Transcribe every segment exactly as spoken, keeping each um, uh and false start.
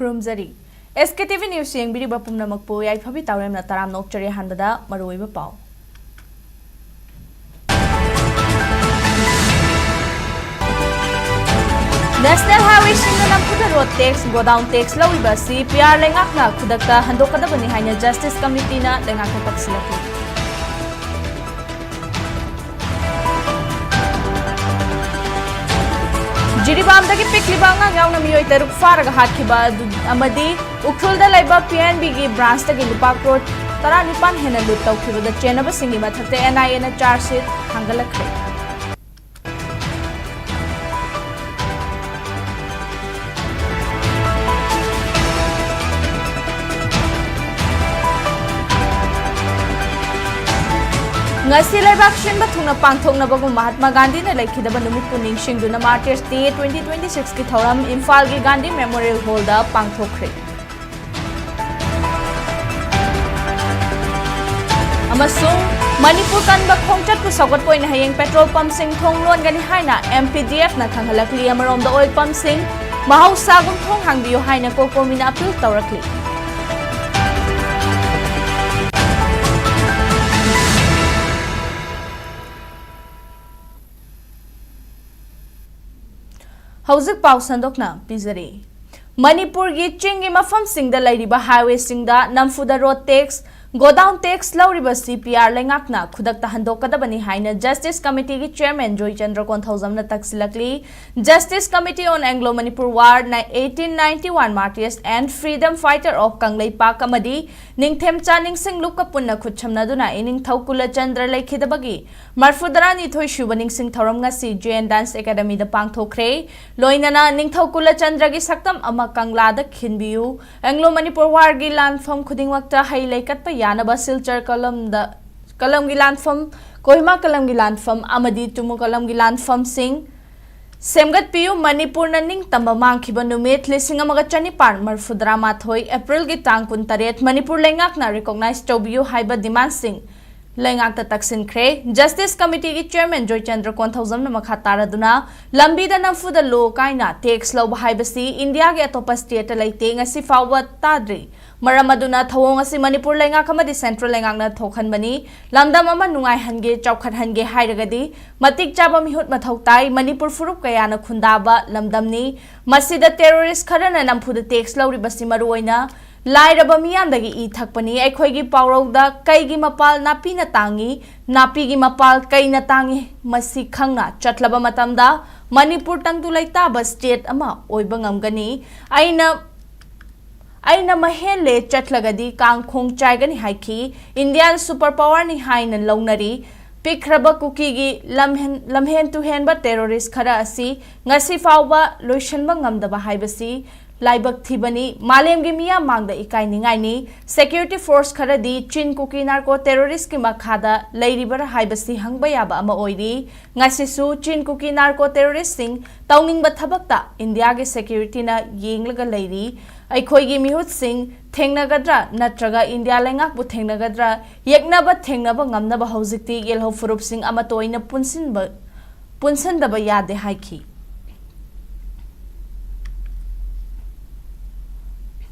ꯈꯨꯔꯨꯝꯖꯔꯤ꯫ ꯑꯦꯁ ꯀꯦ T V news ꯌꯦꯡꯕꯤꯔꯤꯕ ꯄꯨꯝꯅꯃꯛꯄꯨ ꯌꯥꯏꯐꯕꯤ ꯇꯥꯎꯔꯦꯝꯅ ꯇꯔꯥꯝꯅ ꯑꯣꯛꯆꯔꯤ꯫ ꯑꯍꯥꯟꯕꯗ ꯃꯔꯨꯑꯣꯏꯕ ꯄꯥꯎ꯫ ꯅꯦꯁꯅꯦꯜ ꯍꯥꯏꯋꯦꯁꯤꯡꯗ ꯅꯝꯐꯨꯗ ꯔꯣꯗ ꯇꯦꯛꯁ, ꯒꯣꯗꯥꯎꯟ ꯇꯦꯛꯁ ꯂꯧꯔꯤꯕ ꯑꯁꯤ ꯄꯤ ꯑꯥꯔ ꯂꯩꯉꯥꯛꯅ ꯈꯨꯗꯛꯇ ꯍꯟꯗꯣꯛꯀꯗꯕꯅꯤ ꯍꯥꯏꯅ ꯖꯁꯇꯤꯁ ꯀꯃꯤꯇꯤꯅ ꯂꯩꯉꯥꯛꯇ ꯇꯛꯁꯤꯜꯂꯛꯂꯤ꯫ ꯖꯤꯔꯤꯕꯥꯝꯗꯒꯤ ꯄꯤꯛꯂꯤꯕ ꯑꯉꯥꯡ ꯌꯥꯎꯅ ꯃꯤꯑꯣꯏ ꯇꯔꯨꯛ ꯐꯥꯔꯒ ꯍꯥꯠꯈꯤꯕ ꯑꯗꯨ ꯑꯃꯗꯤ ꯎꯈ꯭ꯔꯨꯜꯗ ꯂꯩꯕ ꯄꯤ ꯑꯦꯟ ꯕꯤꯒꯤ ꯕ꯭ꯔꯥꯟꯁꯇꯒꯤ ꯂꯨꯄꯥ ꯀ꯭ꯔꯣꯔ ꯇꯔꯥꯅꯤꯄꯥꯟ ꯍꯦꯟꯅ ꯂꯨꯠ ꯇꯧꯈꯤꯕꯗ ꯆꯦꯟꯅꯕꯁꯤꯡꯒꯤ ꯃꯊꯛꯇ ꯑꯦꯟ ꯑꯥꯏ ꯑꯦꯅ ꯆꯥꯔꯖ ꯁꯤꯠ ꯊꯥꯡꯒꯠꯂꯛꯈ꯭ꯔꯦ꯫ ꯉꯁꯤ ꯂꯩꯕꯥꯛ ꯁꯤꯟꯕ ꯊꯨꯡꯅ ꯄꯥꯡꯊꯣꯛꯅꯕꯒꯨꯝ ꯃꯍꯥꯠꯃꯥ ꯒꯥꯟꯙꯤꯅ ꯂꯩꯈꯤꯗꯕ ꯅꯨꯃꯤꯠꯄꯨ ꯅꯤꯡꯁꯤꯡꯗꯨꯅ Martyrs Day twenty twenty six ꯀꯤ ꯊꯧꯔꯝ ꯏꯝꯐꯥꯜꯒꯤ ꯒꯥꯟꯙꯤ ꯃꯦꯃꯣꯔꯤꯌꯦꯜ ꯍꯣꯜꯗ ꯄꯥꯡꯊꯣꯛꯈ꯭ꯔꯦ꯫ ꯑꯃꯁꯨꯡ ꯃꯅꯤꯄꯨꯔ ꯀꯟꯕ ꯈꯣꯡꯆꯠꯄꯨ ꯁꯧꯒꯠꯄ ꯑꯣꯏꯅ ꯍꯌꯦꯡ ꯄꯦꯇ꯭ꯔꯣꯜ ꯄꯝꯞꯁꯤꯡ ꯊꯣꯡ ꯂꯣꯟꯒꯅꯤ ꯍꯥꯏꯅ ꯑꯦꯝ ꯄꯤ ꯗꯤ ꯑꯦꯐꯅ ꯈꯪꯍꯜꯂꯛꯂꯤ꯫ ꯑꯃꯔꯣꯝꯗ ꯑꯣꯏꯜ ꯄꯝꯞꯁꯤꯡ ꯃꯍꯧꯁꯥꯒꯨꯝ ꯊꯣꯡ ꯍꯥꯡꯕꯤꯌꯨ ꯍꯥꯏꯅ ꯀꯣꯀꯣꯃꯤꯅ ꯑꯄꯤꯜ ꯇꯧꯔꯛꯂꯤ꯫ ꯍꯧꯖꯤꯛ ꯄꯥꯎ ꯁꯟꯗꯣꯛꯅ ꯄꯤꯖꯔꯤ꯫ ꯃꯅꯤꯄꯨꯔꯒꯤ ꯆꯤꯡꯒꯤ ꯃꯐꯝꯁꯤꯡꯗ ꯂꯩꯔꯤꯕ ꯍꯥꯏꯋꯦꯁꯤꯡꯗ ꯅꯝꯐꯨꯗ ꯔꯣꯗ ꯇꯦꯛꯁ, ꯒꯣꯗꯥꯎꯟ ꯇꯦꯛꯁ ꯂꯧꯔꯤꯕ ꯑꯁꯤ ꯄꯤ ꯑꯥꯔ ꯂꯩꯉꯥꯛꯅ ꯈꯨꯗꯛꯇ ꯍꯟꯗꯣꯛꯀꯗꯕꯅꯤ ꯍꯥꯏꯅ ꯖꯁꯇꯤꯁ ꯀꯃꯤꯇꯤꯒꯤ ꯆꯤꯌꯔꯃꯦꯟ ꯖꯣꯏꯆꯟꯗ꯭ꯔ ꯀꯣꯟꯊꯧꯖꯝꯅ ꯇꯛꯁꯤꯜꯂꯛꯂꯤ꯫ Justice Committee on Anglo Manipur War, eighteen ninety-one Martyrs and Freedom Fighter of Kangleipak ꯑꯃꯗꯤ ꯅꯤꯡꯊꯦꯝꯆꯥ ꯅꯤꯡꯁꯤꯡꯂꯨꯞꯀ ꯄꯨꯟꯅ ꯈꯨꯠꯁꯝꯅꯗꯨꯅ ꯏꯅꯤꯡꯊꯧ ꯀꯨꯂꯆꯟꯗ꯭ꯔ ꯂꯩꯈꯤꯗꯕꯒꯤ ꯃꯔꯐꯨꯇꯔꯥꯅꯤꯊꯣꯏ ꯁꯨꯕ ꯅꯤꯡꯁꯤꯡ ꯊꯧꯔꯝ ꯉꯁꯤ ꯖꯦ ꯑꯦꯟ ꯗꯥꯟꯁ ꯑꯦꯀꯥꯗꯃꯤꯗ ꯄꯥꯡꯊꯣꯛꯈ꯭ꯔꯦ꯫ ꯂꯣꯏꯅꯅ ꯅꯤꯡꯊꯧ ꯀꯨꯂꯆꯟꯗ꯭ꯔꯒꯤ ꯁꯛꯇꯝ ꯑꯃ ꯀꯪꯂꯥꯗ ꯈꯤꯟꯕꯤꯌꯨ, ꯑꯦꯡꯒ꯭ꯂꯣ ꯃꯅꯤꯄꯨꯔ ꯋꯥꯔꯒꯤ ꯂꯥꯟꯐꯝ ꯈꯨꯗꯤꯡꯃꯛꯇ ꯍꯩ ꯂꯩꯀꯠꯄ ꯌꯥꯅꯕ ꯁꯤꯜꯆꯔ ꯀꯂꯝꯗ, ꯀꯂꯝꯒꯤ ꯂꯥꯟꯐꯝ, ꯀꯣꯍꯤꯃꯥ ꯀꯂꯝꯒꯤ ꯂꯥꯟꯐꯝ ꯑꯃꯗꯤ ꯇꯨꯃꯨ ꯀꯂꯝꯒꯤ ꯂꯥꯟꯐꯝꯁꯤꯡ ꯁꯦꯝꯒꯠꯄꯤꯌꯨ꯫ ꯃꯅꯤꯄꯨꯔꯅ ꯅꯤꯡꯇꯝꯕ ꯃꯥꯡꯈꯤꯕ ꯅꯨꯃꯤꯠ ꯂꯤꯁꯤꯡ ꯑꯃꯒ ꯆꯅꯤꯄꯥꯟ ꯃꯔꯐꯨꯇꯔꯥ ꯃꯥꯊꯣꯏ ꯑꯦꯄ꯭ꯔꯤꯜꯒꯤ ꯇꯥꯡ ꯀꯨꯟꯇꯔꯦꯠ ꯃꯅꯤꯄꯨꯔ ꯂꯩꯉꯥꯛꯅ ꯔꯤꯀꯣꯛꯅꯥꯏꯖ ꯇꯧꯕꯤꯌꯨ ꯍꯥꯏꯕ ꯗꯤꯃꯥꯟꯁꯤꯡ ꯂꯩꯉꯥꯛꯇ ꯇꯛꯁꯤꯟꯈ꯭ꯔꯦ꯫ ꯖꯁꯇꯤꯁ ꯀꯃꯤꯇꯤꯒꯤ ꯆꯤꯌꯔꯃꯦꯟ ꯖꯣꯏꯆꯟꯗ꯭ꯔ ꯀꯣꯟꯊꯧꯖꯝꯅ ꯃꯈꯥ ꯇꯥꯔꯗꯨꯅ, ꯂꯝꯕꯤꯗ ꯅꯝꯐꯨꯗ ꯂꯣ ꯀꯥꯏꯅ ꯇꯦꯛꯁ ꯂꯧꯕ ꯍꯥꯏꯕꯁꯤ ꯏꯟꯗꯤꯌꯥꯒꯤ ꯑꯇꯣꯞꯄ ꯁ꯭ꯇꯦꯠꯇ ꯂꯩꯇꯦ, ꯉꯁꯤ ꯐꯥꯎꯕ ꯇꯥꯗ꯭ꯔꯤ꯫ ꯃꯔꯝ ꯑꯗꯨꯅ ꯊꯧꯑꯣꯡ ꯑꯁꯤ ꯃꯅꯤꯄꯨꯔ ꯂꯩꯉꯥꯛ ꯑꯃꯗꯤ ꯁꯦꯟꯇ꯭ꯔꯦꯜ ꯂꯩꯉꯥꯛꯅ ꯊꯣꯛꯍꯟꯕꯅꯤ꯫ ꯂꯝꯗꯝ ꯑꯃ ꯅꯨꯡꯉꯥꯏꯍꯟꯒꯦ, ꯆꯥꯎꯈꯠꯍꯟꯒꯦ ꯍꯥꯏꯔꯒꯗꯤ ꯃꯇꯤꯛ ꯆꯥꯕ ꯃꯤꯍꯨꯠ ꯃꯊꯧ ꯇꯥꯏ꯫ ꯃꯅꯤꯄꯨꯔ ꯐꯨꯔꯨꯞ ꯀꯌꯥꯅ ꯈꯨꯟꯗꯥꯕ ꯂꯝꯗꯝꯅꯤ꯫ ꯃꯁꯤꯗ ꯇꯦꯔꯣꯔꯤꯁ ꯈꯔꯅ ꯅꯝꯐꯨꯗ ꯇꯦꯛꯁ ꯂꯧꯔꯤꯕꯁꯤ ꯃꯔꯨꯑꯣꯏꯅ ꯂꯥꯏꯔꯕ ꯃꯤꯌꯥꯝꯗꯒꯤ ꯏ ꯊꯛꯄꯅꯤ꯫ ꯑꯩꯈꯣꯏꯒꯤ ꯄꯥꯎꯔꯧꯗ "ꯀꯩꯒꯤ ꯃꯄꯥꯜ ꯅꯥꯄꯤꯅ ꯇꯥꯡꯉꯤ, ꯅꯥꯄꯤꯒꯤ ꯃꯄꯥꯜ ꯀꯩꯅ ꯇꯥꯡꯉꯤ" ꯃꯁꯤ ꯈꯪꯅ ꯆꯠꯂꯕ ꯃꯇꯝꯗ ꯃꯅꯤꯄꯨꯔ ꯇꯪꯗꯨ ꯂꯩꯇꯥꯕ ꯁ꯭ꯇꯦꯠ ꯑꯃ ꯑꯣꯏꯕ ꯉꯝꯒꯅꯤ꯫ ꯑꯩꯅ ꯑꯩꯅ ꯃꯍꯦꯜꯂꯦ ꯆꯠꯂꯒꯗꯤ ꯀꯥꯡꯈꯣꯡ ꯆꯥꯏꯒꯅꯤ ꯍꯥꯏꯈꯤ꯫ ꯏꯟꯗꯤꯌꯥꯅ ꯁꯨꯄꯔ ꯄꯥꯋꯔꯅꯤ ꯍꯥꯏꯅ ꯂꯧꯅꯔꯤ꯫ ꯄꯤꯛꯈ꯭ꯔꯕ ꯀꯨꯀꯤꯒꯤ ꯂꯝꯍꯦꯟ-, ꯂꯝꯍꯦꯟ ꯇꯨꯍꯦꯟꯕ ꯇꯦꯔꯣꯔꯤꯁ ꯈꯔ ꯑꯁꯤ ꯉꯁꯤ ꯐꯥꯎꯕ ꯂꯣꯏꯁꯤꯟꯕ ꯉꯝꯗꯕ ꯍꯥꯏꯕꯁꯤ ꯂꯥꯏꯕꯛ ꯊꯤꯕꯅꯤ꯫ ꯃꯥꯂꯦꯝꯒꯤ ꯃꯤꯌꯥꯝ ꯃꯥꯡꯗ ꯏꯀꯥꯏꯅꯤꯡꯉꯥꯏꯅꯤ꯫ ꯁꯦꯀ꯭ꯌꯨꯔꯤꯇꯤ ꯐꯣꯔꯁ ꯈꯔꯗꯤ ꯆꯤꯟ ꯀꯨꯀꯤ ꯅꯥꯔꯀꯣ ꯇꯦꯔꯣꯔꯤꯁꯀꯤ ꯃꯈꯥꯗ ꯂꯩꯔꯤꯕ꯭ꯔꯥ ꯍꯥꯏꯕꯁꯤ ꯍꯪꯕ ꯌꯥꯕ ꯑꯃ ꯑꯣꯏꯔꯤ꯫ ꯉꯁꯤꯁꯨ ꯆꯤꯟ ꯀꯨꯀꯤ ꯅꯥꯔꯀꯣ ꯇꯦꯔꯣꯔꯤꯁꯁꯤꯡ ꯇꯧꯅꯤꯡꯕ ꯊꯕꯛꯇ ꯏꯟꯗꯤꯌꯥꯒꯤ ꯁꯦꯀ꯭ꯌꯨꯔꯤꯇꯤꯅ ꯌꯦꯡꯂꯒ ꯂꯩꯔꯤ꯫ ꯑꯩꯈꯣꯏꯒꯤ ꯃꯤꯍꯨꯠꯁꯤꯡ ꯊꯦꯡꯅꯒꯗ꯭ꯔꯥ ꯅꯠꯇ꯭ꯔꯒ ꯏꯟꯗꯤꯌꯥ ꯂꯩꯉꯥꯛꯄꯨ ꯊꯦꯡꯅꯒꯗ꯭ꯔꯥ? ꯌꯦꯛꯅꯕ ꯊꯦꯡꯅꯕ ꯉꯝꯅꯕ ꯍꯧꯖꯤꯛꯇꯤ ꯌꯦꯜꯍꯧ ꯐꯨꯔꯨꯞꯁꯤꯡ ꯑꯃꯠꯇ ꯑꯣꯏꯅ ꯄꯨꯟꯁꯤꯟꯕ, ꯄꯨꯟꯁꯤꯟꯗꯕ ꯌꯥꯗꯦ ꯍꯥꯏꯈꯤ꯫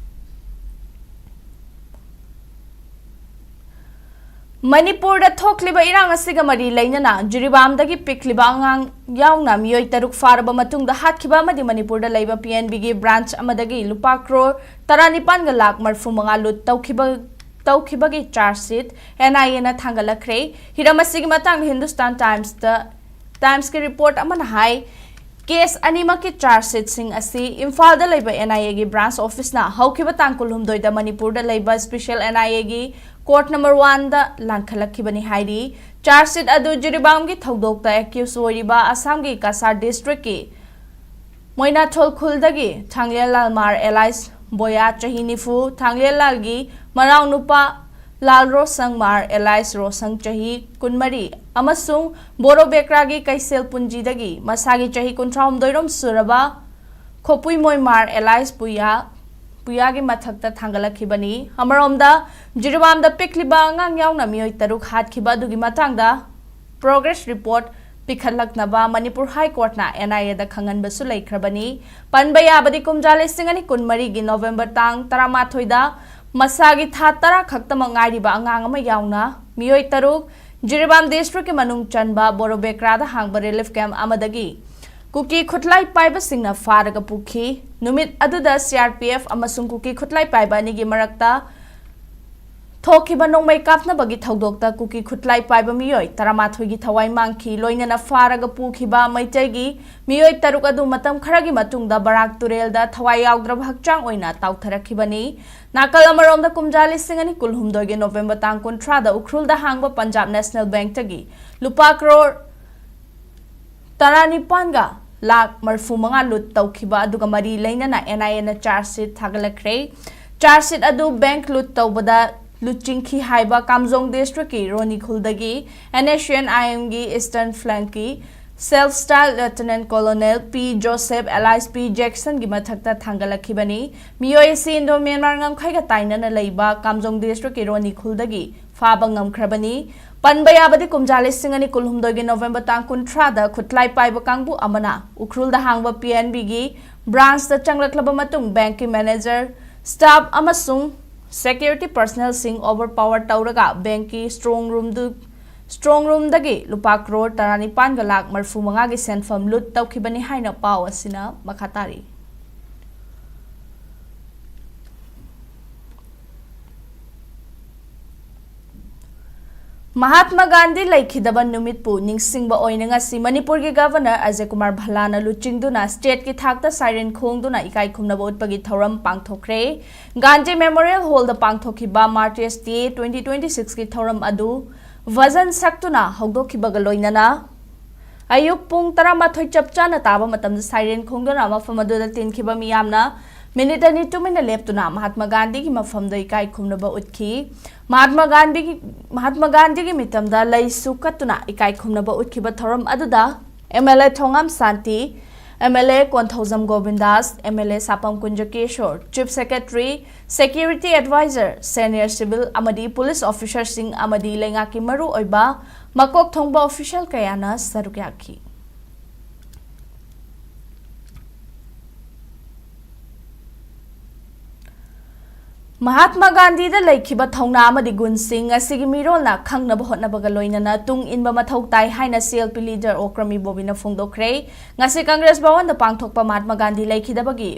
ꯃꯅꯤꯄꯨꯔꯗ ꯊꯣꯛꯂꯤꯕ ꯏꯔꯥꯡ ꯑꯁꯤꯒ ꯃꯔꯤ ꯂꯩꯅꯅ ꯖꯤꯔꯤꯕꯥꯝꯗꯒꯤ ꯄꯤꯛꯂꯤꯕ ꯑꯉꯥꯡ ꯌꯥꯎꯅ ꯃꯤꯑꯣꯏ ꯇꯔꯨꯛ ꯐꯥꯔꯕ ꯃꯇꯨꯡꯗ ꯍꯥꯠꯈꯤꯕ ꯑꯃꯗꯤ ꯃꯅꯤꯄꯨꯔꯗ ꯂꯩꯕ ꯄꯤ ꯑꯦꯟ ꯕꯤꯒꯤ ꯕ꯭ꯔꯥꯟꯆ ꯑꯃꯗꯒꯤ ꯂꯨꯄꯥ ꯀ꯭ꯔꯣꯔ ꯇꯔꯥꯅꯤꯄꯥꯟꯒ ꯂꯥꯈ ꯃꯔꯤꯐꯨ ꯃꯉꯥ ꯂꯨꯠ ꯇꯧꯈꯤꯕ, ꯇꯧꯈꯤꯕꯒꯤ ꯆꯥꯔꯖ ꯁꯤꯠ ꯑꯦꯟ ꯑꯥꯏ ꯑꯦꯅ ꯊꯥꯡꯒꯠꯂꯛꯈ꯭ꯔꯦ꯫ ꯍꯤꯔꯝ ꯑꯁꯤꯒꯤ ꯃꯇꯥꯡꯗ ꯍꯤꯟꯗꯨꯁꯇꯥꯟ ꯇꯥꯏꯝꯁꯇ, ꯇꯥꯏꯝꯁꯀꯤ ꯔꯤꯄꯣꯔꯠ ꯑꯃꯅ ꯍꯥꯏ, ꯀꯦꯁ ꯑꯅꯤꯃꯛꯀꯤ ꯆꯥꯔꯖ ꯁꯤꯠꯁꯤꯡ ꯑꯁꯤ ꯏꯝꯐꯥꯜꯗ ꯂꯩꯕ ꯑꯦꯟ ꯑꯥꯏ ꯑꯦꯒꯤ ꯕ꯭ꯔꯥꯟꯆ ꯑꯣꯐꯤꯁꯅ ꯍꯧꯈꯤꯕ ꯇꯥꯡ ꯀꯨꯟꯍꯨꯝꯗꯣꯏꯗ ꯃꯅꯤꯄꯨꯔꯗ ꯂꯩꯕ ꯁ꯭ꯄꯦꯁꯦꯜ ꯑꯦꯟ ꯑꯥꯏ ꯑꯦꯒꯤ ꯀꯣꯔꯠ ꯅꯝꯕꯔ ꯋꯥꯟꯗ ꯂꯥꯟꯈꯠꯂꯛꯈꯤꯕꯅꯤ ꯍꯥꯏꯔꯤ꯫ ꯆꯥꯔꯖ ꯁꯤꯠ ꯑꯗꯨ ꯖꯤꯔꯤꯕꯥꯝꯒꯤ ꯊꯧꯗꯣꯛꯇ ꯑꯦꯀ꯭ꯌꯨꯁ ꯑꯣꯏꯔꯤꯕ ꯑꯁꯥꯝꯒꯤ ꯀꯁꯥꯔ ꯗꯤꯁꯇ꯭ꯔꯤꯛꯀꯤ ꯃꯣꯏꯅꯥꯊꯣꯜ ꯈꯨꯜꯗꯒꯤ ꯊꯥꯡꯂꯦꯟꯂꯥꯜ ꯃꯥꯔ ꯑꯦꯂꯥꯏꯁ ꯕꯣꯌꯥ, ꯆꯍꯤ ꯅꯤꯐꯨ, ꯊꯥꯡꯂꯦꯟꯂꯥꯜꯒꯤ ꯃꯅꯥꯎꯅꯨꯄꯥ ꯂꯥꯜ ꯔꯣꯁꯪ ꯃꯥꯔ ꯑꯦꯂꯥꯏꯁ ꯔꯣꯁꯪ, ꯆꯍꯤ ꯀꯨꯟꯃꯔꯤ, ꯑꯃꯁꯨꯡ ꯕꯣꯔꯣ ꯕꯦꯀ꯭ꯔꯥꯒꯤ ꯀꯩꯁꯦꯜ ꯄꯨꯟꯖꯤꯗꯒꯤ ꯃꯁꯥꯒꯤ ꯆꯍꯤ ꯀꯨꯟꯊ꯭ꯔꯥꯍꯨꯝꯗꯣꯏꯔꯣꯝ ꯁꯨꯔꯕ ꯈꯣꯄꯨꯏꯃꯣꯏ ꯃꯥꯔ ꯑꯦꯂꯥꯏꯁ ꯄꯨꯌꯥ, ꯄꯨꯌꯥꯒꯤ ꯃꯊꯛꯇ ꯊꯥꯡꯒꯠꯂꯛꯈꯤꯕꯅꯤ꯫ ꯑꯃꯔꯣꯝꯗ, ꯖꯤꯔꯤꯕꯥꯝꯗ ꯄꯤꯛꯂꯤꯕ ꯑꯉꯥꯡ ꯌꯥꯎꯅ ꯃꯤꯑꯣꯏ ꯇꯔꯨꯛ ꯍꯥꯠꯈꯤꯕ ꯑꯗꯨꯒꯤ ꯃꯇꯥꯡꯗ progress report ꯄꯤꯈꯠꯂꯛꯅꯕ ꯃꯅꯤꯄꯨꯔ ꯍꯥꯏ ꯀꯣꯔꯠꯅ NIAꯗ ꯈꯪꯍꯟꯕꯁꯨ ꯂꯩꯈ꯭ꯔꯕꯅꯤ꯫ ꯄꯟꯕ ꯌꯥꯕꯗꯤ, ꯀꯨꯝꯖꯥ ꯂꯤꯁꯤꯡ ꯑꯅꯤ ꯀꯨꯟꯃꯔꯤꯒꯤ ꯅꯣꯕꯦꯝꯕꯔ ꯇꯥꯡ ꯇꯔꯥꯃꯥꯊꯣꯏꯗ ꯃꯁꯥꯒꯤ ꯊꯥ ꯇꯔꯥ ꯈꯛꯇꯃꯛ ꯉꯥꯏꯔꯤꯕ ꯑꯉꯥꯡ ꯑꯃ ꯌꯥꯎꯅ ꯃꯤꯑꯣꯏ ꯇꯔꯨꯛ ꯖꯤꯔꯤꯕꯥꯝ districtꯀꯤ ꯃꯅꯨꯡ ꯆꯟꯕ ꯕꯣꯔꯣꯕꯦꯀ꯭ꯔꯥꯗ ꯍꯥꯡꯕ relief camp ꯑꯃꯗꯒꯤ ꯀꯨꯀꯤ ꯈꯨꯠꯂꯥꯏ ꯄꯥꯏꯕꯁꯤꯡꯅ ꯐꯥꯔꯒ ꯄꯨꯈꯤ꯫ ꯅꯨꯃꯤꯠ ꯑꯗꯨꯗ CRPF ꯑꯃꯁꯨꯡ ꯀꯨꯀꯤ ꯈꯨꯠꯂꯥꯏ ꯄꯥꯏꯕ ꯑꯅꯤꯒꯤ ꯃꯔꯛꯇ ꯊꯣꯛꯈꯤꯕ ꯅꯣꯡꯃꯩ ꯀꯥꯞꯅꯕꯒꯤ ꯊꯧꯗꯣꯛꯇ ꯀꯨꯀꯤ ꯈꯨꯠꯂꯥꯏ ꯄꯥꯏꯕ ꯃꯤꯑꯣꯏ ꯇꯔꯥꯃꯥꯊꯣꯏꯒꯤ ꯊꯋꯥꯏ ꯃꯥꯡꯈꯤ꯫ ꯂꯣꯏꯅꯅ ꯐꯥꯔꯒ ꯄꯨꯈꯤꯕ ꯃꯩꯇꯩꯒꯤ ꯃꯤꯑꯣꯏ ꯇꯔꯨꯛ ꯑꯗꯨ ꯃꯇꯝ ꯈꯔꯒꯤ ꯃꯇꯨꯡꯗ ꯕꯔꯥꯛ ꯇꯨꯔꯦꯜꯗ ꯊꯋꯥꯏ ꯌꯥꯎꯗ꯭ꯔꯕ ꯍꯛꯆꯥꯡ ꯑꯣꯏꯅ ꯇꯥꯎꯊꯔꯛꯈꯤꯕꯅꯤ꯫ ꯅꯥꯀꯜ ꯑꯃꯔꯣꯝꯗ, ꯀꯨꯝꯖꯥ ꯂꯤꯁꯤꯡ ꯑꯅꯤ ꯀꯨꯟꯍꯨꯝꯗꯣꯏꯒꯤ ꯅꯣꯕꯦꯝꯕꯔ ꯇꯥꯡ ꯀꯨꯟꯊ꯭ꯔꯥꯗ ꯎꯈ꯭ꯔꯨꯜꯗ ꯍꯥꯡꯕ ꯄꯟꯖꯥꯕ ꯅꯦꯁꯅꯦꯜ ꯕꯦꯡꯛꯇꯒꯤ ꯂꯨꯄꯥ ꯀ꯭ꯔꯣꯔ ꯇꯔꯥꯅꯤꯄꯥꯟꯒ ꯂꯥꯈ ꯃꯔꯤꯐꯨ ꯃꯉꯥ ꯂꯨꯠ ꯇꯧꯈꯤꯕ ꯑꯗꯨꯒ ꯃꯔꯤ ꯂꯩꯅꯅ NIAꯅ charge sheet ꯊꯥꯒꯠꯂꯛꯈ꯭ꯔꯦ꯫ Charge sheet ꯑꯗꯨ ꯕꯦꯡꯛ ꯂꯨꯠ ꯇꯧꯕꯗ ꯂꯨꯆꯤꯡꯈꯤ ꯍꯥꯏꯕ ꯀꯥꯝꯖꯣꯡ districtꯀꯤ ꯔꯣꯅꯤꯈꯨꯜꯗꯒꯤ NSCN-IMꯒꯤ Eastern Flankꯀꯤ Self Style Lieutenant Colonel P Joseph alias P Jacksonꯒꯤ ꯃꯊꯛꯇ ꯊꯥꯡꯒꯠꯂꯛꯈꯤꯕꯅꯤ꯫ ꯃꯤꯑꯣꯏ ꯑꯁꯤ Indo-Myanmar ꯉꯝꯈꯩꯒ ꯇꯥꯏꯅꯅ ꯂꯩꯕ ꯀꯥꯝꯖꯣꯡ districtꯀꯤ ꯔꯣꯅꯤꯈꯨꯜꯗꯒꯤ ꯐꯥꯕ ꯉꯝꯈ꯭ꯔꯕꯅꯤ꯫ ꯄꯟꯕ ꯌꯥꯕꯗꯤ, ꯀꯨꯝꯖꯥ ꯂꯤꯁꯤꯡ ꯑꯅꯤ ꯀꯨꯟꯍꯨꯝꯗꯣꯏꯒꯤ ꯅꯣꯕꯦꯝꯕꯔ ꯇꯥꯡ ꯀꯨꯟꯊ꯭ꯔꯥꯗ ꯈꯨꯠꯂꯥꯏ ꯄꯥꯏꯕ ꯀꯥꯡꯕꯨ ꯑꯃꯅ ꯎꯈ꯭ꯔꯨꯜꯗ ꯍꯥꯡꯕ PNBꯒꯤ branchꯇ ꯆꯪꯂꯛꯂꯕ ꯃꯇꯨꯡ, bankꯀꯤ manager, staff ꯑꯃꯁꯨꯡ security personnelꯁꯤꯡ overpower ꯇꯧꯔꯒ bankꯀꯤ strong roomꯗꯨ, strong roomꯗꯒꯤ ꯂꯨꯄꯥ ꯀ꯭ꯔꯣꯔ ꯇꯔꯥꯅꯤꯄꯥꯟꯒ ꯂꯥꯈ ꯃꯔꯤꯐꯨ ꯃꯉꯥꯒꯤ ꯁꯦꯟꯐꯝ ꯂꯨꯠ ꯇꯧꯈꯤꯕꯅꯤ ꯍꯥꯏꯅ ꯄꯥꯎ ꯑꯁꯤꯅ ꯃꯈꯥ ꯇꯥꯔꯤ꯫ ꯃꯍꯥꯠꯃ ꯒꯥꯟꯙꯤ ꯂꯩꯈꯤꯗꯕ ꯅꯨꯃꯤꯠꯄꯨ ꯅꯤꯡꯁꯤꯡꯕ ꯑꯣꯏꯅ ꯉꯁꯤ ꯃꯅꯤꯄꯨꯔꯒꯤ Governor ꯑꯖꯌ ꯀꯨꯃꯥꯔ ꯚꯜꯂꯥꯅ ꯂꯨꯆꯤꯡꯗꯨꯅ stateꯀꯤ ꯊꯥꯛꯇ siren ꯈꯣꯡꯗꯨꯅ ꯏꯀꯥꯏ ꯈꯨꯝꯅꯕ ꯎꯠꯄꯒꯤ ꯊꯧꯔꯝ ꯄꯥꯡꯊꯣꯛꯈ꯭ꯔꯦ꯫ ꯒꯥꯟꯙꯤ Memorial Hallꯗ ꯄꯥꯡꯊꯣꯛꯈꯤꯕ Martyrs Day twenty twenty sixꯀꯤ ꯊꯧꯔꯝ ꯑꯗꯨ ꯚꯖꯟ ꯁꯛꯇꯨꯅ ꯍꯧꯗꯣꯛꯈꯤꯕꯒ ꯂꯣꯏꯅꯅ ꯑꯌꯨꯛ ꯄꯨꯡ ꯇꯔꯥꯃꯥꯊꯣꯏ ꯆꯞ ꯆꯥꯅ ꯇꯥꯕ ꯃꯇꯝꯗ siren ꯈꯣꯡꯗꯨꯅ ꯃꯐꯝ ꯑꯗꯨꯗ ꯇꯤꯟꯈꯤꯕ ꯃꯤꯌꯥꯝꯅ minute ꯑꯅꯤ ꯇꯨꯃꯤꯟꯅ ꯂꯦꯞꯇꯨꯅ ꯃꯍꯥꯠꯃ ꯒꯥꯟꯙꯤꯒꯤ ꯃꯐꯝꯗ ꯏꯀꯥꯏ ꯈꯨꯝꯅꯕ ꯎꯠꯈꯤ꯫ ꯃꯍꯥꯠꯃ ꯒꯥꯟꯙꯤꯒꯤ, ꯃꯍꯥꯠꯃ ꯒꯥꯟꯙꯤꯒꯤ ꯃꯤꯇꯝꯗ ꯂꯩꯁꯨ ꯀꯠꯇꯨꯅ ꯏꯀꯥꯏ ꯈꯨꯝꯅꯕ ꯎꯠꯈꯤꯕ ꯊꯧꯔꯝ ꯑꯗꯨꯗ MLA ꯊꯣꯉꯥꯝ ꯁꯥꯟꯇꯤ, MLA Konthoujam ꯒꯣꯕꯤꯟꯗꯥꯁ, MLA ꯁꯥꯄꯝ ꯀꯨꯟꯖꯀꯦꯁꯣꯔ, Chief Secretary, Security Advisor, Senior Civil ꯑꯃꯗꯤ Police Officerꯁꯤꯡ ꯑꯃꯗꯤ ꯂꯩꯉꯥꯛꯀꯤ ꯃꯔꯨꯑꯣꯏꯕ ꯃꯀꯣꯛ ꯊꯣꯡꯕ official ꯀꯌꯥꯅ ꯁꯔꯨꯛ ꯌꯥꯈꯤ꯫ ꯃꯍꯥꯠꯃꯥ ꯒꯥꯟꯙꯤꯗ ꯂꯩꯈꯤꯕ ꯊꯧꯅꯥ ꯑꯃꯗꯤ ꯒꯨꯟꯁꯤꯡ ꯉꯁꯤꯒꯤ ꯃꯤꯔꯣꯜꯅ ꯈꯪꯅꯕ ꯍꯣꯠꯅꯕꯒ ꯂꯣꯏꯅꯅ ꯇꯨꯡ ꯏꯟꯕ ꯃꯊꯧ ꯇꯥꯏ ꯍꯥꯏꯅ CLP leader ꯑꯣꯀ꯭ꯔꯝ ꯏꯕꯣꯕꯤꯅ ꯐꯣꯡꯗꯣꯛꯈ꯭ꯔꯦ꯫ ꯉꯁꯤ ꯀꯪꯒ꯭ꯔꯦꯁ ꯚꯋꯟꯗ ꯄꯥꯡꯊꯣꯛꯄ ꯃꯍꯥꯠꯃꯥ ꯒꯥꯟꯙꯤ ꯂꯩꯈꯤꯗꯕꯒꯤ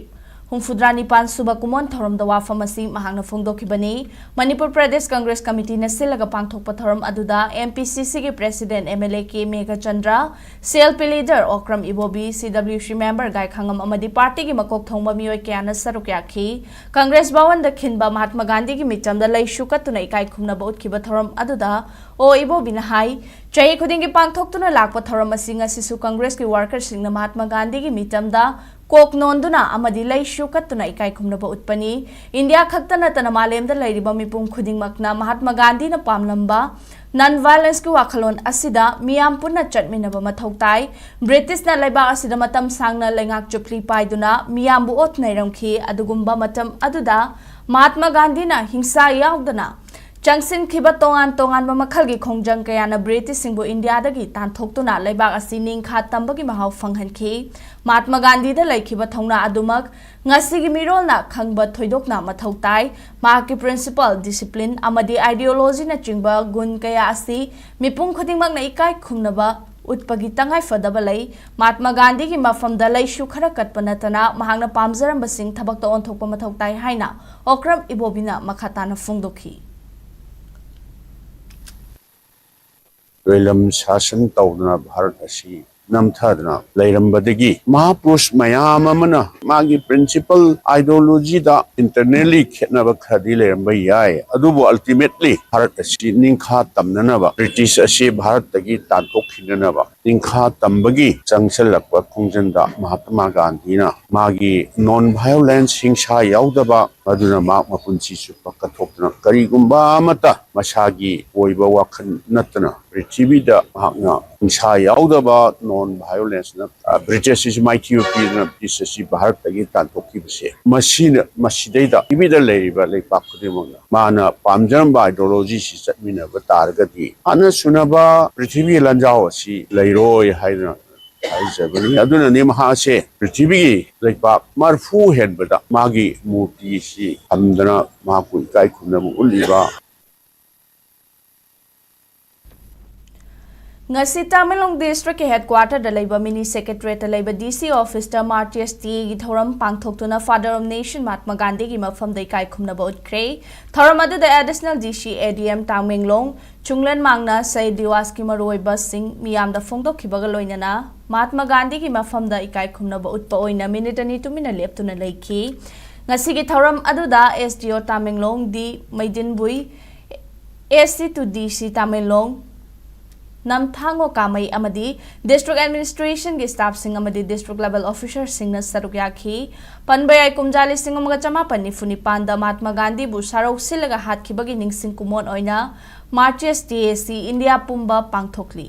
ꯍꯨꯝꯐꯨꯇꯔꯥ ꯅꯤꯄꯥꯟ ꯁꯨꯕ ꯀꯨꯝꯑꯣꯟ ꯊꯧꯔꯝꯗ ꯋꯥꯐꯝ ꯑꯁꯤ ꯃꯍꯥꯛꯅ ꯐꯣꯡꯗꯣꯛꯈꯤꯕꯅꯤ꯫ ꯃꯅꯤꯄꯨꯔ ꯄ꯭ꯔꯗꯦꯁ ꯀꯪꯒ꯭ꯔꯦꯁ ꯀꯃꯤꯇꯤꯅ ꯁꯤꯜꯂꯒ ꯄꯥꯡꯊꯣꯛꯄ ꯊꯧꯔꯝ ꯑꯗꯨꯗ MPCCꯒꯤ president MLA ꯀꯦ ꯃꯦꯘꯆꯟꯗ꯭ꯔ, CLP leader ꯑꯣꯀ꯭ꯔꯝ ꯏꯕꯣꯕꯤ, CWC member ꯒꯥꯏꯈꯥꯉꯝ ꯑꯃꯗꯤ partyꯒꯤ ꯃꯀꯣꯛ ꯊꯣꯡꯕ ꯃꯤꯑꯣꯏ ꯀꯌꯥꯅ ꯁꯔꯨꯛ ꯌꯥꯈꯤ꯫ ꯀꯪꯒ꯭ꯔꯦꯁ ꯚꯋꯟꯗ ꯈꯤꯟꯕ ꯃꯍꯥꯠꯃꯥ ꯒꯥꯟꯙꯤꯒꯤ ꯃꯤꯆꯝꯗ ꯂꯩꯁꯨ ꯀꯠꯇꯨꯅ ꯏꯀꯥꯏ ꯈꯨꯝꯅꯕ ꯎꯠꯈꯤꯕ ꯊꯧꯔꯝ ꯑꯗꯨꯗ ꯑꯣ ꯏꯕꯣꯕꯤꯅ ꯍꯥꯏ, ꯆꯍꯤ ꯈꯨꯗꯤꯡꯒꯤ ꯄꯥꯡꯊꯣꯛꯇꯨꯅ ꯂꯥꯛꯄ ꯊꯧꯔꯝ ꯑꯁꯤ ꯉꯁꯤꯁꯨ ꯀꯪꯒ꯭ꯔꯦꯁꯀꯤ workerꯁꯤꯡꯅ ꯃꯍꯥꯠꯃꯥ ꯒꯥꯟꯙꯤꯒꯤ ꯃꯤꯆꯝꯗ ꯀꯣꯛ ꯅꯣꯟꯗꯨꯅ ꯑꯃꯗꯤ ꯂꯩꯁꯨ ꯀꯠꯇꯨꯅ ꯏꯀꯥꯏ ꯈꯨꯝꯅꯕ ꯎꯠꯄꯅꯤ꯫ ꯏꯟꯗꯤꯌꯥ ꯈꯛꯇ ꯅꯠꯇꯅ ꯃꯥꯂꯦꯝꯗ ꯂꯩꯔꯤꯕ ꯃꯤꯄꯨꯝ ꯈꯨꯗꯤꯡꯃꯛꯅ ꯃꯍꯥꯠꯃꯥ ꯒꯥꯟꯙꯤꯅ ꯄꯥꯝꯂꯝꯕ non violenceꯀꯤ ꯋꯥꯈꯜꯂꯣꯟ ꯑꯁꯤꯗ ꯃꯤꯌꯥꯝ ꯄꯨꯟꯅ ꯆꯠꯃꯤꯟꯅꯕ ꯃꯊꯧ ꯇꯥꯏ꯫ ꯕ꯭ꯔꯤꯇꯤꯁꯅ ꯂꯩꯕꯥꯛ ꯑꯁꯤꯗ ꯃꯇꯝ ꯁꯥꯡꯅ ꯂꯩꯉꯥꯛ ꯆꯨꯞꯂꯤ ꯄꯥꯏꯗꯨꯅ ꯃꯤꯌꯥꯝꯕꯨ ꯑꯣꯠ ꯅꯩꯔꯝꯈꯤ꯫ ꯑꯗꯨꯒꯨꯝꯕ ꯃꯇꯝ ꯑꯗꯨꯗ ꯃꯍꯥꯠꯃꯥ ꯒꯥꯟꯙꯤꯅ ꯍꯤꯡꯁꯥ ꯌꯥꯎꯗꯅ ꯆꯪꯁꯤꯟꯈꯤꯕ ꯇꯣꯉꯥꯟ ꯇꯣꯉꯥꯟꯕ ꯃꯈꯜꯒꯤ ꯈꯣꯡꯖꯪ ꯀꯌꯥꯅ ꯕ꯭ꯔꯤꯇꯤꯁꯁꯤꯡꯕꯨ ꯏꯟꯗꯤꯌꯥꯗꯒꯤ ꯇꯥꯟꯊꯣꯛꯇꯨꯅ ꯂꯩꯕꯥꯛ ꯑꯁꯤ ꯅꯤꯡꯈꯥ ꯇꯝꯕꯒꯤ ꯃꯍꯥꯎ ꯐꯪꯍꯟꯈꯤ꯫ ꯃꯍꯥꯠꯃꯥ ꯒꯥꯟꯙꯤꯗ ꯂꯩꯈꯤꯕ ꯊꯧꯅꯥ ꯑꯗꯨꯃꯛ ꯉꯁꯤꯒꯤ ꯃꯤꯔꯣꯜꯅ ꯈꯪꯕ ꯊꯣꯏꯗꯣꯛꯅ ꯃꯊꯧ ꯇꯥꯏ꯫ ꯃꯍꯥꯛꯀꯤ principle, discipline ꯑꯃꯗꯤ ideologyꯅꯆꯤꯡꯕ ꯒꯨꯟ ꯀꯌꯥ ꯑꯁꯤ ꯃꯤꯄꯨꯝ ꯈꯨꯗꯤꯡꯃꯛꯅ ꯏꯀꯥꯏ ꯈꯨꯝꯅꯕ ꯎꯠꯄꯒꯤ ꯇꯉꯥꯏ ꯐꯗꯕ ꯂꯩ꯫ ꯃꯍꯥꯠꯃꯥ ꯒꯥꯟꯙꯤꯒꯤ ꯃꯐꯝꯗ ꯂꯩꯁꯨ ꯈꯔ ꯀꯠꯄ ꯅꯠꯇꯅ ꯃꯍꯥꯛꯅ ꯄꯥꯝꯖꯔꯝꯕꯁꯤꯡ ꯊꯕꯛꯇ ꯑꯣꯟꯊꯣꯛꯄ ꯃꯊꯧ ꯇꯥꯏ ꯍꯥꯏꯅ ꯑꯣꯀ꯭ꯔꯝ ꯏꯕꯣꯕꯤꯅ ꯃꯈꯥ ꯇꯥꯅ ꯐꯣꯡꯗꯣꯛꯈꯤ꯫ ꯂꯣꯏꯂꯝ ꯁꯥꯁꯟ ꯇꯧꯗꯨꯅ ꯚꯥꯔꯠ ꯑꯁꯤ ꯅꯝꯊꯗꯨꯅ ꯂꯩꯔꯝꯕꯗꯒꯤ ꯃꯍꯥꯄꯨꯔꯨꯁ ꯃꯌꯥꯝ ꯑꯃꯅ ꯃꯥꯒꯤ principle, ideologyꯗ internally ꯈꯦꯠꯅꯕ ꯈꯔꯗꯤ ꯂꯩꯔꯝꯕ ꯌꯥꯏ, ꯑꯗꯨꯕꯨ ultimately ꯚꯥꯔꯠ ꯑꯁꯤ ꯅꯤꯡꯈꯥ ꯇꯝꯅꯅꯕ ꯕ꯭ꯔꯤꯇꯤꯁ ꯑꯁꯤ ꯚꯥꯔꯠꯇꯒꯤ ꯇꯥꯟꯊꯣꯛꯈꯤꯅꯅꯕ ꯅꯤꯡꯈꯥ ꯇꯝꯕꯒꯤ ꯆꯪꯁꯤꯜꯂꯛꯄ ꯈꯣꯡꯖꯪꯗ ꯃꯍꯥꯇꯃꯥ ꯒꯥꯟꯙꯤꯅ ꯃꯥꯒꯤ non violence, ꯍꯤꯡꯁꯥ ꯌꯥꯎꯗꯕ, ꯑꯗꯨꯅ ꯃꯍꯥꯛ ꯃꯄꯨꯟꯁꯤ ꯆꯨꯞꯄ ꯀꯠꯊꯣꯛꯇꯨꯅ ꯀꯔꯤꯒꯨꯝꯕ ꯑꯃꯠꯇ ꯃꯁꯥꯒꯤ ꯑꯣꯏꯕ ꯋꯥꯈꯜ ꯅꯠꯇꯅ ꯄ꯭ꯔꯤꯊꯤꯕꯤꯗ ꯃꯍꯥꯛꯅ ꯍꯤꯡꯁꯥ ꯌꯥꯎꯗꯕ non violence ꯅ, ꯑ, ꯕ꯭ꯔꯤꯇꯤꯁ ꯑꯁꯤꯁꯨ ꯃꯥꯏꯊꯤꯕ ꯄꯤꯗꯨꯅ ꯕ꯭ꯔꯤꯇꯤꯁ ꯑꯁꯤ ꯚꯥꯔꯠꯇꯒꯤ ꯇꯥꯟꯊꯣꯛꯈꯤꯕꯁꯦ, ꯃꯁꯤꯅ, ꯃꯁꯤꯗꯩꯗ ꯄ꯭ꯔꯤꯊꯤꯕꯤꯗ ꯂꯩꯔꯤꯕ ꯂꯩꯄꯥꯛ ꯈꯨꯗꯤꯡꯃꯛꯅ ꯃꯥꯅ ꯄꯥꯝꯖꯔꯝꯕ ideology ꯁꯤ ꯆꯠꯃꯤꯟꯅꯕ ꯇꯥꯔꯒꯗꯤ ꯍꯥꯟꯅ ꯁꯨꯅꯕ ꯄ꯭ꯔꯤꯊꯤꯕꯤꯒꯤ ꯂꯥꯟꯖꯥꯎ ꯑꯁꯤ ꯂꯩꯔꯣꯏ ꯍꯥꯏꯗꯅ ꯍꯥꯏꯖꯕꯅꯤ꯫ ꯑꯗꯨꯅꯅꯤ ꯃꯍꯥꯛꯁꯦ ꯄ꯭ꯔꯤꯊꯤꯕꯤꯒꯤ ꯂꯩꯄꯥꯛ ꯃꯔꯐꯨ ꯍꯦꯟꯕꯗ ꯃꯥꯒꯤ ꯃꯨꯔꯇꯤꯁꯤ ꯊꯝꯗꯅ ꯃꯍꯥꯛꯄꯨ ꯏꯀꯥꯏ ꯈꯨꯝꯅꯕ ꯎꯠꯂꯤꯕ꯫ ꯉꯁꯤ ꯇꯥꯃꯦꯡꯂꯣꯡ ꯗꯤꯁꯇ꯭ꯔꯤꯛꯀꯤ ꯍꯦꯗꯀ꯭ꯋꯥꯇꯔꯗ ꯂꯩꯕ ꯃꯤꯅꯤ ꯁꯦꯀ꯭ꯔꯦꯇꯔꯤꯌꯦꯠꯇ ꯂꯩꯕ ꯗꯤ ꯁꯤ ꯑꯣꯐꯤꯁꯇ ꯃꯥꯔꯇꯤꯌꯔꯁ ꯗꯦꯒꯤ ꯊꯧꯔꯝ ꯄꯥꯡꯊꯣꯛꯇꯨꯅ Father of Nation ꯃꯍꯥꯇꯃꯥ ꯒꯥꯟꯙꯤꯒꯤ ꯃꯐꯝꯗ ꯏꯀꯥꯏ ꯈꯨꯝꯅꯕ ꯎꯠꯈ꯭ꯔꯦ꯫ ꯊꯧꯔꯝ ꯑꯗꯨꯗ ꯑꯦꯗꯤꯁꯅꯦꯜ ꯗꯤ ꯁꯤ ꯑꯦ ꯗꯤ ꯑꯦꯝ ꯇꯥꯃꯦꯡꯂꯣꯡ, ꯆꯨꯡꯂꯦꯟ ꯃꯥꯡꯅ ꯁꯍꯤꯗ ꯗꯤꯋꯥꯁꯀꯤ ꯃꯔꯨꯑꯣꯏꯕꯁꯤꯡ ꯃꯤꯌꯥꯝꯗ ꯐꯣꯡꯗꯣꯛꯈꯤꯕꯒ ꯂꯣꯏꯅꯅ ꯃꯍꯥꯇꯃꯥ ꯒꯥꯟꯙꯤꯒꯤ ꯃꯐꯝꯗ ꯏꯀꯥꯏ ꯈꯨꯝꯅꯕ ꯎꯠꯄ ꯑꯣꯏꯅ ꯃꯤꯅꯤꯠ ꯑꯅꯤ ꯇꯨꯃꯤꯟꯅ ꯂꯦꯞꯇꯨꯅ ꯂꯩꯈꯤ꯫ ꯉꯁꯤꯒꯤ ꯊꯧꯔꯝ ꯑꯗꯨꯗ ꯑꯦꯁ ꯗꯤ ꯑꯣ ꯇꯥꯃꯦꯡꯂꯣꯡ ꯗꯤ ꯃꯩꯗꯤꯟꯕꯨꯏ, ꯑꯦꯁ ꯁꯤ ꯇꯨ ꯗꯤ ꯁꯤ ꯇꯥꯃꯦꯡꯂꯣꯡ, ꯅꯝꯊꯥꯡꯉꯣ ꯀꯥꯃꯩ ꯑꯃꯗꯤ ꯗꯤꯁꯇ꯭ꯔꯤꯛ ꯑꯦꯗꯃꯤꯅꯤꯁꯇ꯭ꯔꯦꯁꯟꯒꯤ ꯁ꯭ꯇꯥꯐꯁꯤꯡ ꯑꯃꯗꯤ ꯗꯤꯁꯇ꯭ꯔꯤꯛ ꯂꯦꯚꯦꯜ ꯑꯣꯐꯤꯁꯔꯁꯤꯡꯅ ꯁꯔꯨꯛ ꯌꯥꯈꯤ꯫ ꯄꯟꯕ ꯌꯥꯏ, ꯀꯨꯝꯖꯥ ꯂꯤꯁꯤꯡ ꯑꯃꯒ ꯆꯃꯥꯄꯟ ꯅꯤꯐꯨ ꯅꯤꯄꯥꯟꯗ ꯃꯍꯥꯇꯃꯥ ꯒꯥꯟꯙꯤꯕꯨ ꯁꯥꯔꯧ ꯁꯤꯜꯂꯒ ꯍꯥꯠꯈꯤꯕꯒꯤ ꯅꯤꯡꯁꯤꯡ ꯀꯨꯝꯑꯣꯟ ꯑꯣꯏꯅ ꯃꯥꯔꯇꯤꯌꯔꯁ ꯗꯦ ꯑꯁꯤ ꯏꯟꯗꯤꯌꯥ ꯄꯨꯝꯕ ꯄꯥꯡꯊꯣꯛꯂꯤ꯫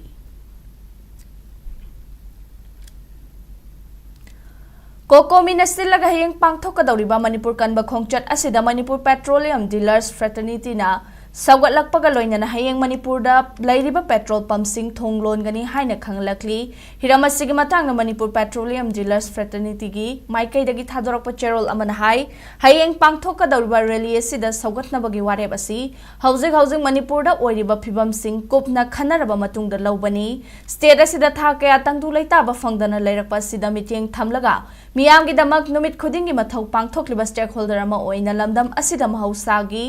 ꯀꯣꯀꯣꯃꯤꯅ ꯁꯤꯜꯂꯒ ꯍꯌꯦꯡ ꯄꯥꯡꯊꯣꯛꯀꯗꯧꯔꯤꯕ ꯃꯅꯤꯄꯨꯔ ꯀꯟꯕ ꯈꯣꯡꯆꯠ ꯑꯁꯤꯗ ꯃꯅꯤꯄꯨꯔ ꯄꯦꯇ꯭ꯔꯣꯂꯤꯌꯝ ꯗꯤꯂꯔꯁ ꯐ꯭ꯔꯦꯇꯔꯅꯤꯇꯤꯅ ꯁꯧꯒꯠꯂꯛꯄꯒ ꯂꯣꯏꯅꯅ ꯍꯌꯦꯡ ꯃꯅꯤꯄꯨꯔꯗ ꯂꯩꯔꯤꯕ ꯄꯦꯇ꯭ꯔꯣꯜ ꯄꯝꯁꯤꯡ ꯊꯣꯡ ꯂꯣꯟꯒꯅꯤ ꯍꯥꯏꯅ ꯈꯪꯂꯛꯂꯤ꯫ ꯍꯤꯔꯝ ꯑꯁꯤꯒꯤ ꯃꯇꯥꯡꯗ ꯃꯅꯤꯄꯨꯔ ꯄꯦꯇ꯭ꯔꯣꯂꯤꯌꯝ ꯗꯤꯂꯔꯁ ꯐ꯭ꯔꯦꯇꯔꯅꯤꯇꯤꯒꯤ ꯃꯥꯏꯀꯩꯗꯒꯤ ꯊꯥꯗꯣꯔꯛꯄ ꯆꯦꯔꯣꯜ ꯑꯃꯅ ꯍꯥꯏ, ꯍꯌꯦꯡ ꯄꯥꯡꯊꯣꯛꯀꯗꯧꯔꯤꯕ ꯔꯦꯂꯤ ꯑꯁꯤꯗ ꯁꯧꯒꯠꯅꯕꯒꯤ ꯋꯥꯔꯦꯞ ꯑꯁꯤ ꯍꯧꯖꯤꯛ ꯍꯧꯖꯤꯛ ꯃꯅꯤꯄꯨꯔꯗ ꯑꯣꯏꯔꯤꯕ ꯐꯤꯕꯝꯁꯤꯡ ꯀꯨꯞꯅ ꯈꯟꯅꯔꯕ ꯃꯇꯨꯡꯗ ꯂꯧꯕꯅꯤ꯫ ꯁ꯭ꯇꯦꯠ ꯑꯁꯤꯗ ꯊꯥ ꯀꯌꯥ ꯇꯪꯗꯨ ꯂꯩꯇꯥꯕ ꯐꯪꯗꯅ ꯂꯩꯔꯛꯄ ꯑꯁꯤꯗ ꯃꯤꯠꯌꯦꯡ ꯊꯝꯂꯒ ꯃꯤꯌꯥꯝꯒꯤꯗꯃꯛ ꯅꯨꯃꯤꯠ ꯈꯨꯗꯤꯡꯒꯤ ꯃꯊꯧ ꯄꯥꯡꯊꯣꯛꯂꯤꯕ stakeholder ꯑꯃ ꯑꯣꯏꯅ ꯂꯝꯗꯝ ꯑꯁꯤꯗ ꯃꯍꯧꯁꯥꯒꯤ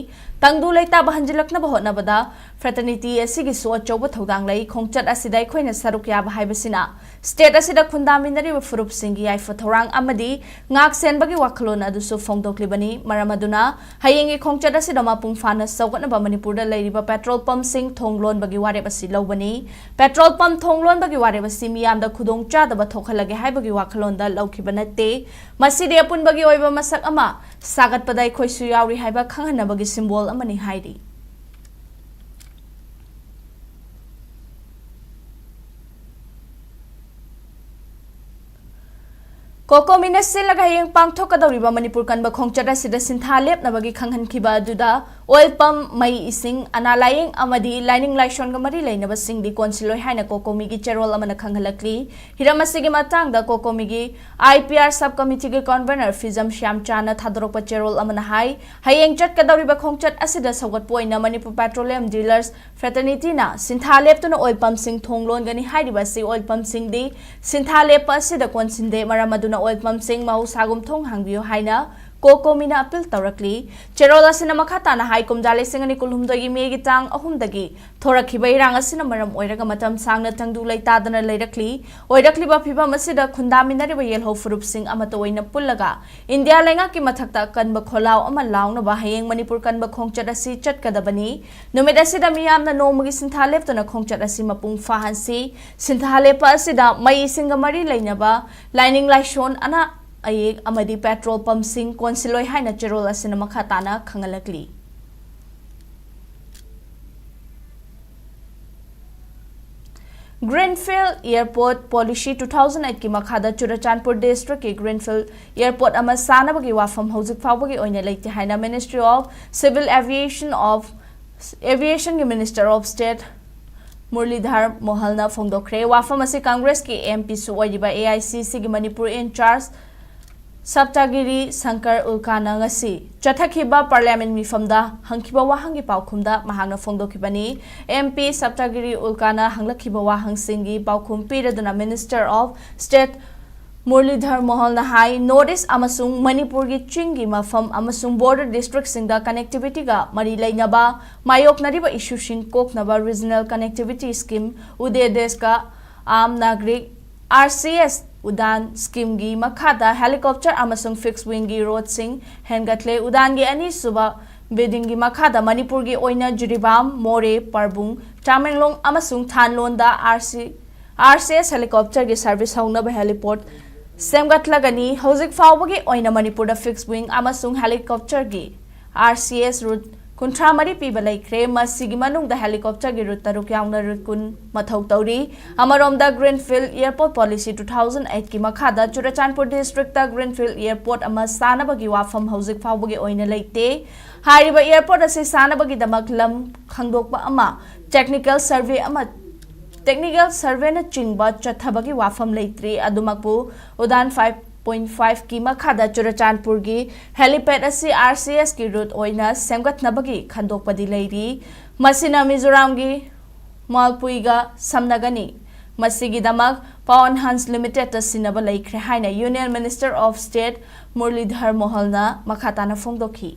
ꯇꯪꯗꯨ ꯂꯩꯇꯥꯕ ꯍꯟꯖꯤꯜꯂꯛꯅꯕ ꯍꯣꯠꯅꯕꯗ fraternity ꯑꯁꯤꯒꯤꯁꯨ ꯑꯆꯧꯕ ꯊꯧꯗꯥꯡ ꯂꯩ꯫ ꯈꯣꯡꯆꯠ ꯑꯁꯤꯗ ꯑꯩꯈꯣꯏꯅ ꯁꯔꯨꯛ ꯌꯥꯕ ꯍꯥꯏꯕꯁꯤꯅ state ꯑꯁꯤꯗ ꯈꯨꯟꯗꯥꯃꯤꯟꯅꯔꯤꯕ ꯐꯨꯔꯨꯞꯁꯤꯡꯒꯤ ꯌꯥꯏꯐ ꯊꯧꯔꯥꯡ ꯑꯃꯗꯤ ꯉꯥꯛ ꯁꯦꯟꯕꯒꯤ ꯋꯥꯈꯜꯂꯣꯟ ꯑꯗꯨꯁꯨ ꯐꯣꯡꯗꯣꯛꯂꯤꯕꯅꯤ꯫ ꯃꯔꯝ ꯑꯗꯨꯅ ꯍꯌꯦꯡꯒꯤ ꯈꯣꯡꯆꯠ ꯑꯁꯤꯗ ꯃꯄꯨꯡ ꯐꯥꯅ ꯁꯧꯒꯠꯅꯕ ꯃꯅꯤꯄꯨꯔꯗ ꯂꯩꯔꯤꯕ petrol pumpꯁꯤꯡ ꯊꯣꯡ ꯂꯣꯟꯕꯒꯤ ꯋꯥꯔꯦꯞ ꯑꯁꯤ ꯂꯧꯕꯅꯤ꯫ Petrol pump ꯊꯣꯡ ꯂꯣꯟꯕꯒꯤ ꯋꯥꯔꯦꯞ ꯑꯁꯤ ꯃꯤꯌꯥꯝꯗ ꯈꯨꯗꯣꯡ ꯆꯥꯗꯕ ꯊꯣꯛꯍꯜꯂꯒꯦ ꯍꯥꯏꯕꯒꯤ ꯋꯥꯈꯜꯂꯣꯟꯗ ꯂꯧꯈꯤꯕ ꯅꯠꯇꯦ꯫ ꯃꯁꯤꯗꯤ ꯑꯄꯨꯟꯕꯒꯤ ꯑꯣꯏꯕ ꯃꯁꯛ ꯑꯃ ꯁꯥꯒꯠꯄꯗ ꯑꯩꯈꯣꯏꯁꯨ ꯌꯥꯎꯔꯤ ꯍꯥꯏꯕ ꯈꯪꯍꯟꯅꯕꯒꯤ symbol ꯑꯃꯅꯤ ꯍꯥꯏꯔꯤ꯫ ꯀꯣꯀꯣꯃꯤꯅ ꯁꯤꯜꯂꯒ ꯍꯌꯦꯡ ꯄꯥꯡꯊꯣꯛꯀꯗꯧꯔꯤꯕ ꯃꯅꯤꯄꯨꯔ ꯀꯟꯕ ꯈꯣꯡꯆꯠ ꯑꯁꯤꯗ ꯁꯤꯟꯊꯥ ꯂꯦꯞꯅꯕꯒꯤ ꯈꯪꯍꯟꯈꯤꯕ ꯑꯗꯨꯗ oil pump, ꯃꯩ, ꯏꯁꯤꯡ, ꯑꯅꯥ ꯂꯥꯌꯦꯡ ꯑꯃꯗꯤ ꯂꯥꯏꯅꯤꯡ ꯂꯥꯏꯁꯣꯟꯒ ꯃꯔꯤ ꯂꯩꯅꯕꯁꯤꯡꯗꯤ ꯀꯣꯟꯁꯤꯜꯂꯣꯏ ꯍꯥꯏꯅ ꯀꯣꯀꯣꯃꯤꯒꯤ ꯆꯦꯔꯣꯜ ꯑꯃꯅ ꯈꯪꯍꯜꯂꯛꯂꯤ꯫ ꯍꯤꯔꯝ ꯑꯁꯤꯒꯤ ꯃꯇꯥꯡꯗ ꯀꯣꯀꯣꯃꯤꯒꯤ I P R sub committeeꯒꯤ convener ꯐꯤꯖꯝ ꯁ꯭ꯌꯥꯝꯆꯥꯅ ꯊꯥꯗꯣꯔꯛꯄ ꯆꯦꯔꯣꯜ ꯑꯃꯅ ꯍꯥꯏ, ꯍꯌꯦꯡ ꯆꯠꯀꯗꯧꯔꯤꯕ ꯈꯣꯡꯆꯠ ꯑꯁꯤꯗ ꯁꯧꯒꯠꯄ ꯑꯣꯏꯅ ꯃꯅꯤꯄꯨꯔ Petroleum Dealers fraternityꯅ ꯁꯤꯟꯊꯥ ꯂꯦꯞꯇꯨꯅ oil pumpꯁꯤꯡ ꯊꯣꯡ ꯂꯣꯟꯒꯅꯤ꯫ ꯍꯥꯏꯔꯤꯕ ꯑꯁꯤ oil pumpꯁꯤꯡꯗꯤ ꯁꯤꯟꯊꯥ ꯂꯦꯞꯄ ꯑꯁꯤꯗ ꯀꯣꯟꯁꯤꯟꯗꯦ꯫ ꯃꯔꯝ ꯑꯗꯨꯅ oil pumpꯁꯤꯡ ꯃꯍꯧꯁꯥꯒꯨꯝ ꯊꯣꯡ ꯍꯥꯡꯕꯤꯌꯨ ꯍꯥꯏꯅ ꯀꯣꯀꯣꯃꯤꯅ appeal ꯇꯧꯔꯛꯂꯤ꯫ ꯆꯦꯔꯣꯜ ꯑꯁꯤꯅ ꯃꯈꯥ ꯇꯥꯅ ꯍꯥꯏ, ꯀꯨꯝꯖꯥ ꯂꯤꯁꯤꯡ ꯑꯅꯤ ꯀꯨꯟꯍꯨꯝꯗꯣꯏꯒꯤ ꯃꯦꯒꯤ ꯇꯥꯡ ꯑꯍꯨꯝꯗꯒꯤ ꯊꯣꯔꯛꯈꯤꯕ ꯏꯔꯥꯡ ꯑꯁꯤꯅ ꯃꯔꯝ ꯑꯣꯏꯔꯒ ꯃꯇꯝ ꯁꯥꯡꯅ ꯇꯪꯗꯨ ꯂꯩꯇꯥꯗꯅ ꯂꯩꯔꯛꯂꯤ꯫ ꯑꯣꯏꯔꯛꯂꯤꯕ ꯐꯤꯚꯝ ꯑꯁꯤꯗ ꯈꯨꯟꯗꯥꯃꯤꯟꯅꯔꯤꯕ ꯌꯦꯜꯍꯧ ꯐꯨꯔꯨꯞꯁꯤꯡ ꯑꯃꯠꯇ ꯑꯣꯏꯅ ꯄꯨꯜꯂꯒ ꯏꯟꯗꯤꯌꯥ ꯂꯩꯉꯥꯛꯀꯤ ꯃꯊꯛꯇ ꯑꯀꯟꯕ ꯈꯣꯜꯂꯥꯎ ꯑꯃ ꯂꯥꯎꯅꯕ ꯍꯌꯦꯡ ꯃꯅꯤꯄꯨꯔ ꯀꯟꯕ ꯈꯣꯡꯆꯠ ꯑꯁꯤ ꯆꯠꯀꯗꯕꯅꯤ꯫ ꯅꯨꯃꯤꯠ ꯑꯁꯤꯗ ꯃꯤꯌꯥꯝꯅ ꯅꯣꯡꯃꯒꯤ ꯁꯤꯟꯊꯥ ꯂꯦꯞꯇꯅ ꯈꯣꯡꯆꯠ ꯑꯁꯤ ꯃꯄꯨꯡ ꯐꯥꯍꯟꯁꯤ꯫ ꯁꯤꯟꯊꯥ ꯂꯦꯞꯄ ꯑꯁꯤꯗ ꯃꯩ ꯏꯁꯤꯡꯒ ꯃꯔꯤ ꯂꯩꯅꯕ ꯂꯥꯏꯅꯤꯡ ꯂꯥꯏꯁꯣꯟ, ꯑꯅꯥ ꯑꯌꯦꯛ ꯑꯃꯗꯤ petrol pumpꯁꯤꯡ ꯀꯣꯟꯁꯤꯜꯂꯣꯏ ꯍꯥꯏꯅ ꯆꯦꯔꯣꯜ ꯑꯁꯤꯅ ꯃꯈꯥ ꯇꯥꯅ ꯈꯪꯍꯜꯂꯛꯂꯤ꯫ Greenfield Airport Policy two thousand eight ꯀꯤ ꯃꯈꯥꯗ ꯆꯨꯔꯆꯥꯟꯄꯨꯔ districtꯀꯤ Greenfield Airport ꯑꯃ ꯁꯥꯅꯕꯒꯤ ꯋꯥꯐꯝ ꯍꯧꯖꯤꯛ ꯐꯥꯎꯕꯒꯤ ꯑꯣꯏꯅ ꯂꯩꯇꯦ ꯍꯥꯏꯅ Ministry of Civil Aviation of, Aviationꯒꯤ Minister of State ꯃꯨꯔꯂꯤꯙꯔ ꯃꯣꯍꯜꯅ ꯐꯣꯡꯗꯣꯛꯈ꯭ꯔꯦ꯫ ꯋꯥꯐꯝ ꯑꯁꯤ Congressꯀꯤ MPꯁꯨ ꯑꯣꯏꯔꯤꯕ AICCꯒꯤ ꯃꯅꯤꯄꯨꯔ in charge ꯁꯞꯇꯥꯒꯤꯔꯤ ꯁꯪꯀꯔ ꯎꯜꯀꯥꯅ ꯉꯁꯤ ꯆꯠꯊꯈꯤꯕ Parliament ꯃꯤꯐꯝꯗ ꯍꯪꯈꯤꯕ ꯋꯥꯍꯪꯒꯤ ꯄꯥꯎꯈꯨꯝꯗ ꯃꯍꯥꯛꯅ ꯐꯣꯡꯗꯣꯛꯈꯤꯕꯅꯤ꯫ MP ꯁꯞꯇꯥꯒꯤꯔꯤ ꯎꯜꯀꯥꯅ ꯍꯪꯂꯛꯈꯤꯕ ꯋꯥꯍꯪꯁꯤꯡꯒꯤ ꯄꯥꯎꯈꯨꯝ ꯄꯤꯔꯗꯨꯅ Minister of State ꯃꯨꯔꯂꯤꯙꯔ ꯃꯣꯍꯜꯅ high, North East ꯑꯃꯁꯨꯡ ꯃꯅꯤꯄꯨꯔꯒꯤ ꯆꯤꯡꯒꯤ ꯃꯐꯝ ꯑꯃꯁꯨꯡ border districtꯁꯤꯡꯗ connectivityꯒ ꯃꯔꯤ ꯂꯩꯅꯕ ꯃꯥꯌꯣꯛꯅꯔꯤꯕ issueꯁꯤꯡ ꯀꯣꯛꯅꯕ Regional Connectivity Scheme, UDAY DESH ꯀ Aam Nagarik, RCS UDAN schemeꯒꯤ ꯃꯈꯥꯗ helicopter ꯑꯃꯁꯨꯡ fixed wingꯒꯤ roadꯁꯤꯡ ꯍꯦꯟꯒꯠꯂꯦ꯫ UDANꯒꯤ ꯑꯅꯤꯁꯨꯕ biddingꯒꯤ ꯃꯈꯥꯗ ꯃꯅꯤꯄꯨꯔꯒꯤ ꯑꯣꯏꯅ ꯖꯤꯔꯤꯕꯥꯝ, ꯃꯣꯔꯦ, ꯄꯔꯕꯨꯡ, ꯇꯃꯦꯡꯂꯣꯡ ꯑꯃꯁꯨꯡ ꯊꯥꯟꯂꯣꯟꯗ RC, RCS helicopterꯒꯤ service ꯍꯧꯅꯕ heliport ꯁꯦꯝꯒꯠꯂꯒꯅꯤ꯫ ꯍꯧꯖꯤꯛ ꯐꯥꯎꯕꯒꯤ ꯑꯣꯏꯅ ꯃꯅꯤꯄꯨꯔꯗ fixed wing ꯑꯃꯁꯨꯡ helicopterꯒꯤ RCS route ꯀꯨꯟꯊ꯭ꯔꯥ ꯃꯔꯤ ꯄꯤꯕ ꯂꯩꯈ꯭ꯔꯦ꯫ ꯃꯁꯤꯒꯤ ꯃꯅꯨꯡꯗ helicopterꯒꯤ route ꯇꯔꯨꯛ ꯌꯥꯎꯅ route ꯀꯨꯟ ꯃꯊꯧ ꯇꯧꯔꯤ꯫ ꯑꯃꯔꯣꯝꯗ Greenfield Airport Policy two thousand eight ꯀꯤ ꯃꯈꯥꯗ ꯆꯨꯔꯆꯥꯟꯄꯨꯔ districtꯇ Greenfield Airport ꯑꯃ ꯁꯥꯅꯕꯒꯤ ꯋꯥꯐꯝ ꯍꯧꯖꯤꯛ ꯐꯥꯎꯕꯒꯤ ꯑꯣꯏꯅ ꯂꯩꯇꯦ꯫ ꯍꯥꯏꯔꯤꯕ airport ꯑꯁꯤ ꯁꯥꯅꯕꯒꯤꯗꯃꯛ ꯂꯝ ꯈꯪꯗꯣꯛꯄ ꯑꯃ, technical survey ꯑꯃ, technical surveyꯅꯆꯤꯡꯕ ꯆꯠꯊꯕꯒꯤ ꯋꯥꯐꯝ ꯂꯩꯇ꯭ꯔꯤ꯫ ꯑꯗꯨꯃꯛꯄꯨ UDAN five point five ꯀꯤ ꯃꯈꯥꯗ ꯆꯨꯔꯆꯥꯟꯄꯨꯔꯒꯤ helipad ꯑꯁꯤ RCSꯀꯤ route ꯑꯣꯏꯅ ꯁꯦꯝꯒꯠꯅꯕꯒꯤ ꯈꯟꯗꯣꯛꯄꯗꯤ ꯂꯩꯔꯤ꯫ ꯃꯁꯤꯅ ꯃꯤꯖꯣꯔꯥꯝꯒꯤ ꯃꯥꯜꯄꯨꯏꯒ ꯁꯝꯅꯒꯅꯤ꯫ ꯃꯁꯤꯒꯤꯗꯃꯛ Pawan Hans Limitedꯇ ꯁꯤꯟꯅꯕ ꯂꯩꯈ꯭ꯔꯦ ꯍꯥꯏꯅ Union Minister of State ꯃꯨꯔꯂꯤꯙꯔ ꯃꯣꯍꯜꯅ ꯃꯈꯥ ꯇꯥꯅ ꯐꯣꯡꯗꯣꯛꯈꯤ꯫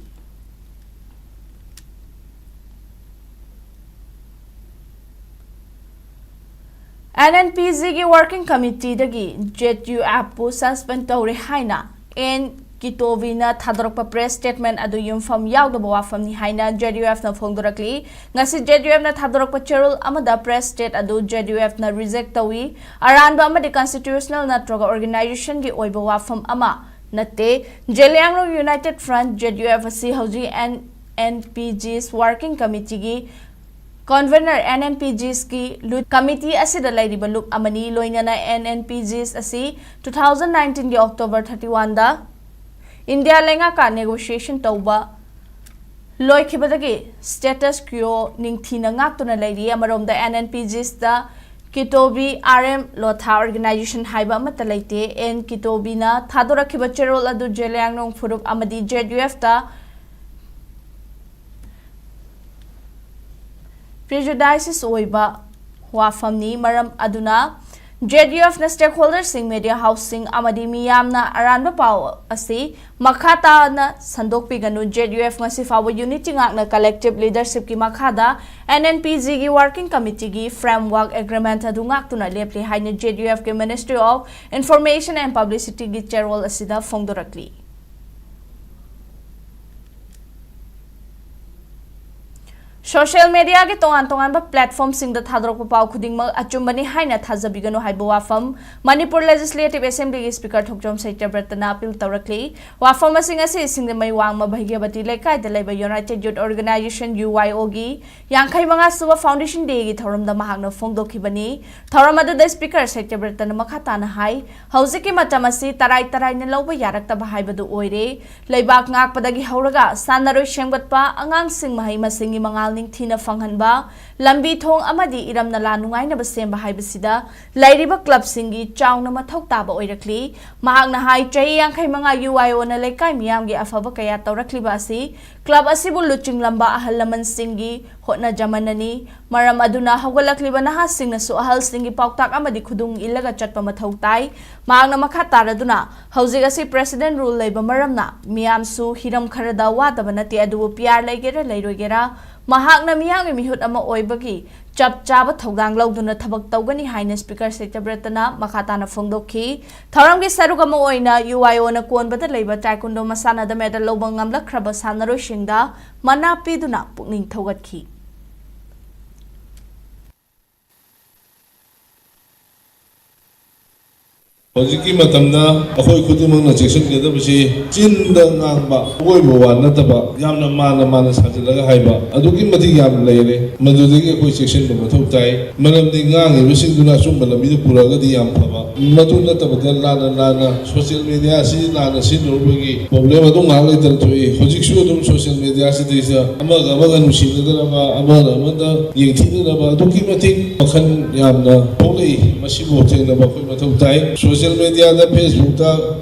NNPGꯒꯤ working committeeꯗꯒꯤ ZUFꯄꯨ suspend ꯇꯧꯔꯦ ꯍꯥꯏꯅ ꯑꯦꯟ ꯀꯤꯇꯣꯕꯤꯅ ꯊꯥꯗꯣꯔꯛꯄ press statement ꯑꯗꯨ ꯌꯨꯝꯐꯝ ꯌꯥꯎꯗꯕ ꯋꯥꯐꯝꯅꯤ ꯍꯥꯏꯅ ZUFꯅ ꯐꯣꯡꯗꯣꯔꯛꯂꯤ꯫ ꯉꯁꯤ ZUFꯅ ꯊꯥꯗꯣꯔꯛꯄ ꯆꯦꯔꯣꯜ ꯑꯃꯗ press state ꯑꯗꯨ ZUFꯅ reject ꯇꯧꯏ꯫ ꯑꯔꯥꯟꯕ ꯑꯃꯗꯤ constitutional ꯅꯠꯇ꯭ꯔꯒ organizationꯒꯤ ꯑꯣꯏꯕ ꯋꯥꯐꯝ ꯑꯃ ꯅꯠꯇꯦ꯫ ꯖꯦꯂꯤꯌꯥꯡꯔꯣꯡ United Front, ZUF ꯑꯁꯤ ꯍꯧꯖꯤꯛ NNPG's working committeeꯒꯤ convener, NNPGsꯀꯤ ꯂꯨꯠ committee ꯑꯁꯤꯗ ꯂꯩꯔꯤꯕ ꯂꯨꯞ ꯑꯃꯅꯤ꯫ ꯂꯣꯏꯅꯅ NNPGs ꯑꯁꯤ two thousand nineteenꯒꯤ October thirty-oneꯗ ꯏꯟꯗꯤꯌꯥ ꯂꯩꯉꯥꯛꯀ negotiation ꯇꯧꯕ ꯂꯣꯏꯈꯤꯕꯗꯒꯤ status quo ꯅꯤꯡꯊꯤꯅ ꯉꯥꯛꯇꯨꯅ ꯂꯩꯔꯤ꯫ ꯑꯃꯔꯣꯝꯗ NNPGsꯇ ꯀꯤꯇꯣꯕꯤ, RM, ꯂꯣꯊꯥ organization ꯍꯥꯏꯕ ꯑꯃꯠꯇ ꯂꯩꯇꯦ꯫ ꯑꯦꯟ ꯀꯤꯇꯣꯕꯤꯅ ꯊꯥꯗꯣꯔꯛꯈꯤꯕ ꯆꯦꯔꯣꯜ ꯑꯗꯨ ꯖꯦꯂꯤꯌꯥꯡꯔꯣꯡ ꯐꯨꯔꯨꯞ ꯑꯃꯗꯤ ZUFꯇ prejudices ꯑꯣꯏꯕ ꯋꯥꯐꯝꯅꯤ꯫ ꯃꯔꯝ ꯑꯗꯨꯅ ꯖꯦꯠ ꯌꯨ ꯑꯦꯐꯅ stakeholderꯁꯤꯡ, media houseꯁꯤꯡ ꯑꯃꯗꯤ ꯃꯤꯌꯥꯝꯅ ꯑꯔꯥꯟꯕ ꯄꯥꯎ ꯑꯁꯤ ꯃꯈꯥ ꯇꯥꯅ ꯁꯟꯗꯣꯛꯄꯤꯒꯅꯨ꯫ ꯖꯦꯠ ꯌꯨ ꯑꯦꯐ ꯉꯁꯤ ꯐꯥꯎꯕ unity ꯉꯥꯛꯅ collective leadershipꯀꯤ ꯃꯈꯥꯗ N N P Gꯒꯤ working committeeꯒꯤ framework agreement ꯑꯗꯨ ꯉꯥꯛꯇꯨꯅ ꯂꯦꯞꯂꯤ ꯍꯥꯏꯅ ꯖꯦꯠ ꯌꯨ ꯑꯦꯐꯀꯤ Ministry of Information and Publicityꯒꯤ ꯆꯦꯔꯣꯜ ꯑꯁꯤꯗ ꯐꯣꯡꯗꯣꯔꯛꯂꯤ꯫ Social mediaꯒꯤ ꯇꯣꯉꯥꯟ ꯇꯣꯉꯥꯟꯕ platformꯁꯤꯡꯗ ꯊꯥꯗꯣꯔꯛꯄ ꯄꯥꯎ ꯈꯨꯗꯤꯡꯃꯛ ꯑꯆꯨꯝꯕꯅꯤ ꯍꯥꯏꯅ ꯊꯥꯖꯕꯤꯒꯅꯨ ꯍꯥꯏꯕ ꯋꯥꯐꯝ Manipur Legislative Assemblyꯒꯤ Speaker ꯊꯣꯛꯆꯣꯝ ꯁꯇ꯭ꯌꯕ꯭ꯔꯇꯅ appeal ꯇꯧꯔꯛꯂꯤ꯫ ꯋꯥꯐꯝ ꯑꯁꯤ ꯉꯁꯤ ꯁꯤꯡꯖꯃꯩ ꯋꯥꯡꯃ ꯚꯩꯒ꯭ꯌꯕꯇꯤ ꯂꯩꯀꯥꯏꯗ ꯂꯩꯕ United Youth Organisation, U Y Oꯒꯤ ꯌꯥꯡꯈꯩ ꯃꯉꯥ ꯁꯨꯕ Foundation Dayꯒꯤ ꯊꯧꯔꯝꯗ ꯃꯍꯥꯛꯅ ꯐꯣꯡꯗꯣꯛꯈꯤꯕꯅꯤ꯫ ꯊꯧꯔꯝ ꯑꯗꯨꯗ Speaker ꯁꯇ꯭ꯌꯕ꯭ꯔꯇꯅ ꯃꯈꯥ ꯇꯥꯅ ꯍꯥꯏ, ꯍꯧꯖꯤꯛꯀꯤ ꯃꯇꯝ ꯑꯁꯤ ꯇꯔꯥꯏ ꯇꯔꯥꯏꯅ ꯂꯧꯕ ꯌꯥꯔꯛꯇꯕ ꯍꯥꯏꯕꯗꯨ ꯑꯣꯏꯔꯦ꯫ ꯂꯩꯕꯥꯛ ꯉꯥꯛꯄꯗꯒꯤ ꯍꯧꯔꯒ ꯁꯥꯟꯅꯔꯣꯏ ꯁꯦꯝꯒꯠꯄ, ꯑꯉꯥꯡꯁꯤꯡ ꯃꯍꯩ ꯃꯁꯤꯡꯒꯤ ꯃꯉꯥꯜ ꯅꯤꯡꯊꯤꯅ ꯐꯪꯍꯟꯕ, ꯂꯝꯕꯤ ꯊꯣꯡ ꯑꯃꯗꯤ ꯏꯔꯝ ꯅꯂꯥ ꯅꯨꯡꯉꯥꯏꯅꯕ ꯁꯦꯝꯕ ꯍꯥꯏꯕꯁꯤꯗ ꯂꯩꯔꯤꯕ clubꯁꯤꯡꯒꯤ ꯆꯥꯎꯅ ꯃꯊꯧ ꯇꯥꯕ ꯑꯣꯏꯔꯛꯂꯤ꯫ ꯃꯍꯥꯛꯅ ꯍꯥꯏ, ꯆꯍꯤ ꯌꯥꯡꯈꯩ ꯃꯉꯥ U Y Oꯅ ꯂꯩꯀꯥꯏ ꯃꯤꯌꯥꯝꯒꯤ ꯑꯐꯕ ꯀꯌꯥ ꯇꯧꯔꯛꯂꯤꯕ ꯑꯁꯤ club ꯑꯁꯤꯕꯨ ꯂꯨꯆꯤꯡꯂꯝꯕ ꯑꯍꯜ ꯂꯃꯟꯁꯤꯡꯒꯤ ꯍꯣꯠꯅꯖꯃꯟꯅꯅꯤ꯫ ꯃꯔꯝ ꯑꯗꯨꯅ ꯍꯧꯒꯠꯂꯛꯂꯤꯕ ꯅꯍꯥꯁꯤꯡꯅꯁꯨ ꯑꯍꯜꯁꯤꯡꯒꯤ ꯄꯥꯎꯇꯥꯛ ꯑꯃꯗꯤ ꯈꯨꯗꯨꯡ ꯏꯜꯂꯒ ꯆꯠꯄ ꯃꯊꯧ ꯇꯥꯏ꯫ ꯃꯍꯥꯛꯅ ꯃꯈꯥ ꯇꯥꯔꯗꯨꯅ, ꯍꯧꯖꯤꯛ ꯑꯁꯤ President Rule ꯂꯩꯕ ꯃꯔꯝꯅ ꯃꯤꯌꯥꯝꯁꯨ ꯍꯤꯔꯝ ꯈꯔꯗ ꯋꯥꯗꯕ ꯅꯠꯇꯦ, ꯑꯗꯨꯕꯨ P R ꯂꯩꯒꯦꯔꯥ ꯂꯩꯔꯣꯏꯒꯦꯔꯥ, ꯃꯍꯥꯛꯅ ꯃꯤꯌꯥꯝꯒꯤ ꯃꯤꯍꯨꯠ ꯑꯃ ꯑꯣꯏꯕꯒꯤ ꯆꯞ ꯆꯥꯕ ꯊꯧꯗꯥꯡ ꯂꯧꯗꯨꯅ ꯊꯕꯛ ꯇꯧꯒꯅꯤ ꯍꯥꯏꯅ Speaker ꯁꯇ꯭ꯌꯕ꯭ꯔꯇꯅ ꯃꯈꯥ ꯇꯥꯅ ꯐꯣꯡꯗꯣꯛꯈꯤ꯫ ꯊꯧꯔꯝꯒꯤ ꯁꯔꯨꯛ ꯑꯃ ꯑꯣꯏꯅ U Y Oꯅ ꯀꯣꯟꯕꯗ ꯂꯩꯕ Taekwondo ꯃꯁꯥꯟꯅꯗ medal ꯂꯧꯕ ꯉꯝꯂꯛꯈ꯭ꯔꯕ ꯁꯥꯟꯅꯔꯣꯏꯁꯤꯡꯗ ꯃꯅꯥ ꯄꯤꯗꯨꯅ ꯄꯨꯛꯅꯤꯡ ꯊꯧꯒꯠꯈꯤ꯫ ꯍꯧꯖꯤꯛꯀꯤ ꯃꯇꯝꯗ ꯑꯩꯈꯣꯏ ꯈꯨꯗꯤꯡꯃꯛꯅ ꯆꯦꯛꯁꯤꯟꯒꯗꯕꯁꯤ ꯆꯤꯟꯗ ꯉꯥꯡꯕ, ꯑꯀꯣꯏꯕ ꯋꯥ ꯅꯠꯇꯕ, ꯌꯥꯝꯅ ꯃꯥꯟꯅ ꯃꯥꯟꯅ ꯁꯥꯖꯤꯜꯂꯒ ꯍꯥꯏꯕ, ꯑꯗꯨꯛꯀꯤ ꯃꯇꯤꯛ ꯌꯥꯝꯅ ꯂꯩꯔꯦ꯫ ꯃꯗꯨꯗꯒꯤ ꯑꯩꯈꯣꯏ ꯆꯦꯛꯁꯤꯟꯕ ꯃꯊꯧ ꯇꯥꯏ꯫ ꯃꯔꯝꯗꯤ ꯉꯥꯡꯉꯤꯕꯁꯤꯡꯗꯨꯅ ꯑꯆꯨꯝꯕ ꯂꯝꯕꯤꯗ ꯄꯨꯔꯛꯑꯒꯗꯤ ꯌꯥꯝ ꯐꯕ, ꯃꯗꯨ ꯅꯠꯇꯕꯗ ꯂꯥꯟꯅ ꯂꯥꯟꯅ social media ꯑꯁꯤ ꯂꯥꯟꯅ ꯁꯤꯖꯤꯟꯅꯔꯨꯕꯒꯤ problem ꯑꯗꯨꯝ ꯉꯥꯏꯍꯥꯛ ꯂꯩꯇꯅ ꯊꯣꯛꯏ꯫ ꯍꯧꯖꯤꯛꯁꯨ ꯑꯗꯨꯝ social media ꯁꯤꯗꯩꯁꯤꯗ ꯑꯃꯒ ꯑꯃꯒ ꯅꯨꯡꯁꯤꯅꯗꯅꯕ, ꯑꯃꯅ ꯑꯃꯗ ꯌꯦꯡꯊꯤꯅꯅꯕ ꯑꯗꯨꯛꯀꯤ ꯃꯇꯤꯛ ꯃꯈꯜ ꯌꯥꯝꯅ ꯊꯣꯛꯂꯛꯏ꯫ ꯃꯁꯤꯕꯨ ꯊꯦꯡꯅꯕ ꯑꯩꯈꯣꯏ ꯃꯊꯧ ꯇꯥꯏ꯫ Social media ꯗ, Facebook ꯇ,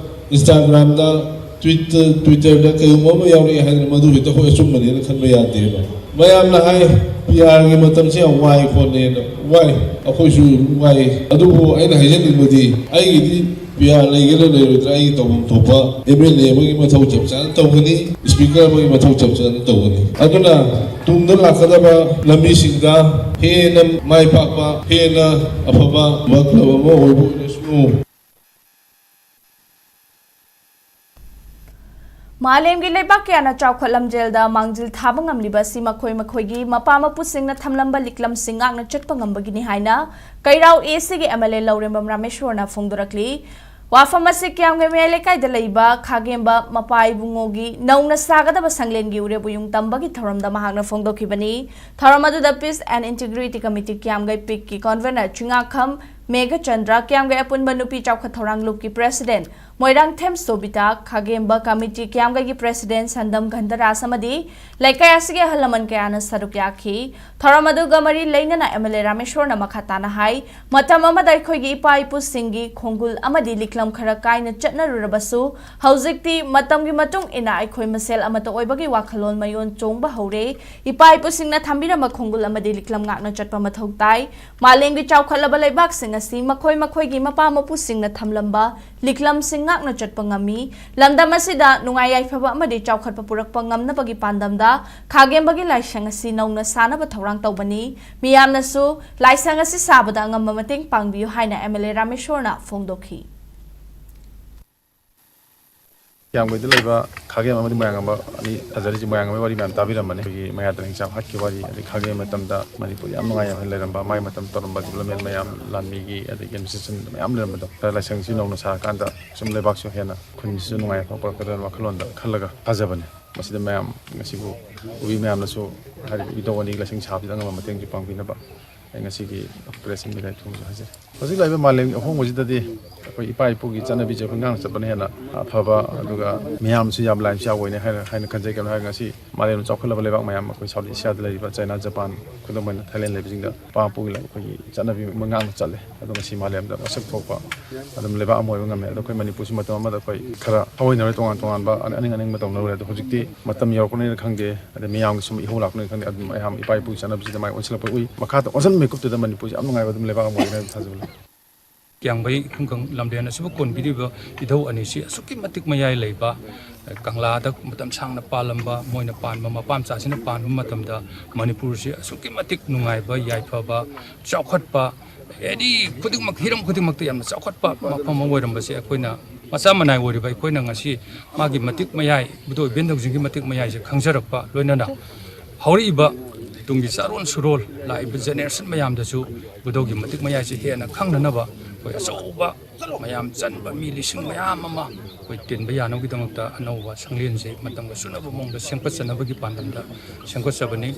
Instagram ꯗ, Twitter, Twitter ꯗ ꯀꯩꯒꯨꯝꯕ ꯑꯃ ꯌꯥꯎꯔꯛꯑꯦ ꯍꯥꯏꯗꯅ ꯃꯗꯨ ꯍꯦꯛꯇ ꯑꯩꯈꯣꯏ ꯑꯆꯨꯝꯕꯅꯦꯅ ꯈꯟꯕ ꯌꯥꯗꯦꯕ꯫ ꯃꯌꯥꯝꯅ ꯍꯥꯏ, ꯄꯤ ꯑꯥꯔꯒꯤ ꯃꯇꯝꯁꯦ ꯌꯥꯝ ꯋꯥꯏ ꯈꯣꯠꯂꯦꯅ꯫ ꯋꯥꯏ, ꯑꯩꯈꯣꯏꯁꯨ ꯋꯥꯏ꯫ ꯑꯗꯨꯕꯨ ꯑꯩꯅ ꯍꯥꯏꯖꯅꯤꯡꯕꯗꯤ, ꯑꯩꯒꯤꯗꯤ ꯄꯤ ꯑꯥꯔ ꯂꯩꯒꯦꯔꯥ ꯂꯩꯔꯣꯏꯗ꯭ꯔꯥ, ꯑꯩꯒꯤ ꯇꯧꯐꯝ ꯊꯣꯛꯄ ꯑꯦꯝ ꯑꯦꯜ ꯑꯦ ꯑꯃꯒꯤ ꯃꯊꯧ ꯆꯞ ꯆꯥꯅ ꯇꯧꯒꯅꯤ, ꯏꯁꯄꯤꯀꯔ ꯑꯃꯒꯤ ꯃꯊꯧ ꯆꯞ ꯆꯥꯅ ꯇꯧꯒꯅꯤ꯫ ꯑꯗꯨꯅ ꯇꯨꯡꯗ ꯂꯥꯛꯀꯗꯕ ꯂꯝꯕꯤꯁꯤꯡꯗ ꯍꯦꯟꯅ ꯃꯥꯏ ꯄꯥꯛꯄ, ꯍꯦꯟꯅ ꯑꯐꯕ ꯀ꯭ꯂꯕ ꯑꯃ ꯑꯣꯏꯕ ꯑꯣꯏꯔꯁꯅꯨ꯫ ꯃꯥꯂꯦꯝꯒꯤ ꯂꯩꯕꯥꯛ ꯀꯌꯥꯅ ꯆꯥꯎꯈꯠ ꯂꯝꯖꯦꯜꯗ ꯃꯥꯡꯖꯤꯜ ꯊꯥꯕ ꯉꯝꯂꯤꯕ ꯑꯁꯤ ꯃꯈꯣꯏ ꯃꯈꯣꯏꯒꯤ ꯃꯄꯥ ꯃꯄꯨꯁꯤꯡꯅ ꯊꯝꯂꯝꯕ ꯂꯤꯛꯂꯝꯁꯤꯡ ꯉꯥꯛꯅ ꯆꯠꯄ ꯉꯝꯕꯒꯤꯅꯤ ꯍꯥꯏꯅ ꯀꯩꯔꯥꯎ ꯑꯦ ꯁꯤꯒꯤ ꯑꯦꯝ ꯑꯦꯜ ꯑꯦ ꯂꯧꯔꯦꯝꯕꯝ ꯔꯥꯃꯦꯁꯣꯔꯅ ꯐꯣꯡꯗꯣꯔꯛꯂꯤ꯫ ꯋꯥꯐꯝ ꯑꯁꯤ ꯀꯤꯌꯥꯝꯒꯩ ꯃꯌꯥꯏ ꯂꯩꯀꯥꯏꯗ ꯂꯩꯕ ꯈꯥꯒꯦꯝꯕ ꯃꯄꯥ ꯏꯕꯨꯡꯉꯣꯒꯤ ꯅꯧꯅ ꯁꯥꯒꯗꯕ ꯁꯪꯂꯦꯟꯒꯤ ꯎꯔꯦꯞ ꯎꯌꯨꯡ ꯇꯝꯕꯒꯤ ꯊꯧꯔꯝꯗ ꯃꯍꯥꯛꯅ ꯐꯣꯡꯗꯣꯛꯈꯤꯕꯅꯤ꯫ ꯊꯧꯔꯝ ꯑꯗꯨꯗ Peace and Integrity Committee ꯀꯤꯌꯥꯝꯒꯩ ꯄꯤꯛꯀꯤ convener Chingakham Meghachandra, ꯀꯤꯌꯥꯝꯒꯩ ꯑꯄꯨꯟꯕ ꯅꯨꯄꯤ ꯆꯥꯎꯈꯠ ꯊꯧꯔꯥꯡ ꯂꯨꯞꯀꯤ president ꯃꯣꯏꯔꯥꯡꯊꯦꯝ ꯁꯣꯕꯤꯇꯥ, ꯈꯥꯒꯦꯝꯕ committee ꯀꯤꯌꯥꯝꯒꯩꯒꯤ president ꯁꯟꯗꯝ ꯘꯟꯙꯔꯥꯖ ꯑꯃꯗꯤ ꯂꯩꯀꯥꯏ ꯑꯁꯤꯒꯤ ꯑꯍꯜ ꯂꯃꯟ ꯀꯌꯥꯅ ꯁꯔꯨꯛ ꯌꯥꯈꯤ꯫ ꯊꯧꯔꯝ ꯑꯗꯨꯒ ꯃꯔꯤ ꯂꯩꯅꯅ ꯑꯦꯝ ꯑꯦꯜ ꯑꯦ ꯔꯥꯃꯦꯁꯣꯔꯅ ꯃꯈꯥ ꯇꯥꯅ ꯍꯥꯏ, ꯃꯇꯝ ꯑꯃꯗ ꯑꯩꯈꯣꯏꯒꯤ ꯏꯄꯥ ꯏꯄꯨꯁꯤꯡꯒꯤ ꯈꯣꯡꯒꯨꯜ ꯑꯃꯗꯤ ꯂꯤꯛꯂꯝ ꯈꯔ ꯀꯥꯏꯅ ꯆꯠꯅꯔꯨꯔꯕꯁꯨ, ꯍꯧꯖꯤꯛꯇꯤ ꯃꯇꯝꯒꯤ ꯃꯇꯨꯡ ꯏꯟꯅ ꯑꯩꯈꯣꯏ ꯃꯁꯦꯜ ꯑꯃꯠꯇ ꯑꯣꯏꯕꯒꯤ ꯋꯥꯈꯜꯂꯣꯟ ꯃꯌꯣꯟ ꯆꯣꯡꯕ ꯍꯧꯔꯦ꯫ ꯏꯄꯥ ꯏꯄꯨꯁꯤꯡꯅ ꯊꯝꯕꯤꯔꯝꯕ ꯈꯣꯡꯒꯨꯜ ꯑꯃꯗꯤ ꯂꯤꯛꯂꯝ ꯉꯥꯛꯅ ꯆꯠꯄ ꯃꯊꯧ ꯇꯥꯏ꯫ ꯃꯥꯂꯦꯝꯒꯤ ꯆꯥꯎꯈꯠꯂꯕ ꯂꯩꯕꯥꯛꯁꯤꯡ ꯑꯁꯤ ꯃꯈꯣꯏ ꯃꯈꯣꯏꯒꯤ ꯃꯄꯥ ꯃꯄꯨꯁꯤꯡꯅ ꯊꯝꯂꯝꯕ ꯂꯤꯛꯂꯝꯁꯤꯡ ꯉꯥꯛꯅ ꯆꯠꯄ ꯉꯝꯃꯤ꯫ ꯂꯝꯗꯝ ꯑꯁꯤꯗ ꯅꯨꯡꯉꯥꯏ ꯌꯥꯏꯐꯕ ꯑꯃꯗꯤ ꯆꯥꯎꯈꯠꯄ ꯄꯨꯔꯛꯄ ꯉꯝꯅꯕꯒꯤ ꯄꯥꯟꯗꯝꯗ ꯈꯥꯒꯦꯝꯕꯒꯤ ꯂꯥꯏꯁꯪ ꯑꯁꯤ ꯅꯧꯅ ꯁꯥꯅꯕ ꯊꯧꯔꯥꯡ ꯇꯧꯕꯅꯤ꯫ ꯃꯤꯌꯥꯝꯅꯁꯨ ꯂꯥꯏꯁꯪ ꯑꯁꯤ ꯁꯥꯕꯗ ꯑꯉꯝꯕ ꯃꯇꯦꯡ ꯄꯥꯡꯕꯤꯌꯨ ꯍꯥꯏꯅ ꯑꯦꯝ ꯑꯦꯜ ꯑꯦ ꯔꯥꯃꯦꯁꯣꯔꯅ ꯐꯣꯡꯗꯣꯛꯈꯤ꯫ ꯀꯤꯌꯥꯝꯒꯩꯗ ꯂꯩꯕ ꯈꯥꯒꯦꯝ ꯑꯃꯗꯤ ꯃꯣꯏꯔꯥꯡꯉꯝꯕ ꯑꯅꯤ ꯐꯖꯔꯤꯁꯦ꯫ ꯃꯣꯏꯔꯥꯡꯉꯝꯕꯒꯤ ꯋꯥꯔꯤ ꯃꯌꯥꯝ ꯇꯥꯕꯤꯔꯝꯃꯅꯤ꯫ ꯑꯩꯈꯣꯏꯒꯤ ꯃꯌꯥ ꯇꯔꯦꯠ ꯆꯥꯝ ꯍꯠꯈꯤꯕ ꯋꯥꯔꯤ, ꯑꯗꯩ ꯈꯥꯒꯦꯝ ꯃꯇꯝꯗ ꯃꯅꯤꯄꯨꯔ ꯌꯥꯝ ꯅꯨꯡꯉꯥꯏ ꯌꯥꯏꯐꯅ ꯂꯩꯔꯝꯕ, ꯃꯥꯏ ꯃꯇꯝ ꯇꯧꯔꯝꯕ development ꯃꯌꯥꯝ, ꯂꯥꯟꯃꯤꯒꯤ ꯑꯗꯒꯤ administration ꯃꯌꯥꯝ ꯂꯩꯔꯝꯕꯗꯣ, ꯂꯥꯏꯁꯪꯁꯤ ꯅꯧꯅ ꯁꯥꯔꯀꯥꯟꯗ ꯁꯨꯝ ꯂꯩꯕꯥꯛꯁꯨ ꯍꯦꯟꯅ ꯈꯨꯟꯁꯤꯁꯨ ꯅꯨꯡꯉꯥꯏ ꯌꯥꯏꯐꯕ ꯄꯨꯔꯛꯀꯗ꯭ꯔꯥꯅ ꯋꯥꯈꯜꯂꯣꯟꯗ ꯈꯜꯂꯒ ꯁꯥꯖꯕꯅꯤ꯫ ꯃꯁꯤꯗ ꯃꯌꯥꯝ ꯉꯁꯤꯕꯨ ꯎꯕꯤ ꯃꯌꯥꯝꯅꯁꯨ ꯍꯥꯏꯔꯤꯕ ꯏꯙꯧ ꯑꯅꯤ ꯂꯥꯏꯁꯪ ꯁꯥꯕꯁꯤꯗ ꯑꯉꯝꯕ ꯃꯇꯦꯡꯁꯨ ꯄꯥꯡꯕꯤꯅꯕ ꯑꯩ ꯉꯁꯤꯒꯤ ꯄ꯭ꯔꯦꯁ ꯃꯤꯠ ꯊꯨꯡꯁꯨ ꯍꯥꯏꯖꯩ꯫ ꯍꯧꯖꯤꯛ ꯂꯥꯛꯏꯕ ꯃꯥꯂꯦꯝꯒꯤ ꯑꯍꯣꯡꯕꯁꯤꯗꯗꯤ ꯑꯩꯈꯣꯏ ꯏꯄꯥ ꯏꯄꯨꯒꯤ ꯆꯠꯅꯕꯤꯁꯦ ꯑꯩꯈꯣꯏ ꯉꯥꯛꯅ ꯆꯠꯄꯅ ꯍꯦꯟꯅ ꯑꯐꯕ, ꯑꯗꯨꯒ ꯃꯤꯌꯥꯝꯁꯨ ꯌꯥꯝ ꯂꯥꯏꯕꯁꯨ ꯌꯥꯎꯕꯅꯦ ꯍꯥꯏꯅ ꯍꯥꯏꯅ ꯈꯟꯖꯩ꯫ ꯀꯩꯅꯣ ꯍꯥꯏꯔꯒ ꯉꯁꯤ ꯃꯥꯂꯦꯝ ꯆꯥꯎꯈꯠꯂꯕ ꯂꯩꯕꯥꯛ ꯃꯌꯥꯝ, ꯑꯩꯈꯣꯏ ꯁꯥꯎꯠ ꯑꯦꯁꯤꯌꯥꯗ ꯂꯩꯔꯤꯕ ꯆꯥꯏꯅꯥ, ꯖꯄꯥꯟ, ꯈꯨꯗꯝ ꯑꯣꯏꯅ ꯊꯥꯏꯂꯦꯟ ꯂꯩꯕꯁꯤꯡꯗ ꯏꯄꯥ ꯏꯄꯨꯒꯤ ꯑꯩꯈꯣꯏꯒꯤ ꯆꯠꯅꯕꯤ ꯃꯣꯏ ꯉꯥꯛꯅ ꯆꯠꯂꯦ꯫ ꯑꯗꯣ ꯉꯁꯤ ꯃꯥꯂꯦꯝꯗ ꯃꯁꯛ ꯊꯣꯛꯄ ꯑꯗꯨꯝ ꯂꯩꯕꯥꯛ ꯑꯃ ꯑꯣꯏꯕ ꯉꯝꯃꯦ꯫ ꯑꯗꯣ ꯑꯩꯈꯣꯏ ꯃꯅꯤꯄꯨꯔꯁꯨ ꯃꯇꯝ ꯑꯃꯗ ꯑꯩꯈꯣꯏ ꯈꯔ ꯊꯑꯣꯏꯅꯔꯦ, ꯇꯣꯉꯥꯟ ꯇꯣꯉꯥꯟꯕ ꯑꯅꯤꯡ ꯑꯅꯤꯡꯕ ꯇꯧꯅꯔꯨꯔꯦ꯫ ꯑꯗꯣ ꯍꯧꯖꯤꯛꯇꯤ ꯃꯇꯝ ꯌꯧꯔꯛꯄꯅꯤꯅ ꯈꯪꯗꯦ, ꯑꯗꯩ ꯃꯤꯌꯥꯝꯒꯤ ꯁꯨꯝ ꯏꯍꯧ ꯂꯥꯛꯄꯅꯤꯅ ꯈꯪꯗꯦ, ꯑꯗꯨꯝ ꯃꯌꯥꯝ ꯏꯄꯥ ꯏꯄꯨꯒꯤ ꯆꯠꯅꯕꯤꯁꯤꯗ ꯃꯥꯏ ꯑꯣꯟꯁꯤꯜꯂꯛꯄ ꯎꯏ꯫ ꯃꯈꯥꯗ ꯑꯣꯟꯁꯤꯟꯕ ꯃꯤꯀꯨꯞꯇꯨꯗ ꯃꯅꯤꯄꯨꯔꯁꯤ ꯌꯥꯝ ꯅꯨꯡꯉꯥꯏꯕ ꯑꯗꯨꯝ ꯂꯩꯕꯥꯛ ꯑꯃ ꯑꯣꯏꯒꯅꯤ ꯍꯥꯏꯅ ꯊꯥꯖꯕ ꯂꯩ꯫ ꯀꯤꯌꯥꯡꯕꯩ ꯈꯨꯡꯒꯪ ꯂꯝꯂꯦꯟ ꯑꯁꯤꯕꯨ ꯀꯣꯟꯕꯤꯔꯤꯕ ꯏꯙꯧ ꯑꯅꯤꯁꯤ ꯑꯁꯨꯛꯀꯤ ꯃꯇꯤꯛ ꯃꯌꯥꯏ ꯂꯩꯕ, ꯀꯪꯂꯥꯗ ꯃꯇꯝ ꯁꯥꯡꯅ ꯄꯥꯜꯂꯝꯕ, ꯃꯣꯏꯅ ꯄꯥꯟꯕ ꯃꯄꯥ ꯃꯆꯥꯁꯤꯅ ꯄꯥꯟꯕ ꯃꯇꯝꯗ ꯃꯅꯤꯄꯨꯔꯁꯤ ꯑꯁꯨꯛꯀꯤ ꯃꯇꯤꯛ ꯅꯨꯡꯉꯥꯏꯕ, ꯌꯥꯏꯐꯕ, ꯆꯥꯎꯈꯠꯄ, ꯑꯦꯅꯤ ꯈꯨꯗꯤꯡꯃꯛ, ꯍꯤꯔꯝ ꯈꯨꯗꯤꯡꯃꯛꯇ ꯌꯥꯝꯅ ꯆꯥꯎꯈꯠꯄ ꯃꯐꯝ ꯑꯃ ꯑꯣꯏꯔꯝꯕꯁꯦ ꯑꯩꯈꯣꯏꯅ ꯃꯆꯥ ꯃꯅꯥꯏ ꯑꯣꯏꯔꯤꯕ ꯑꯩꯈꯣꯏꯅ ꯉꯁꯤ ꯃꯥꯒꯤ ꯃꯇꯤꯛ ꯃꯌꯥꯏ, ꯏꯕꯨꯙꯧ ꯏꯕꯦꯟ ꯊꯧꯖꯤꯟꯒꯤ ꯃꯇꯤꯛ ꯃꯌꯥꯏꯁꯦ ꯈꯪꯖꯔꯛꯄ, ꯂꯣꯏꯅꯅ ꯍꯧꯔꯛꯏꯕ ꯇꯨꯡꯒꯤ ꯆꯥꯔꯣꯟ ꯁꯨꯔꯣꯜ, ꯂꯥꯛꯏꯕ ꯖꯦꯅꯦꯔꯦꯁꯟ ꯃꯌꯥꯝꯗꯁꯨ ꯏꯕꯨꯙꯧꯒꯤ ꯃꯇꯤꯛ ꯃꯌꯥꯏꯁꯦ ꯍꯦꯟꯅ ꯈꯪꯅꯅꯕ ꯑꯩꯈꯣꯏ ꯑꯆꯧꯕ ꯃꯌꯥꯝ ꯆꯟꯕ ꯃꯤ ꯂꯤꯁꯤꯡ ꯃꯌꯥꯝ ꯑꯃ ꯑꯩꯈꯣꯏ ꯇꯤꯟꯕ ꯌꯥꯅꯕꯒꯤꯗꯃꯛꯇ ꯑꯅꯧꯕ ꯁꯪꯂꯦꯟꯁꯦ ꯃꯇꯝꯒ ꯆꯨꯅꯕ ꯃꯑꯣꯡꯗ ꯁꯦꯝꯒꯠꯆꯅꯕꯒꯤ ꯄꯥꯟꯗꯝꯗ ꯁꯦꯝꯒꯠꯆꯕꯅꯤ꯫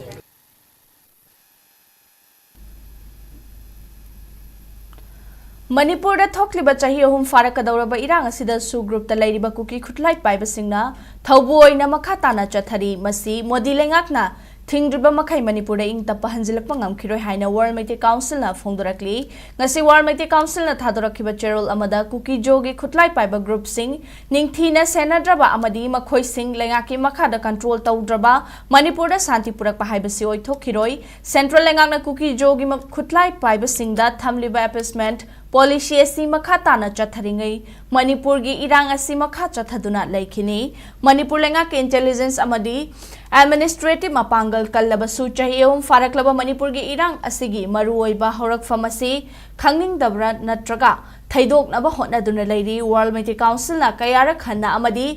ꯃꯅꯤꯄꯨꯔꯗ ꯊꯣꯛꯂꯤꯕ ꯆꯍꯤ ꯑꯍꯨꯝ ꯐꯥꯔꯛꯀꯗꯧꯔꯕ ꯏꯔꯥꯡ ꯑꯁꯤꯗꯁꯨ ꯒ꯭ꯔꯨꯞꯇ ꯂꯩꯔꯤꯕ ꯀꯨꯀꯤ ꯈꯨꯠꯂꯥꯏ ꯄꯥꯏꯕꯁꯤꯡꯅ ꯊꯧꯕꯨ ꯑꯣꯏꯅ ꯃꯈꯥ ꯇꯥꯅ ꯆꯠꯊꯔꯤ꯫ ꯃꯁꯤ ꯃꯣꯗꯤ ꯂꯩꯉꯥꯛꯅ ꯊꯤꯡꯗ꯭ꯔꯤꯕ ꯃꯈꯩ ꯃꯅꯤꯄꯨꯔꯗ ꯏꯪ ꯇꯞꯄ ꯍꯟꯖꯤꯜꯂꯛꯄ ꯉꯝꯈꯤꯔꯣꯏ ꯍꯥꯏꯅ ꯋꯥꯔꯜ ꯃꯩꯇꯩ ꯀꯥꯎꯟꯁꯤꯜꯅ ꯐꯣꯡꯗꯣꯔꯛꯂꯤ꯫ ꯉꯁꯤ ꯋꯥꯔꯜ ꯃꯩꯇꯩ ꯀꯥꯎꯟꯁꯤꯜꯅ ꯊꯥꯗꯣꯔꯛꯈꯤꯕ ꯆꯦꯔꯣꯜ ꯑꯃꯗ ꯀꯨꯀꯤ ꯖꯣꯒꯤ ꯈꯨꯠꯂꯥꯏ ꯄꯥꯏꯕ ꯒ꯭ꯔꯨꯞꯁꯤꯡ ꯅꯤꯡꯊꯤꯅ ꯁꯦꯟꯅꯗ꯭ꯔꯕ ꯑꯃꯗꯤ ꯃꯈꯣꯏꯁꯤꯡ ꯂꯩꯉꯥꯛꯀꯤ ꯃꯈꯥꯗ ꯀꯟꯇ꯭ꯔꯣꯜ ꯇꯧꯗ꯭ꯔꯕ ꯃꯅꯤꯄꯨꯔꯗ ꯁꯥꯟꯇꯤ ꯄꯨꯔꯛꯄ ꯍꯥꯏꯕꯁꯤ ꯑꯣꯏꯊꯣꯛꯈꯤꯔꯣꯏ꯫ ꯁꯦꯟꯇ꯭ꯔꯦꯜ ꯂꯩꯉꯥꯛꯅ ꯀꯨꯀꯤ ꯖꯣꯒꯤ ꯃ-, ꯈꯨꯠꯂꯥꯏ ꯄꯥꯏꯕꯁꯤꯡꯗ ꯊꯝꯂꯤꯕ ꯑꯦꯄꯤꯁꯃꯦꯟꯠ ꯄꯣꯂꯤꯁꯤ ꯑꯁꯤ ꯃꯈꯥ ꯇꯥꯅ ꯆꯠꯊꯔꯤꯉꯩ ꯃꯅꯤꯄꯨꯔꯒꯤ ꯏꯔꯥꯡ ꯑꯁꯤ ꯃꯈꯥ ꯆꯠꯊꯗꯨꯅ ꯂꯩꯈꯤꯅꯤ꯫ ꯃꯅꯤꯄꯨꯔ ꯂꯩꯉꯥꯛꯀꯤ ꯏꯟꯇꯦꯂꯤꯖꯦꯟꯁ ꯑꯃꯗꯤ ꯑꯦꯗꯃꯤꯅꯤꯁꯇ꯭ꯔꯦꯇꯤꯚ ꯃꯄꯥꯡꯒꯜ ꯀꯜꯂꯕꯁꯨ ꯆꯍꯤ ꯑꯍꯨꯝ ꯐꯥꯔꯛꯂꯕ ꯃꯅꯤꯄꯨꯔꯒꯤ ꯏꯔꯥꯡ ꯑꯁꯤꯒꯤ ꯃꯔꯨꯑꯣꯏꯕ ꯍꯧꯔꯛꯐꯝ ꯑꯁꯤ ꯈꯪꯅꯤꯡꯗꯕ꯭ꯔꯥ ꯅꯠꯇ꯭ꯔꯒ ꯊꯩꯗꯣꯛꯅꯕ ꯍꯣꯠꯅꯗꯨꯅ ꯂꯩꯔꯤ꯫ ꯋꯥꯔꯜ ꯃꯩꯇꯩ ꯀꯥꯎꯟꯁꯤꯜꯅ ꯀꯌꯥꯔꯛ ꯍꯟꯅ ꯑꯃꯗꯤ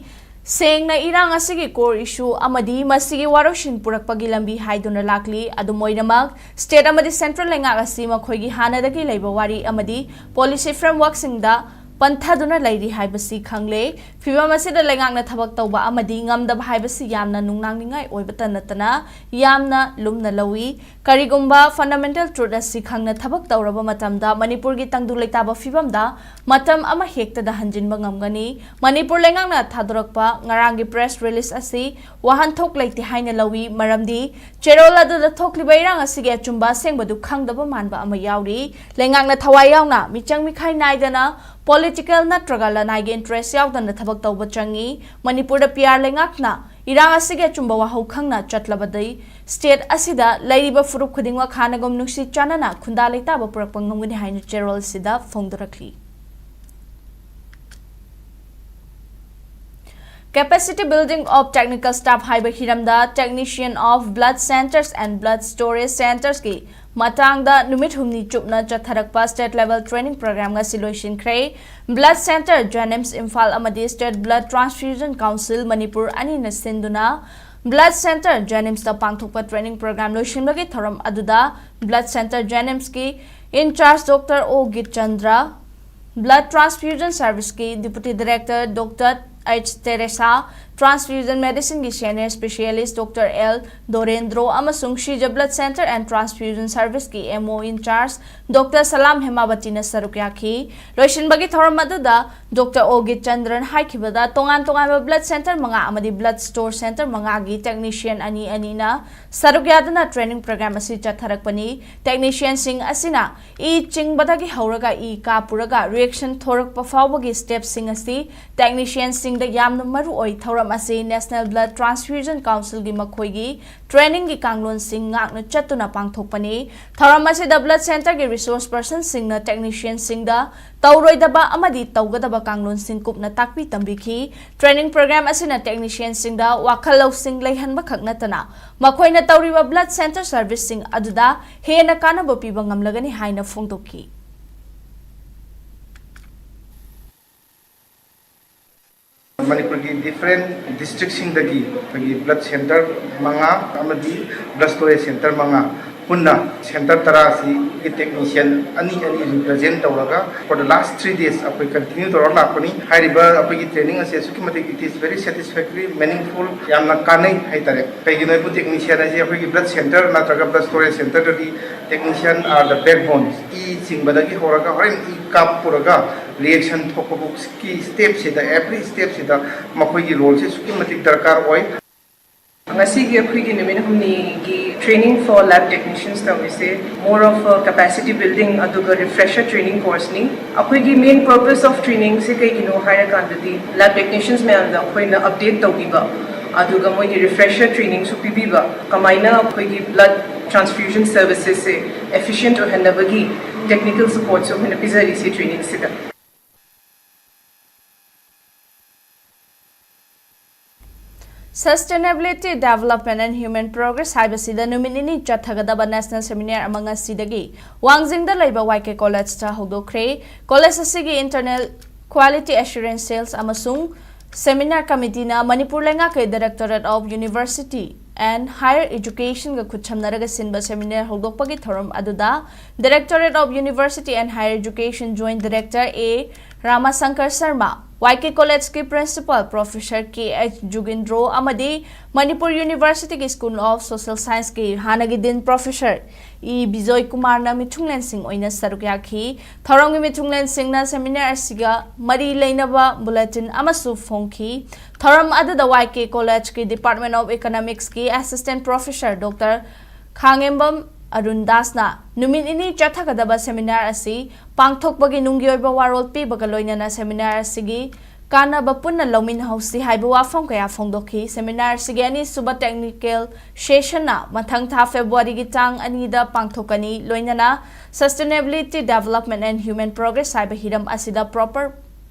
ꯁꯦꯡꯅ ꯏꯔꯥꯡ ꯑꯁꯤꯒꯤ core issue ꯑꯃꯗꯤ ꯃꯁꯤꯒꯤ ꯋꯥꯔꯣꯏꯁꯤꯟ ꯄꯨꯔꯛꯄꯒꯤ ꯂꯝꯕꯤ ꯍꯥꯏꯗꯨꯅ ꯂꯥꯛꯂꯤ꯫ ꯑꯗꯨꯝ ꯑꯣꯏꯅꯃꯛ, ꯁ꯭ꯇꯦꯠ ꯑꯃꯗꯤ ꯁꯦꯟꯇ꯭ꯔꯦꯜ ꯂꯩꯉꯥꯛ ꯑꯁꯤ ꯃꯈꯣꯏꯒꯤ ꯍꯥꯟꯅꯗꯒꯤ ꯂꯩꯕ ꯋꯥꯔꯤ ꯑꯃꯗꯤ ꯄꯣꯂꯤꯁꯤ ꯐ꯭ꯔꯦꯝꯋꯥꯔꯛꯁꯤꯡꯗ ꯄꯟꯊꯗꯨꯅ ꯂꯩꯔꯤ ꯍꯥꯏꯕꯁꯤ ꯈꯪꯂꯦ꯫ ꯐꯤꯚꯝ ꯑꯁꯤꯗ ꯂꯩꯉꯥꯛꯅ ꯊꯕꯛ ꯇꯧꯕ ꯑꯃꯗꯤ ꯉꯝꯗꯕ ꯍꯥꯏꯕꯁꯤ ꯌꯥꯝꯅ ꯅꯨꯡꯅꯥꯡꯅꯤꯡꯉꯥꯏ ꯑꯣꯏꯕꯇ ꯅꯠꯇꯅ ꯌꯥꯝꯅ ꯂꯨꯝꯅ ꯂꯧꯏ꯫ ꯀꯔꯤꯒꯨꯝꯕ fundamental truth ꯑꯁꯤ ꯈꯪꯅ ꯊꯕꯛ ꯇꯧꯔꯕ ꯃꯇꯝꯗ ꯃꯅꯤꯄꯨꯔꯒꯤ ꯇꯪꯗꯨ ꯂꯩꯇꯥꯕ ꯐꯤꯚꯝꯗ ꯃꯇꯝ ꯑꯃ ꯍꯦꯛꯇꯗ ꯍꯟꯖꯤꯟꯕ ꯉꯝꯒꯅꯤ꯫ ꯃꯅꯤꯄꯨꯔ ꯂꯩꯉꯥꯛꯅ ꯊꯥꯗꯣꯔꯛꯄ ꯉꯔꯥꯡꯒꯤ press release ꯑꯁꯤ ꯋꯥꯍꯟꯊꯣꯛ ꯂꯩꯇꯦ ꯍꯥꯏꯅ ꯂꯧꯏ, ꯃꯔꯝꯗꯤ ꯆꯦꯔꯣꯜ ꯑꯗꯨꯗ ꯊꯣꯛꯂꯤꯕ ꯏꯔꯥꯡ ꯑꯁꯤꯒꯤ ꯑꯆꯨꯝꯕ ꯑꯁꯦꯡꯕꯗꯨ ꯈꯪꯗꯕ ꯃꯥꯟꯕ ꯑꯃ ꯌꯥꯎꯔꯤ꯫ ꯂꯩꯉꯥꯛꯅ ꯊꯋꯥꯏ ꯌꯥꯎꯅ ꯃꯤꯆꯪ ꯃꯤꯈꯥꯏ ꯅꯥꯏꯗꯅ political ꯅꯠꯇ꯭ꯔꯒ ꯂꯅꯥꯏꯒꯤ interest ꯌꯥꯎꯗꯅ ꯊꯕꯛ ꯇꯧꯕ ꯆꯪꯏ꯫ ꯃꯅꯤꯄꯨꯔꯗ P R ꯂꯩꯉꯥꯛꯅ ꯏꯔꯥꯡ ꯑꯁꯤꯒꯤ ꯑꯆꯨꯝꯕ ꯋꯥꯍꯧ ꯈꯪꯅ ꯆꯠꯂꯕꯗꯤ state ꯑꯁꯤꯗ ꯂꯩꯔꯤꯕ ꯐꯨꯔꯨꯞ ꯈꯨꯗꯤꯡꯃꯛ ꯍꯥꯟꯅꯒꯨꯝ ꯅꯨꯡꯁꯤ ꯆꯥꯟꯅꯅ ꯈꯨꯟꯗꯥ ꯂꯩꯇꯥꯕ ꯄꯨꯔꯛꯄ ꯉꯝꯒꯅꯤ ꯍꯥꯏꯅ ꯆꯦꯔꯣꯜ ꯑꯁꯤꯗ ꯐꯣꯡꯗꯣꯔꯛꯂꯤ꯫ Capacity building of technical staff ꯍꯥꯏꯕ ꯍꯤꯔꯝꯗ Technician of Blood Centres and Blood Storage Centresꯀꯤ ꯃꯇꯥꯡꯗ ꯅꯨꯃꯤꯠ ꯍꯨꯝꯅꯤ ꯆꯨꯞꯅ ꯆꯠꯊꯔꯛꯄ state level training program ꯉꯁꯤ ꯂꯣꯏꯁꯤꯟꯈ꯭ꯔꯦ꯫ Blood Centre JNIMS ꯏꯝꯐꯥꯜ ꯑꯃꯗꯤ State Blood Transfusion Council Manipur ꯑꯅꯤꯅ ꯁꯤꯟꯗꯨꯅ Blood Centre JNIMSꯇ ꯄꯥꯡꯊꯣꯛꯄ training program ꯂꯣꯏꯁꯤꯟꯕꯒꯤ ꯊꯧꯔꯝ ꯑꯗꯨꯗ Blood Centre JNIMSꯀꯤ in charge Doctor O Gitchandra, Blood Transfusion Serviceꯀꯤ Deputy Director Doctor H Teresa, Transfusion Medicineꯒꯤ Senior Specialist Doctor L Dorendro ꯑꯃꯁꯨꯡ Shija Blood Centre and Transfusion Serviceꯀꯤ M O in charge Doctor Salam Hemawatiꯅ ꯁꯔꯨꯛ ꯌꯥꯈꯤ꯫ ꯂꯣꯏꯁꯤꯟꯕꯒꯤ ꯊꯧꯔꯝ ꯑꯗꯨꯗ Doctor O Gitchandran ꯍꯥꯏꯈꯤꯕꯗ, ꯇꯣꯉꯥꯟ ꯇꯣꯉꯥꯟꯕ blood centre ꯃꯉꯥ ꯑꯃꯗꯤ blood store centre ꯃꯉꯥꯒꯤ technician ꯑꯅꯤ ꯑꯅꯤꯅ ꯁꯔꯨꯛ ꯌꯥꯗꯨꯅ training program ꯑꯁꯤ ꯆꯠꯊꯔꯛꯄꯅꯤ꯫ Technicianꯁꯤꯡ ꯑꯁꯤꯅ ꯏ ꯆꯤꯡꯕꯗꯒꯤ ꯍꯧꯔꯒ ꯏ ꯀꯥꯞꯄꯨꯔꯒ reaction ꯊꯣꯔꯛꯄ ꯐꯥꯎꯕꯒꯤ stepꯁꯤꯡ ꯑꯁꯤ technicianꯁꯤꯡꯗ ꯌꯥꯝꯅ ꯃꯔꯨ ꯑꯣꯏ꯫ ꯊꯧꯔꯝ ꯑꯁꯤ National Blood Transfusion Councilꯒꯤ ꯃꯈꯣꯏꯒꯤ trainingꯒꯤ ꯀꯥꯡꯂꯣꯟꯁꯤꯡ ꯉꯥꯛꯅ ꯆꯠꯇꯨꯅ ꯄꯥꯡꯊꯣꯛꯄꯅꯤ꯫ ꯊꯧꯔꯝ ꯑꯁꯤꯗ blood centreꯒꯤ resource personꯁꯤꯡꯅ technicianꯁꯤꯡꯗ ꯇꯧꯔꯣꯏꯗꯕ ꯑꯃꯗꯤ ꯇꯧꯒꯗꯕ ꯀꯥꯡꯂꯣꯟꯁꯤꯡ ꯀꯨꯞꯅ ꯇꯥꯛꯄꯤ ꯇꯝꯕꯤꯈꯤ꯫ Training program ꯑꯁꯤꯅ technicianꯁꯤꯡꯗ ꯋꯥꯈꯜ ꯂꯧꯁꯤꯡ ꯂꯩꯍꯟꯕꯈꯛ ꯅꯠꯇꯅ ꯃꯈꯣꯏꯅ ꯇꯧꯔꯤꯕ blood centre serviceꯁꯤꯡ ꯑꯗꯨꯗ ꯍꯦꯟꯅ ꯀꯥꯟꯅꯕ ꯄꯤꯕ ꯉꯝꯂꯒꯅꯤ ꯍꯥꯏꯅ ꯐꯣꯡꯗꯣꯛꯈꯤ꯫ ꯃꯅꯤꯄꯨꯔꯒꯤ different districtꯁꯤꯡꯗꯒꯤ ꯑꯩꯈꯣꯏꯒꯤ blood centre ꯃꯉꯥ ꯑꯃꯗꯤ blood storage centre ꯃꯉꯥ ꯄꯨꯟꯅ ꯁꯦꯟꯇꯔ ꯇꯔꯥꯁꯤꯒꯤ ꯇꯦꯛꯅꯤꯁꯤꯌꯟ ꯑꯅꯤ ꯑꯅꯤ ꯔꯤꯄ꯭ꯔꯖꯦꯟ ꯇꯧꯔꯒ for the last three days ꯑꯩꯈꯣꯏ ꯀꯟꯇꯤꯅ꯭ꯌꯨ ꯇꯧꯔꯒ ꯂꯥꯛꯄꯅꯤ꯫ ꯍꯥꯏꯔꯤꯕ ꯑꯩꯈꯣꯏꯒꯤ ꯇ꯭ꯔꯦꯅꯤꯡ ꯑꯁꯤ ꯑꯁꯨꯛꯀꯤ ꯃꯇꯤꯛ it is very satisfactory, meaningful, ꯌꯥꯝꯅ ꯀꯥꯟꯅꯩ ꯍꯥꯏꯇꯥꯔꯦ꯫ ꯀꯩꯒꯤꯅꯣ ꯍꯥꯏꯕꯨ ꯇꯦꯛꯅꯤꯁꯤꯌꯟ ꯍꯥꯏꯁꯦ ꯑꯩꯈꯣꯏꯒꯤ blood center ꯅꯠꯇ꯭ꯔꯒ blood storage centerꯗꯗꯤ technician are the backbone, E ꯆꯤꯡꯕꯗꯒꯤ ꯍꯧꯔꯒ ꯍꯣꯔꯦꯟ ꯏ ꯀꯥꯞꯄꯨꯔꯒ ꯔꯤꯌꯦꯛꯁꯟ ꯊꯣꯛꯄ ꯐꯥꯎꯒꯤ ꯁ꯭ꯇꯦꯞꯁꯤꯗ, ꯑꯦꯚ꯭ꯔꯤ ꯁ꯭ꯇꯦꯞꯁꯤꯗ ꯃꯈꯣꯏꯒꯤ ꯔꯣꯜꯁꯦ ꯑꯁꯨꯛꯀꯤ ꯃꯇꯤꯛ ꯗꯔꯀꯥꯔ ꯑꯣꯏ꯫ ꯉꯁꯤꯒꯤ ꯑꯩꯈꯣꯏꯒꯤ ꯅꯨꯃꯤꯠ ꯍꯨꯝꯅꯤꯒꯤ training for lab technicians ꯇꯧꯔꯤꯁꯦ more of a capacity building ꯑꯗꯨꯒ refresher training courseꯅꯤ꯫ ꯑꯩꯈꯣꯏꯒꯤ main purpose of trainingꯁꯦ ꯀꯩꯒꯤꯅꯣ ꯍꯥꯏꯔꯀꯥꯟꯗꯗꯤ lab technicians ꯃꯌꯥꯝꯗ ꯑꯩꯈꯣꯏꯅ update ꯇꯧꯕꯤꯕ, ꯑꯗꯨꯒ ꯃꯣꯏꯒꯤ refresher trainingꯁꯨ ꯄꯤꯕꯤꯕ, ꯀꯃꯥꯏꯅ ꯑꯩꯈꯣꯏꯒꯤ blood transfusion servicesꯁꯦ efficient ꯑꯣꯏꯍꯟꯅꯕꯒꯤ technical supportꯁꯨ ꯑꯩꯈꯣꯏꯅ ꯄꯤꯖꯔꯤꯁꯦ trainingꯁꯤꯗ꯫ Sustainability, Development and Human Progress ꯍꯥꯏꯕꯁꯤꯗ ꯅꯨꯃꯤꯠ ꯅꯤꯅꯤ ꯆꯠꯊꯒꯗꯕ national seminar ꯑꯃ ꯉꯁꯤꯗꯒꯤ ꯋꯥꯡꯖꯤꯡꯗ ꯂꯩꯕ ꯋꯥꯏ ꯀꯦ ꯀꯣꯂꯦꯖꯇ ꯍꯧꯗꯣꯛꯈ꯭ꯔꯦ꯫ ꯀꯣꯂꯦꯖ ꯑꯁꯤꯒꯤ internal quality assurance cells ꯑꯃꯁꯨꯡ seminar committeeꯅ ꯃꯅꯤꯄꯨꯔ ꯂꯩꯉꯥꯛꯀꯤ Directorate of University and Higher Educationꯒ ꯈꯨꯠꯁꯝꯅꯔꯒ ꯁꯤꯟꯕ seminar ꯍꯧꯗꯣꯛꯄꯒꯤ ꯊꯧꯔꯝ ꯑꯗꯨꯗ Directorate of University and Higher Education Joint Director A ꯔꯥꯃꯥꯁꯪꯀꯔ Sharma, ꯋꯥꯏ ꯀꯦ ꯀꯣꯂꯦꯖꯀꯤ Principal Professor ꯀꯦ ꯑꯩꯆ ꯖꯨꯒꯤꯟꯗ꯭ꯔꯣ ꯑꯃꯗꯤ ꯃꯅꯤꯄꯨꯔ Universityꯒꯤ School of Social Scienceꯀꯤ ꯍꯥꯟꯅꯒꯤ Dean Professor ꯏ ꯕꯤꯖꯣꯏ ꯀꯨꯃꯥꯔꯅ ꯃꯤꯊꯨꯡꯂꯦꯟꯁꯤꯡ ꯑꯣꯏꯅ ꯁꯔꯨꯛ ꯌꯥꯈꯤ꯫ ꯊꯧꯔꯝꯒꯤ ꯃꯤꯊꯨꯡꯂꯦꯟꯁꯤꯡꯅ seminar ꯑꯁꯤꯒ ꯃꯔꯤ ꯂꯩꯅꯕ bulletin ꯑꯃꯁꯨ ꯐꯣꯡꯈꯤ꯫ ꯊꯧꯔꯝ ꯑꯗꯨꯗ ꯋꯥꯏ ꯀꯦ ꯀꯣꯂꯦꯖꯀꯤ Department of Economicsꯀꯤ Assistant Professor Doctor ꯈꯥꯉꯦꯝꯕꯝ Arun ꯗꯥꯁꯅ ꯅꯨꯃꯤꯠ ꯅꯤꯅꯤ ꯆꯠꯊꯒꯗꯕ seminar ꯑꯁꯤ ꯄꯥꯡꯊꯣꯛꯄꯒꯤ ꯅꯨꯡꯒꯤ ꯑꯣꯏꯕ ꯋꯥꯔꯣꯜ ꯄꯤꯕꯒ ꯂꯣꯏꯅꯅ seminar ꯑꯁꯤꯒꯤ ꯀꯥꯟꯅꯕ ꯄꯨꯟꯅ ꯂꯧꯃꯤꯟꯅꯍꯧꯁꯤ ꯍꯥꯏꯕ ꯋꯥꯐꯝ ꯀꯌꯥ ꯐꯣꯡꯗꯣꯛꯈꯤ꯫ Seminar ꯑꯁꯤꯒꯤ ꯑꯅꯤꯁꯨꯕ technical sessionꯅ ꯃꯊꯪ ꯊꯥ Februaryꯒꯤ ꯇꯥꯡ ꯑꯅꯤꯗ ꯄꯥꯡꯊꯣꯛꯀꯅꯤ, ꯂꯣꯏꯅꯅ Sustainability, Development and Human Progress ꯍꯥꯏꯕ ꯍꯤꯔꯝ ꯑꯁꯤꯗ proper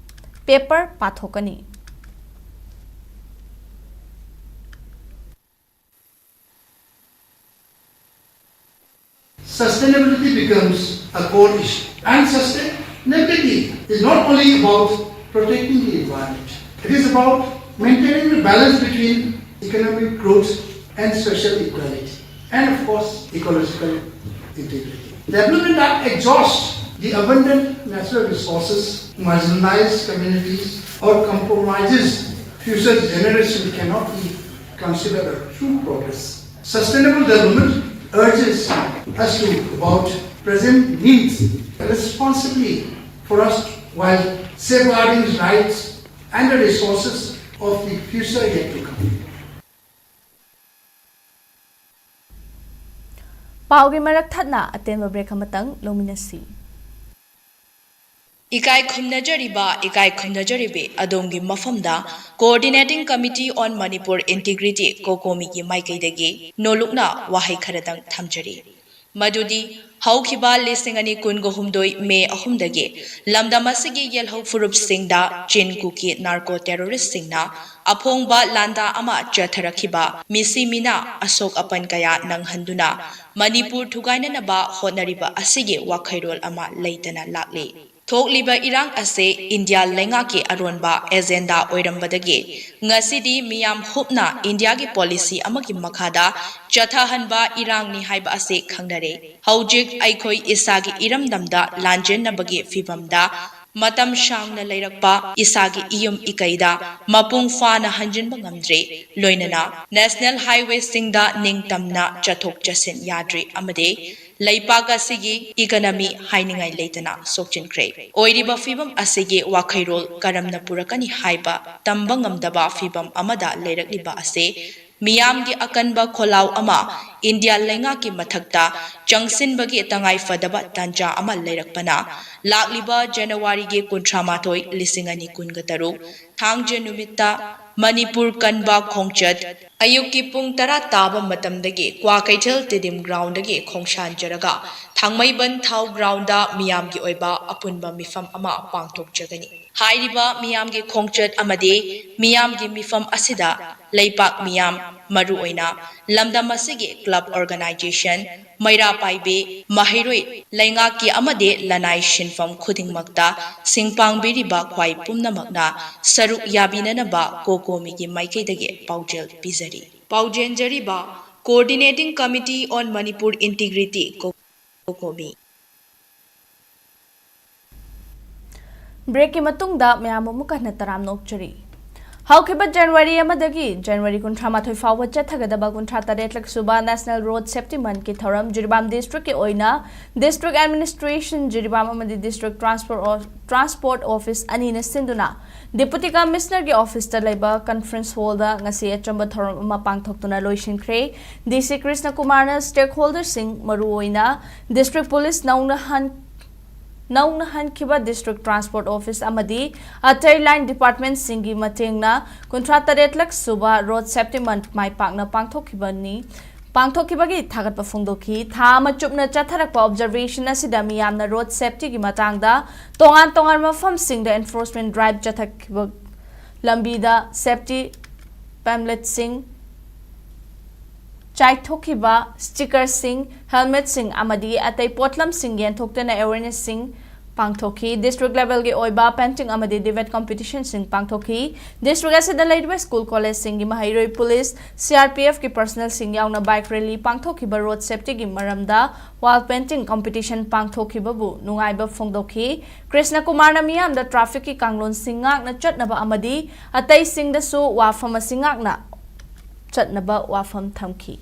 paper ꯄꯥꯊꯣꯛꯀꯅꯤ꯫ Sustainability becomes a core issue. And sustainability is not only about protecting the environment, it is about maintaining the balance between economic growth and social equality. and, of course, ecological integrity. Development that exhausts the abundant natural resources, marginalized communities, or compromises future generation cannot be considered a true progress. Sustainable development urges us to about present needs, responsibly for us while safeguarding rights and the resources of the future yet to come. ꯄꯥꯎꯒꯤ ꯃꯔꯛ ꯊꯠꯅ ꯑꯇꯦꯟꯕ break ꯑꯃꯇꯪ ꯂꯧꯃꯤꯟꯅꯁꯤ꯫ ꯏꯀꯥꯏ ꯈꯨꯝꯅꯖꯔꯤꯕ, ꯏꯀꯥꯏ ꯈꯨꯝꯅꯖꯔꯤꯕꯤ ꯑꯗꯣꯝꯒꯤ ꯃꯐꯝꯗ Coordinating Committee on Manipur Integrity, COCOMI ꯒꯤ ꯃꯥꯏꯀꯩꯗꯒꯤ ꯅꯣꯂꯨꯛꯅ ꯋꯥꯍꯩ ꯈꯔꯗꯪ ꯊꯝꯖꯔꯤ꯫ ꯃꯗꯨꯗꯤ ꯍꯧꯈꯤꯕ ꯂꯤꯁꯤꯡ ꯑꯅꯤ ꯀꯨꯟꯒ ꯍꯨꯝꯗꯣꯏ ꯃꯦ ꯑꯍꯨꯝꯗꯒꯤ ꯂꯝꯗꯝ ꯑꯁꯤꯒꯤ ꯌꯦꯜꯍꯧ ꯐꯨꯔꯨꯞꯁꯤꯡꯗ ꯆꯤꯟ ꯀꯨꯀꯤ narco terrorist ꯁꯤꯡꯅ ꯑꯐꯣꯡꯕ ꯂꯥꯟꯗꯥ ꯑꯃ ꯆꯠꯊꯔꯛꯈꯤꯕ ꯃꯤꯁꯤ ꯃꯤꯅꯥ ꯑꯁꯣꯛ ꯑꯄꯟ ꯀꯌꯥ ꯅꯪꯍꯟꯗꯨꯅ ꯃꯅꯤꯄꯨꯔ ꯊꯨꯒꯥꯏꯅꯅꯕ ꯍꯣꯠꯅꯔꯤꯕ ꯑꯁꯤꯒꯤ ꯋꯥꯈꯩꯔꯣꯜ ꯑꯃ ꯂꯩꯇꯅ ꯂꯥꯛꯂꯤ꯫ ꯊꯣꯛꯂꯤꯕ ꯏꯔꯥꯡ ꯑꯁꯤ ꯏꯟꯗꯤꯌꯥ ꯂꯩꯉꯥꯛꯀꯤ ꯑꯔꯣꯟꯕ agenda ꯑꯣꯏꯔꯝꯕꯗꯒꯤ ꯉꯁꯤꯗꯤ ꯃꯤꯌꯥꯝ ꯍꯨꯞꯅ ꯏꯟꯗꯤꯌꯥꯒꯤ policy ꯑꯃꯒꯤ ꯃꯈꯥꯗ ꯆꯠꯊꯍꯟꯕ ꯏꯔꯥꯡꯅꯤ ꯍꯥꯏꯕ ꯑꯁꯤ ꯈꯪꯅꯔꯦ꯫ ꯍꯧꯖꯤꯛ ꯑꯩꯈꯣꯏ ꯏꯁꯥꯒꯤ ꯏꯔꯝꯗꯝꯗ ꯂꯥꯟꯖꯦꯟꯅꯕꯒꯤ ꯐꯤꯚꯝꯗ ꯃꯇꯝ ꯁꯥꯡꯅ ꯂꯩꯔꯛꯄ ꯏꯁꯥꯒꯤ ꯏꯌꯨꯝ ꯏꯀꯩꯗ ꯃꯄꯨꯡ ꯐꯥꯅ ꯍꯟꯖꯤꯟꯕ ꯉꯝꯗ꯭ꯔꯦ꯫ ꯂꯣꯏꯅꯅ national highway ꯁꯤꯡꯗ ꯅꯤꯡꯇꯝꯅ ꯆꯠꯊꯣꯛ ꯆꯠꯁꯤꯟ ꯌꯥꯗ꯭ꯔꯦ ꯑꯃꯗꯤ ꯂꯩꯄꯥꯛ ꯑꯁꯤꯒꯤ economy ꯍꯥꯏꯅꯤꯡꯉꯥꯏ ꯂꯩꯇꯅ ꯁꯣꯛꯆꯤꯟꯈ꯭ꯔꯦ꯫ ꯑꯣꯏꯔꯤꯕ ꯐꯤꯚꯝ ꯑꯁꯤꯒꯤ ꯋꯥꯈꯩꯔꯣꯜ ꯀꯔꯝꯅ ꯄꯨꯔꯛꯀꯅꯤ ꯍꯥꯏꯕ ꯇꯝꯕ ꯉꯝꯗꯕ ꯐꯤꯚꯝ ꯑꯃꯗ ꯂꯩꯔꯛꯂꯤꯕ ꯑꯁꯤ ꯃꯤꯌꯥꯝꯒꯤ ꯑꯀꯟꯕ ꯈꯣꯜꯂꯥꯎ ꯑꯃ ꯏꯟꯗꯤꯌꯥ ꯂꯩꯉꯥꯛꯀꯤ ꯃꯊꯛꯇ ꯆꯪꯁꯤꯟꯕꯒꯤ ꯇꯉꯥꯏꯐꯗꯕ ꯇꯥꯟꯖꯥ ꯑꯃ ꯂꯩꯔꯛꯄꯅ ꯂꯥꯛꯂꯤꯕ ꯖꯅꯋꯥꯔꯤꯒꯤ ꯀꯨꯟꯊ꯭ꯔꯥ ꯃꯥꯊꯣꯏ, ꯂꯤꯁꯤꯡ ꯑꯅꯤ ꯀꯨꯟꯒ ꯇꯔꯨꯛ, ꯊꯥꯡꯖ ꯅꯨꯃꯤꯠꯇ ꯃꯅꯤꯄꯨꯔ ꯀꯟꯕ ꯈꯣꯡꯆꯠ ꯑꯌꯨꯛꯀꯤ ꯄꯨꯡ ꯇꯔꯥ ꯇꯥꯕ ꯃꯇꯝꯗꯒꯤ ꯀ꯭ꯋꯥꯀꯩꯊꯦꯜ ꯇꯦꯗꯤꯝ ground ꯗꯒꯤ ꯈꯣꯡꯁꯥꯟꯖꯔꯒ ꯊꯥꯡꯃꯩꯕꯟ ꯊꯥꯎ ground ꯗ ꯃꯤꯌꯥꯝꯒꯤ ꯑꯣꯏꯕ ꯑꯄꯨꯟꯕ ꯃꯤꯐꯝ ꯑꯃ ꯄꯥꯡꯊꯣꯛꯆꯒꯅꯤ꯫ ꯍꯥꯏꯔꯤꯕ ꯃꯤꯌꯥꯝꯒꯤ ꯈꯣꯡꯆꯠ ꯑꯃꯗꯤ ꯃꯤꯌꯥꯝꯒꯤ ꯃꯤꯐꯝ ꯑꯁꯤꯗ ꯂꯩꯄꯥꯛ ꯃꯤꯌꯥꯝ, ꯃꯔꯨꯑꯣꯏꯅ ꯂꯝꯗꯝ ꯑꯁꯤꯒꯤ club organisation, ꯃꯩꯔꯥ ꯄꯥꯏꯕꯤ, ꯃꯍꯩꯔꯣꯏ, ꯂꯩꯉꯥꯛꯀꯤ ꯑꯃꯗꯤ ꯂꯅꯥꯏ ꯁꯤꯟꯐꯝ ꯈꯨꯗꯤꯡꯃꯛꯇ ꯁꯤꯡ ꯄꯥꯡꯕꯤꯔꯤꯕ ꯈ꯭ꯋꯥꯏ ꯄꯨꯝꯅꯃꯛꯅ ꯁꯔꯨꯛ ꯌꯥꯕꯤꯅꯅꯕ ꯀꯣꯀꯣꯃꯤꯒꯤ ꯃꯥꯏꯀꯩꯗꯒꯤ ꯄꯥꯎꯖꯦꯜ ꯄꯤꯖꯔꯤ꯫ ꯄꯥꯎꯖꯦꯟꯖꯔꯤꯕ Coordinating Committee on Manipur Integrity, COCOMI. Breakꯀꯤ ꯃꯇꯨꯡꯗ ꯃꯌꯥꯝ ꯑꯃꯨꯛ ꯍꯟꯅ ꯇꯔꯥꯝꯅ ꯑꯣꯛꯆꯔꯤ꯫ ꯍꯧꯈꯤꯕ January ꯑꯃꯗꯒꯤ January ꯀꯨꯟꯊ꯭ꯔꯥ ꯃꯥꯊꯣꯏ ꯐꯥꯎꯕ ꯆꯠꯊꯒꯗꯕ ꯀꯨꯟꯊ꯭ꯔꯥ ꯇꯔꯦꯠꯂꯛ ꯁꯨꯕ National Road Safety Monthꯀꯤ ꯊꯧꯔꯝ ꯖꯤꯔꯤꯕꯥꯝ districtꯀꯤ ꯑꯣꯏꯅ District Administration ꯖꯤꯔꯤꯕꯥꯝ ꯑꯃꯗꯤ District Transport O-, Transport Office ꯑꯅꯤꯅ ꯁꯤꯟꯗꯨꯅ Deputy Commissionerꯒꯤ officeꯇ ꯂꯩꯕ conference hallꯗ ꯉꯁꯤ ꯑꯆꯝꯕ ꯊꯧꯔꯝ ꯑꯃ ꯄꯥꯡꯊꯣꯛꯇꯨꯅ ꯂꯣꯏꯁꯤꯟꯈ꯭ꯔꯦ꯫ DC ꯀ꯭ꯔꯤꯁꯅ ꯀꯨꯃꯥꯔꯅ stakeholderꯁꯤꯡ, ꯃꯔꯨꯑꯣꯏꯅ District Police, ꯅꯧꯅ ꯍꯟ-, ꯅꯧꯅ ꯍꯟꯈꯤꯕ District Transport Office ꯑꯃꯗꯤ ꯑꯇꯩ line departmentꯁꯤꯡꯒꯤ ꯃꯇꯦꯡꯅ ꯀꯨꯟꯊ꯭ꯔꯥ ꯇꯔꯦꯠꯂꯛ ꯁꯨꯕ Road Safety Month ꯃꯥꯏ ꯄꯥꯛꯅ ꯄꯥꯡꯊꯣꯛꯈꯤꯕꯅꯤ, ꯄꯥꯡꯊꯣꯛꯈꯤꯕꯒꯤ ꯊꯥꯒꯠꯄ ꯐꯣꯡꯗꯣꯛꯈꯤ꯫ ꯊꯥ ꯑꯃ ꯆꯨꯞꯅ ꯆꯠꯊꯔꯛꯄ observation ꯑꯁꯤꯗ ꯃꯤꯌꯥꯝꯅ road safetyꯒꯤ ꯃꯇꯥꯡꯗ ꯇꯣꯉꯥꯟ ꯇꯣꯉꯥꯟꯕ ꯃꯐꯝꯁꯤꯡꯗ enforcement drive ꯆꯠꯊꯈꯤꯕ, ꯂꯝꯕꯤꯗ safety pamphletꯁꯤꯡ, ꯆꯥꯏꯊꯣꯛꯈꯤꯕ stickerꯁꯤꯡ, helmetꯁꯤꯡ ꯑꯃꯗꯤ ꯑꯇꯩ ꯄꯣꯠꯂꯝꯁꯤꯡ ꯌꯦꯟꯊꯣꯛꯇꯨꯅ awarenessꯁꯤꯡ ꯄꯥꯡꯊꯣꯛꯈꯤ꯫ District levelꯒꯤ ꯑꯣꯏꯕ painting ꯑꯃꯗꯤ debate competitionꯁꯤꯡ ꯄꯥꯡꯊꯣꯛꯈꯤ꯫ District ꯑꯁꯤꯗ ꯂꯩꯔꯤꯕ school collegeꯁꯤꯡꯒꯤ ꯃꯍꯩꯔꯣꯏ, police, CRPFꯀꯤ personnelꯁꯤꯡ ꯌꯥꯎꯅ bike rally ꯄꯥꯡꯊꯣꯛꯈꯤꯕ road safetyꯒꯤ ꯃꯔꯝꯗ wall painting competition ꯄꯥꯡꯊꯣꯛꯈꯤꯕꯕꯨ ꯅꯨꯡꯉꯥꯏꯕ ꯐꯣꯡꯗꯣꯛꯈꯤ꯫ ꯀ꯭ꯔꯤꯁꯅ ꯀꯨꯃꯥꯔꯅ ꯃꯤꯌꯥꯝꯗ trafficꯀꯤ ꯀꯥꯡꯂꯣꯟꯁꯤꯡ ꯉꯥꯛꯅ ꯆꯠꯅꯕ ꯑꯃꯗꯤ ꯑꯇꯩꯁꯤꯡꯗꯁꯨ ꯋꯥꯐꯝ ꯑꯁꯤ ꯉꯥꯛꯅ ꯆꯠꯅꯕ ꯋꯥꯐꯝ ꯊꯝꯈꯤ꯫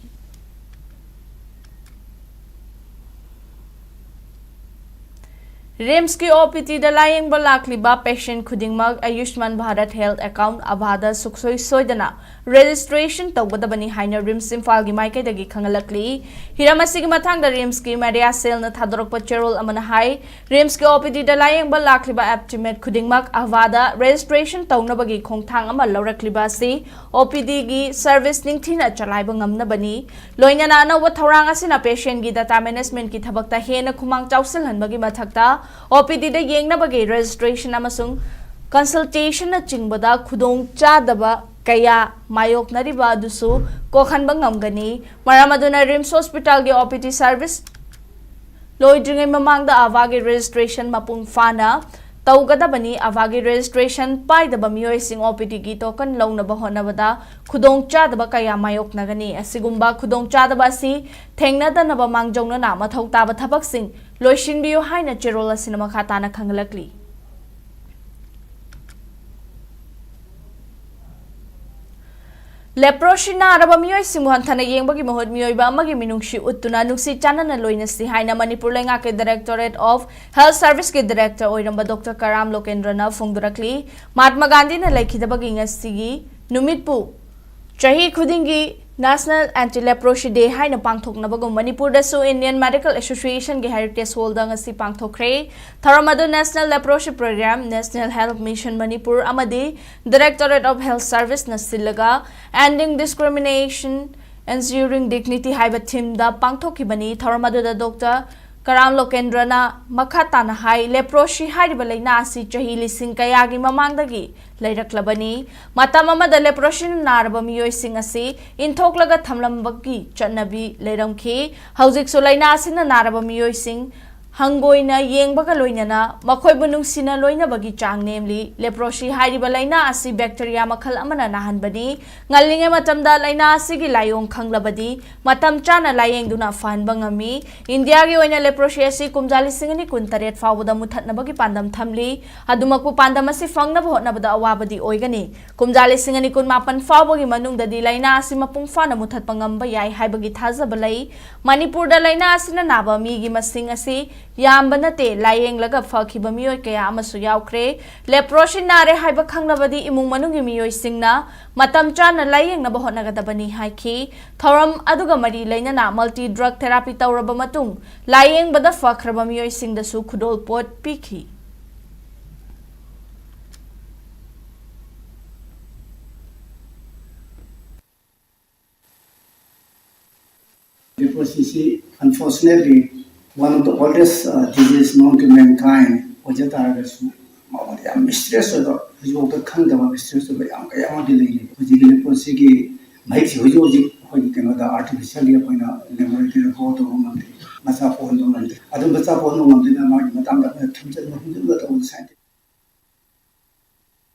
RIMSꯀꯤ OPDꯗ ꯂꯥꯌꯦꯡꯕ ꯂꯥꯛꯂꯤꯕ patient ꯈꯨꯗꯤꯡꯃꯛ ꯑꯌꯨꯁꯃꯥꯟ ꯚꯥꯔꯠ Health Account, ABHAꯗ ꯁꯨꯡꯁꯣꯏ ꯁꯣꯏꯗꯅ registration ꯇꯧꯒꯗꯕꯅꯤ ꯍꯥꯏꯅ RIMS ꯏꯝꯐꯥꯜꯒꯤ ꯃꯥꯏꯀꯩꯗꯒꯤ ꯈꯪꯍꯜꯂꯛꯂꯤ꯫ ꯍꯤꯔꯝ ꯑꯁꯤꯒꯤ ꯃꯇꯥꯡꯗ RIMSꯀꯤ media cellꯅ ꯊꯥꯗꯣꯔꯛꯄ ꯆꯦꯔꯣꯜ ꯑꯃꯅ ꯍꯥꯏ, RIMSꯀꯤ OPDꯗ ꯂꯥꯌꯦꯡꯕ ꯂꯥꯛꯂꯤꯕ appointment ꯈꯨꯗꯤꯡꯃꯛ ABHAꯗ registration ꯇꯧꯅꯕꯒꯤ ꯈꯣꯡꯊꯥꯡ ꯑꯃ ꯂꯧꯔꯛꯂꯤꯕ ꯑꯁꯤ OPDꯒꯤ service ꯅꯤꯡꯊꯤꯅ ꯆꯂꯥꯏꯕ ꯉꯝꯅꯕꯅꯤ꯫ ꯂꯣꯏꯅꯅ ꯑꯅꯧꯕ ꯊꯧꯔꯥꯡ ꯑꯁꯤꯅ patientꯀꯤ data managementꯀꯤ ꯊꯕꯛꯇ ꯍꯦꯟꯅ ꯈꯨꯃꯥꯡ ꯆꯥꯎꯁꯤꯜꯍꯟꯕꯒꯤ ꯃꯊꯛꯇ OPDꯗ ꯌꯦꯡꯅꯕꯒꯤ registration ꯑꯃꯁꯨꯡ consultationꯅꯆꯤꯡꯕꯗ ꯈꯨꯗꯣꯡꯆꯥꯗꯕ ꯀꯌꯥ ꯃꯥꯌꯣꯛꯅꯔꯤꯕ ꯑꯗꯨꯁꯨ ꯀꯣꯛꯍꯟꯕ ꯉꯝꯒꯅꯤ꯫ ꯃꯔꯝ ꯑꯗꯨꯅ RIMS hospitalꯒꯤ OPD service ꯂꯣꯏꯗ꯭ꯔꯤꯉꯩ ꯃꯃꯥꯡꯗ ABHAꯒꯤ registration ꯃꯄꯨꯡ ꯐꯥꯅ ꯇꯧꯒꯗꯕꯅꯤ꯫ ꯑꯥꯚꯥꯒꯤ ꯔꯦꯖꯤꯁꯇ꯭ꯔꯦꯁꯟ ꯄꯥꯏꯗꯕ ꯃꯤꯑꯣꯏꯁꯤꯡ ꯑꯣ ꯄꯤ ꯗꯤꯒꯤ ꯇꯣꯀꯟ ꯂꯧꯅꯕ ꯍꯣꯠꯅꯕꯗ ꯈꯨꯗꯣꯡꯆꯥꯗꯕ ꯀꯌꯥ ꯃꯥꯌꯣꯛꯅꯒꯅꯤ꯫ ꯑꯁꯤꯒꯨꯝꯕ ꯈꯨꯗꯣꯡꯆꯥꯗꯕ ꯑꯁꯤ ꯊꯦꯡꯅꯗꯅꯕ ꯃꯥꯡꯖꯧꯅꯅ ꯃꯊꯧ ꯇꯥꯕ ꯊꯕꯛꯁꯤꯡ ꯂꯣꯏꯁꯤꯟꯕꯤꯌꯨ ꯍꯥꯏꯅ ꯆꯦꯔꯣꯜ ꯑꯁꯤꯅ ꯃꯈꯥ ꯇꯥꯅ ꯈꯪꯍꯜꯂꯛꯂꯤ꯫ ꯂꯦꯄ꯭ꯔꯣꯁꯤ ꯅꯥꯔꯕ ꯃꯤꯑꯣꯏꯁꯤꯡꯕꯨ ꯍꯟꯊꯅ ꯌꯦꯡꯕꯒꯤ ꯃꯍꯨꯠ ꯃꯤꯑꯣꯏꯕ ꯑꯃꯒꯤ ꯃꯤꯅꯨꯡꯁꯤ ꯎꯠꯇꯨꯅ ꯅꯨꯡꯁꯤ ꯆꯥꯟꯅꯅ ꯂꯣꯏꯅꯁꯤ ꯍꯥꯏꯅ ꯃꯅꯤꯄꯨꯔ ꯂꯩꯉꯥꯛꯀꯤ ꯗꯥꯏꯔꯦꯛꯇꯣꯔꯦꯠ ꯑꯣꯐ ꯍꯦꯜꯊ ꯁꯔꯚꯤꯁꯀꯤ ꯗꯥꯏꯔꯦꯛꯇꯔ ꯑꯣꯏꯔꯝꯕ ꯗꯣꯛꯇꯔ ꯀꯔꯥꯝ ꯂꯣꯀꯦꯟꯗ꯭ꯔꯅ ꯐꯣꯡꯗꯣꯔꯛꯂꯤ꯫ ꯃꯍꯥꯇꯃꯥ ꯒꯥꯟꯙꯤꯅ ꯂꯩꯈꯤꯗꯕꯒꯤ ꯉꯁꯤꯒꯤ ꯅꯨꯃꯤꯠꯄꯨ ꯆꯍꯤ ꯈꯨꯗꯤꯡꯒꯤ National Anti Leprosy Day ꯍꯥꯏꯅ ꯄꯥꯡꯊꯣꯛꯅꯕꯒꯨꯝ ꯃꯅꯤꯄꯨꯔꯗꯁꯨ Indian Medical Associationꯒꯤ Heritage Hallꯗ ꯉꯁꯤ ꯄꯥꯡꯊꯣꯛꯈ꯭ꯔꯦ꯫ ꯊꯧꯔꯝ ꯑꯗꯨ National Leprosy Program, National Health Mission Manipur ꯑꯃꯗꯤ Directorate of Health Serviceꯅ ꯁꯤꯜꯂꯒ Ending Discrimination, Ensuring Dignity ꯍꯥꯏꯕ themeꯗ ꯄꯥꯡꯊꯣꯛꯈꯤꯕꯅꯤ꯫ ꯊꯧꯔꯝ ꯑꯗꯨꯗ ꯗꯣꯛꯇꯔ ꯀꯔꯥꯝ ꯂꯣꯀꯦꯟꯗ꯭ꯔꯅ ꯃꯈꯥ ꯇꯥꯅ ꯍꯥꯏ, ꯂꯦꯄ꯭ꯔꯣꯁꯤ ꯍꯥꯏꯔꯤꯕ ꯂꯥꯏꯅꯥ ꯑꯁꯤ ꯆꯍꯤ ꯂꯤꯁꯤꯡ ꯀꯌꯥꯒꯤ ꯃꯃꯥꯡꯗꯒꯤ ꯂꯩꯔꯛꯂꯕꯅꯤ꯫ ꯃꯇꯝ ꯑꯃꯗ ꯂꯦꯄ꯭ꯔꯣꯁꯤꯅ ꯅꯥꯔꯕ ꯃꯤꯑꯣꯏꯁꯤꯡ ꯑꯁꯤ ꯏꯟꯊꯣꯛꯂꯒ ꯊꯝꯂꯝꯕꯒꯤ ꯆꯠꯅꯕꯤ ꯂꯩꯔꯝꯈꯤ꯫ ꯍꯧꯖꯤꯛꯁꯨ ꯂꯥꯏꯅꯥ ꯑꯁꯤꯅ ꯅꯥꯔꯕ ꯃꯤꯑꯣꯏꯁꯤꯡ ꯍꯪꯒꯣꯏꯅ ꯌꯦꯡꯕꯒ ꯂꯣꯏꯅꯅ ꯃꯈꯣꯏꯕꯨ ꯅꯨꯡꯁꯤꯅ ꯂꯣꯏꯅꯕꯒꯤ ꯆꯥꯡ ꯅꯦꯝꯂꯤ꯫ ꯂꯦꯄ꯭ꯔꯣꯁꯤ ꯍꯥꯏꯔꯤꯕ ꯂꯥꯏꯅꯥ ꯑꯁꯤ bacteria ꯃꯈꯜ ꯑꯃꯅ ꯅꯥꯍꯟꯕꯅꯤ꯫ ꯉꯜꯂꯤꯉꯩ ꯃꯇꯝꯗ ꯂꯥꯏꯅꯥ ꯑꯁꯤꯒꯤ ꯂꯥꯏꯑꯣꯡ ꯈꯪꯂꯕꯗꯤ ꯃꯇꯝ ꯆꯥꯅ ꯂꯥꯏꯌꯦꯡꯗꯨꯅ ꯐꯍꯟꯕ ꯉꯝꯃꯤ꯫ ꯏꯟꯗꯤꯌꯥꯒꯤ ꯑꯣꯏꯅ ꯂꯦꯄ꯭ꯔꯣꯁꯤ ꯑꯁꯤ ꯀꯨꯝꯖꯥ ꯂꯤꯁꯤꯡ ꯑꯅꯤ ꯀꯨꯟ ꯇꯔꯦꯠ ꯐꯥꯎꯕꯗ ꯃꯨꯊꯠꯅꯕꯒꯤ ꯄꯥꯟꯗꯝ ꯊꯝꯂꯤ꯫ ꯑꯗꯨꯃꯛꯄꯨ ꯄꯥꯟꯗꯝ ꯑꯁꯤ ꯐꯪꯅꯕ ꯍꯣꯠꯅꯕꯗ ꯑꯋꯥꯕꯗꯤ ꯑꯣꯏꯒꯅꯤ꯫ ꯀꯨꯝꯖꯥ ꯂꯤꯁꯤꯡ ꯑꯅꯤ ꯀꯨꯟ ꯃꯥꯄꯟ ꯐꯥꯎꯕꯒꯤ ꯃꯅꯨꯡꯗꯗꯤ ꯂꯥꯏꯅꯥ ꯑꯁꯤ ꯃꯄꯨꯡ ꯐꯥꯅ ꯃꯨꯊꯠꯄ ꯉꯝꯕ ꯌꯥꯏ ꯍꯥꯏꯕꯒꯤ ꯊꯥꯖꯕ ꯂꯩ꯫ ꯃꯅꯤꯄꯨꯔꯗ ꯂꯥꯏꯅꯥ ꯑꯁꯤꯅ ꯅꯥꯕ ꯃꯤꯒꯤ ꯃꯁꯤꯡ ꯑꯁꯤ ꯌꯥꯝꯕ ꯅꯠꯇꯦ, ꯂꯥꯏꯌꯦꯡꯂꯒ ꯐꯈꯤꯕ ꯃꯤꯑꯣꯏ ꯀꯌꯥ ꯑꯃꯁꯨ ꯌꯥꯎꯈ꯭ꯔꯦ꯫ ꯂꯦꯄ꯭ꯔꯣꯁꯤ ꯅꯥꯔꯦ ꯍꯥꯏꯕ ꯈꯪꯂꯕꯗꯤ ꯏꯃꯨꯡ ꯃꯅꯨꯡꯒꯤ ꯃꯤꯑꯣꯏꯁꯤꯡꯅ ꯃꯇꯝ ꯆꯥꯅ ꯂꯥꯏꯌꯦꯡꯅꯕ ꯍꯣꯠꯅꯒꯗꯕꯅꯤ ꯍꯥꯏꯈꯤ꯫ ꯊꯧꯔꯝ ꯑꯗꯨꯒ ꯃꯔꯤ ꯂꯩꯅꯅ multi drug therapy ꯇꯧꯔꯕ ꯃꯇꯨꯡ ꯂꯥꯏꯌꯦꯡꯕꯗ ꯐꯈ꯭ꯔꯕ ꯃꯤꯑꯣꯏꯁꯤꯡꯗꯁꯨ ꯈꯨꯗꯣꯜꯄꯣꯠ ꯄꯤꯈꯤ꯫ Leprosy ꯁꯤ unfortunately one of the oldest uh, disease known to mankind ꯑꯣꯏꯖ ꯇꯥꯔꯒꯁꯨ ꯃꯉꯣꯟꯗ ꯌꯥꯝ mysterious ꯑꯣꯏꯕ, ꯍꯧꯖꯤꯛꯐꯥꯎꯗ ꯈꯪꯗꯕ mysterious ꯑꯣꯏꯕ ꯌꯥꯝ ꯀꯌꯥ ꯑꯃꯗꯤ ꯂꯩꯔꯤ꯫ ꯍꯧꯖꯤꯛꯀꯤ leprosyꯒꯤ ꯃꯍꯤꯛꯁꯤ ꯍꯧꯖꯤꯛ ꯍꯧꯖꯤꯛ ꯑꯩꯈꯣꯏꯒꯤ ꯀꯩꯅꯣꯗ artificially ꯑꯩꯈꯣꯏꯅ laboratoryꯗ grow ꯇꯧꯕ ꯉꯝꯗ꯭ꯔꯤ꯫ ꯃꯆꯥ ꯄꯣꯛꯍꯟꯕ ꯉꯝꯗꯦ꯫ ꯑꯗꯨ ꯃꯆꯥ ꯄꯣꯛꯍꯟꯕ ꯉꯝꯗꯅ ꯃꯥꯒꯤ ꯃꯇꯥꯡꯗ ꯑꯩꯈꯣꯏꯅ ꯊꯨꯝꯖꯤꯟꯕ ꯍꯨꯝꯖꯤꯟꯕ ꯇꯧꯕꯗ scientific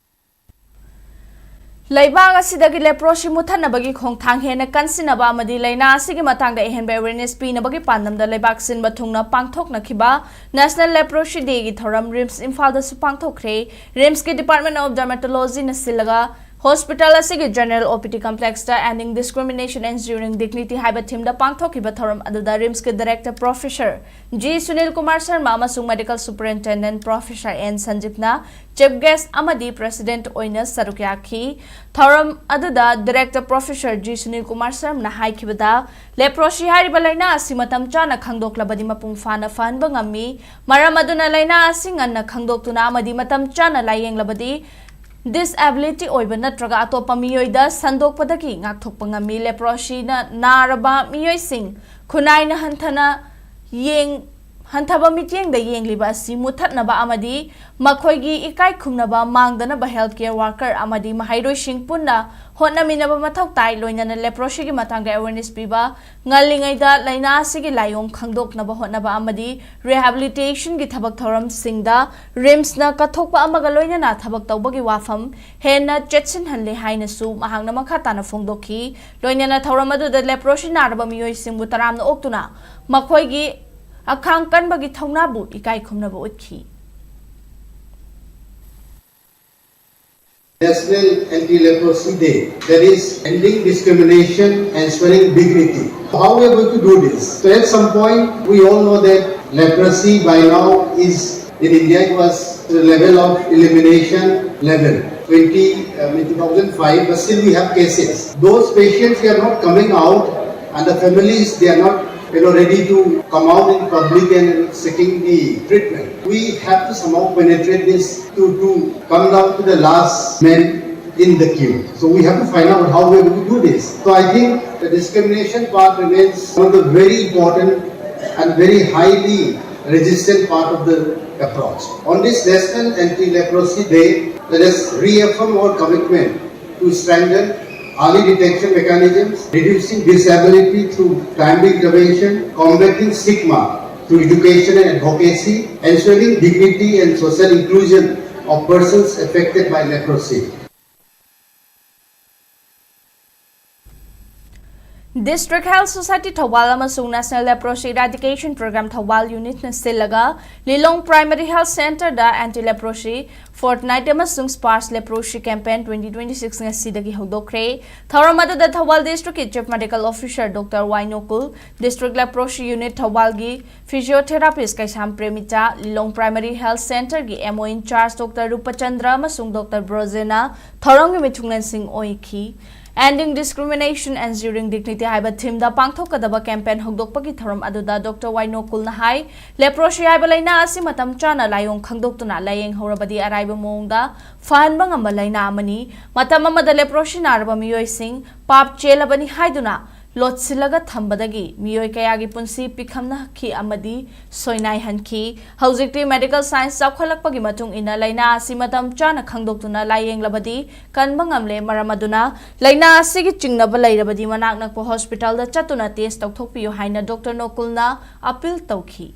ꯂꯩꯕꯥꯛ ꯑꯁꯤꯗꯒꯤ ꯂꯦꯄ꯭ꯔꯣꯁꯤ ꯃꯨꯠꯊꯠꯅꯕꯒꯤ ꯈꯣꯡꯊꯥꯡ ꯍꯦꯟꯅ ꯀꯟꯁꯤꯟꯅꯕ ꯑꯃꯗꯤ ꯂꯥꯏꯅꯥ ꯑꯁꯤꯒꯤ ꯃꯇꯥꯡꯗ ꯑꯍꯦꯟꯕ awareness ꯄꯤꯅꯕꯒꯤ ꯄꯥꯟꯗꯝꯗ ꯂꯩꯕꯥꯛ ꯁꯤꯟꯕ ꯊꯨꯡꯅ ꯄꯥꯡꯊꯣꯛꯅꯈꯤꯕ National Leprosy Dayꯒꯤ ꯊꯧꯔꯝ RIMS ꯏꯝꯐꯥꯜꯗꯁꯨ ꯄꯥꯡꯊꯣꯛꯈ꯭ꯔꯦ꯫ RIMSꯀꯤ Department of Dermatologyꯅ ꯁꯤꯜꯂꯒ hospital ꯑꯁꯤꯒꯤ general OPD complexꯇ Ending Discrimination, Ensuring Dignity ꯍꯥꯏꯕ themeꯗ ꯄꯥꯡꯊꯣꯛꯈꯤꯕ ꯊꯧꯔꯝ ꯑꯗꯨꯗ RIMSꯀꯤ director professor G Sunil Kumar Sharma ꯑꯃꯁꯨꯡ medical superintendent professor N ꯁꯟꯖꯤꯞꯅ chief guest ꯑꯃꯗꯤ president ꯑꯣꯏꯅ ꯁꯔꯨꯛ ꯌꯥꯈꯤ꯫ ꯊꯧꯔꯝ ꯑꯗꯨꯗ director professor G Sunil Kumar ꯁꯔꯃꯅ ꯍꯥꯏꯈꯤꯕꯗ, ꯂꯦꯄ꯭ꯔꯣꯁꯤ ꯍꯥꯏꯔꯤꯕ ꯂꯥꯏꯅꯥ ꯑꯁꯤ ꯃꯇꯝ ꯆꯥꯅ ꯈꯪꯗꯣꯛꯂꯕꯗꯤ ꯃꯄꯨꯡ ꯐꯥꯅ ꯐꯍꯟꯕ ꯉꯝꯃꯤ꯫ ꯃꯔꯝ ꯑꯗꯨꯅ ꯂꯥꯏꯅꯥ ꯑꯁꯤ ꯉꯟꯅ ꯈꯪꯗꯣꯛꯇꯨꯅ ꯑꯃꯗꯤ ꯃꯇꯝ ꯆꯥꯅ ꯂꯥꯌꯦꯡꯂꯕꯗꯤ disability ꯑꯣꯏꯕ ꯅꯠꯇ꯭ꯔꯒ ꯑꯇꯣꯞꯄ ꯃꯤꯑꯣꯏꯗ ꯁꯟꯗꯣꯛꯄꯗꯒꯤ ꯉꯥꯛꯊꯣꯛꯄ ꯉꯝꯃꯤ꯫ ꯂꯦꯄ꯭ꯔꯣꯁꯤꯅ ꯅꯥꯔꯕ ꯃꯤꯑꯣꯏꯁꯤꯡ ꯈꯨꯟꯅꯥꯏꯅ ꯍꯟꯊꯅ ꯌꯦꯡ ꯍꯟꯊꯕ ꯃꯤꯠꯌꯦꯡꯗ ꯌꯦꯡꯂꯤꯕ ꯑꯁꯤ ꯃꯨꯠꯊꯠꯅꯕ ꯑꯃꯗꯤ ꯃꯈꯣꯏꯒꯤ ꯏꯀꯥꯏ ꯈꯨꯝꯅꯕ ꯃꯥꯡꯗꯅꯕ health care worker ꯑꯃꯗꯤ ꯃꯍꯩꯔꯣꯏꯁꯤꯡ ꯄꯨꯟꯅ ꯍꯣꯠꯅꯃꯤꯟꯅꯕ ꯃꯊꯧ ꯇꯥꯏ꯫ ꯂꯣꯏꯅꯅ ꯂꯦꯄ꯭ꯔꯣꯁꯤꯒꯤ ꯃꯇꯥꯡꯗ awareness ꯄꯤꯕ, ꯉꯜꯂꯤꯉꯩꯗ ꯂꯥꯏꯅꯥ ꯑꯁꯤꯒꯤ ꯂꯥꯏꯑꯣꯡ ꯈꯪꯗꯣꯛꯅꯕ ꯍꯣꯠꯅꯕ ꯑꯃꯗꯤ rehabilitationꯒꯤ ꯊꯕꯛ ꯊꯧꯔꯝꯁꯤꯡꯗ RIMSꯅ ꯀꯠꯊꯣꯛꯄ ꯑꯃꯒ ꯂꯣꯏꯅꯅ ꯊꯕꯛ ꯇꯧꯕꯒꯤ ꯋꯥꯐꯝ ꯍꯦꯟꯅ ꯆꯦꯠꯁꯤꯟꯍꯜꯂꯦ ꯍꯥꯏꯅꯁꯨ ꯃꯍꯥꯛꯅ ꯃꯈꯥ ꯇꯥꯅ ꯐꯣꯡꯗꯣꯛꯈꯤ꯫ ꯂꯣꯏꯅꯅ ꯊꯧꯔꯝ ꯑꯗꯨꯗ ꯂꯦꯄ꯭ꯔꯣꯁꯤ ꯅꯥꯔꯕ ꯃꯤꯑꯣꯏꯁꯤꯡꯕꯨ ꯇꯔꯥꯝꯅ ꯑꯣꯛꯇꯨꯅ ꯃꯈꯣꯏꯒꯤ ꯑꯈꯥꯡ ꯀꯟꯕꯒꯤ ꯊꯧꯅꯥꯕꯨ ꯏꯀꯥꯏ ꯈꯨꯝꯅꯕ ꯎꯠꯈꯤ꯫ National Anti-Leprosy Day, that is ending discrimination and ensuring dignity. How we are going to do this? So at some point, we all know that leprosy by now is, in India, it was the level of elimination level, twenty, uh, two thousand five, but still we have cases. Those patients, they are not coming out, and the families, they are not, you know, ready to come out in public and seeking the treatment. We have to somehow penetrate this to, to come down to the last man in the queue. So we have to find out how we are going to do this. So I think the discrimination part remains one of the very important and very highly resistant part of the approach. On this National Anti-Leprosy Day, let us reaffirm our commitment to strengthen early detection mechanisms, reducing disability through timely intervention, combating stigma through education and advocacy, ensuring dignity and social inclusion of persons affected by leprosy. District Health Society Thoubal ꯑꯃꯁꯨꯡ National Leprosy Eradication Program Thoubal unitꯅ ꯁꯤꯜꯂꯒ ꯂꯤꯂꯣꯡ Primary Health Centreꯗ Anti Leprosy Fortnight ꯑꯃꯁꯨꯡ Sparsh Leprosy Campaign twenty twenty six ꯉꯁꯤꯗꯒꯤ ꯍꯧꯗꯣꯛꯈ꯭ꯔꯦ꯫ ꯊꯧꯔꯝ ꯑꯗꯨꯗ Thoubal Districtꯀꯤ Chief Medical Officer Doctor Y ꯅꯣꯀꯨꯜ, District Leprosy Unit ꯊꯧꯕꯥꯜꯒꯤ Physiotherapist Keisham ꯄ꯭ꯔꯦꯃꯤꯆꯥ, Lilong Primary Health Centreꯒꯤ M O in charge Doctor ꯔꯨꯄꯆꯟꯗ꯭ꯔ ꯑꯃꯁꯨꯡ Doctor ꯕ꯭ꯔꯣꯖꯦꯅꯥ ꯊꯧꯔꯝꯒꯤ ꯃꯤꯊꯨꯡꯂꯦꯟꯁꯤꯡ ꯑꯣꯏꯈꯤ꯫ Ending Discrimination, Ensuring Dignity ꯍꯥꯏꯕ themeꯗ ꯄꯥꯡꯊꯣꯛꯀꯗꯕ campaign ꯍꯧꯗꯣꯛꯄꯒꯤ ꯊꯧꯔꯝ ꯑꯗꯨꯗ Doctor ꯋꯥꯏ ꯅꯣꯀꯨꯜꯅ ꯍꯥꯏ, leprosy ꯍꯥꯏꯕ ꯂꯥꯏꯅꯥ ꯑꯁꯤ ꯃꯇꯝ ꯆꯥꯅ ꯂꯥꯏꯑꯣꯡ ꯈꯪꯗꯣꯛꯇꯨꯅ ꯂꯥꯏꯌꯦꯡꯍꯧꯔꯕꯗꯤ ꯑꯔꯥꯏꯕ ꯃꯑꯣꯡꯗ ꯐꯍꯟꯕ ꯉꯝꯕ ꯂꯥꯏꯅꯥ ꯑꯃꯅꯤ꯫ ꯃꯇꯝ ꯑꯃꯗ leprosy ꯅꯥꯔꯕ ꯃꯤꯑꯣꯏꯁꯤꯡ ꯄꯥꯞ ꯆꯦꯜꯂꯕꯅꯤ ꯍꯥꯏꯗꯨꯅ ꯂꯣꯠꯁꯤꯜꯂꯒ ꯊꯝꯕꯗꯒꯤ ꯃꯤꯑꯣꯏ ꯀꯌꯥꯒꯤ ꯄꯨꯟꯁꯤ ꯄꯤꯈꯝꯅꯈꯤ ꯑꯃꯗꯤ ꯁꯣꯏꯅꯥꯏꯍꯟꯈꯤ꯫ ꯍꯧꯖꯤꯛꯇꯤ medical science ꯆꯥꯎꯈꯠꯂꯛꯄꯒꯤ ꯃꯇꯨꯡ ꯏꯟꯅ ꯂꯥꯏꯅꯥ ꯑꯁꯤ ꯃꯇꯝ ꯆꯥꯅ ꯈꯪꯗꯣꯛꯇꯨꯅ ꯂꯥꯏꯌꯦꯡꯂꯕꯗꯤ ꯀꯟꯕ ꯉꯝꯂꯦ꯫ ꯃꯔꯝ ꯑꯗꯨꯅ ꯂꯥꯏꯅꯥ ꯑꯁꯤꯒꯤ ꯆꯤꯡꯅꯕ ꯂꯩꯔꯕꯗꯤ ꯃꯅꯥꯛ ꯅꯛꯄ hospitalꯗ ꯆꯠꯇꯨꯅ test ꯇꯧꯊꯣꯛꯄꯤꯌꯨ ꯍꯥꯏꯅ Doctor ꯅꯣꯀꯨꯜꯅ appeal ꯇꯧꯈꯤ꯫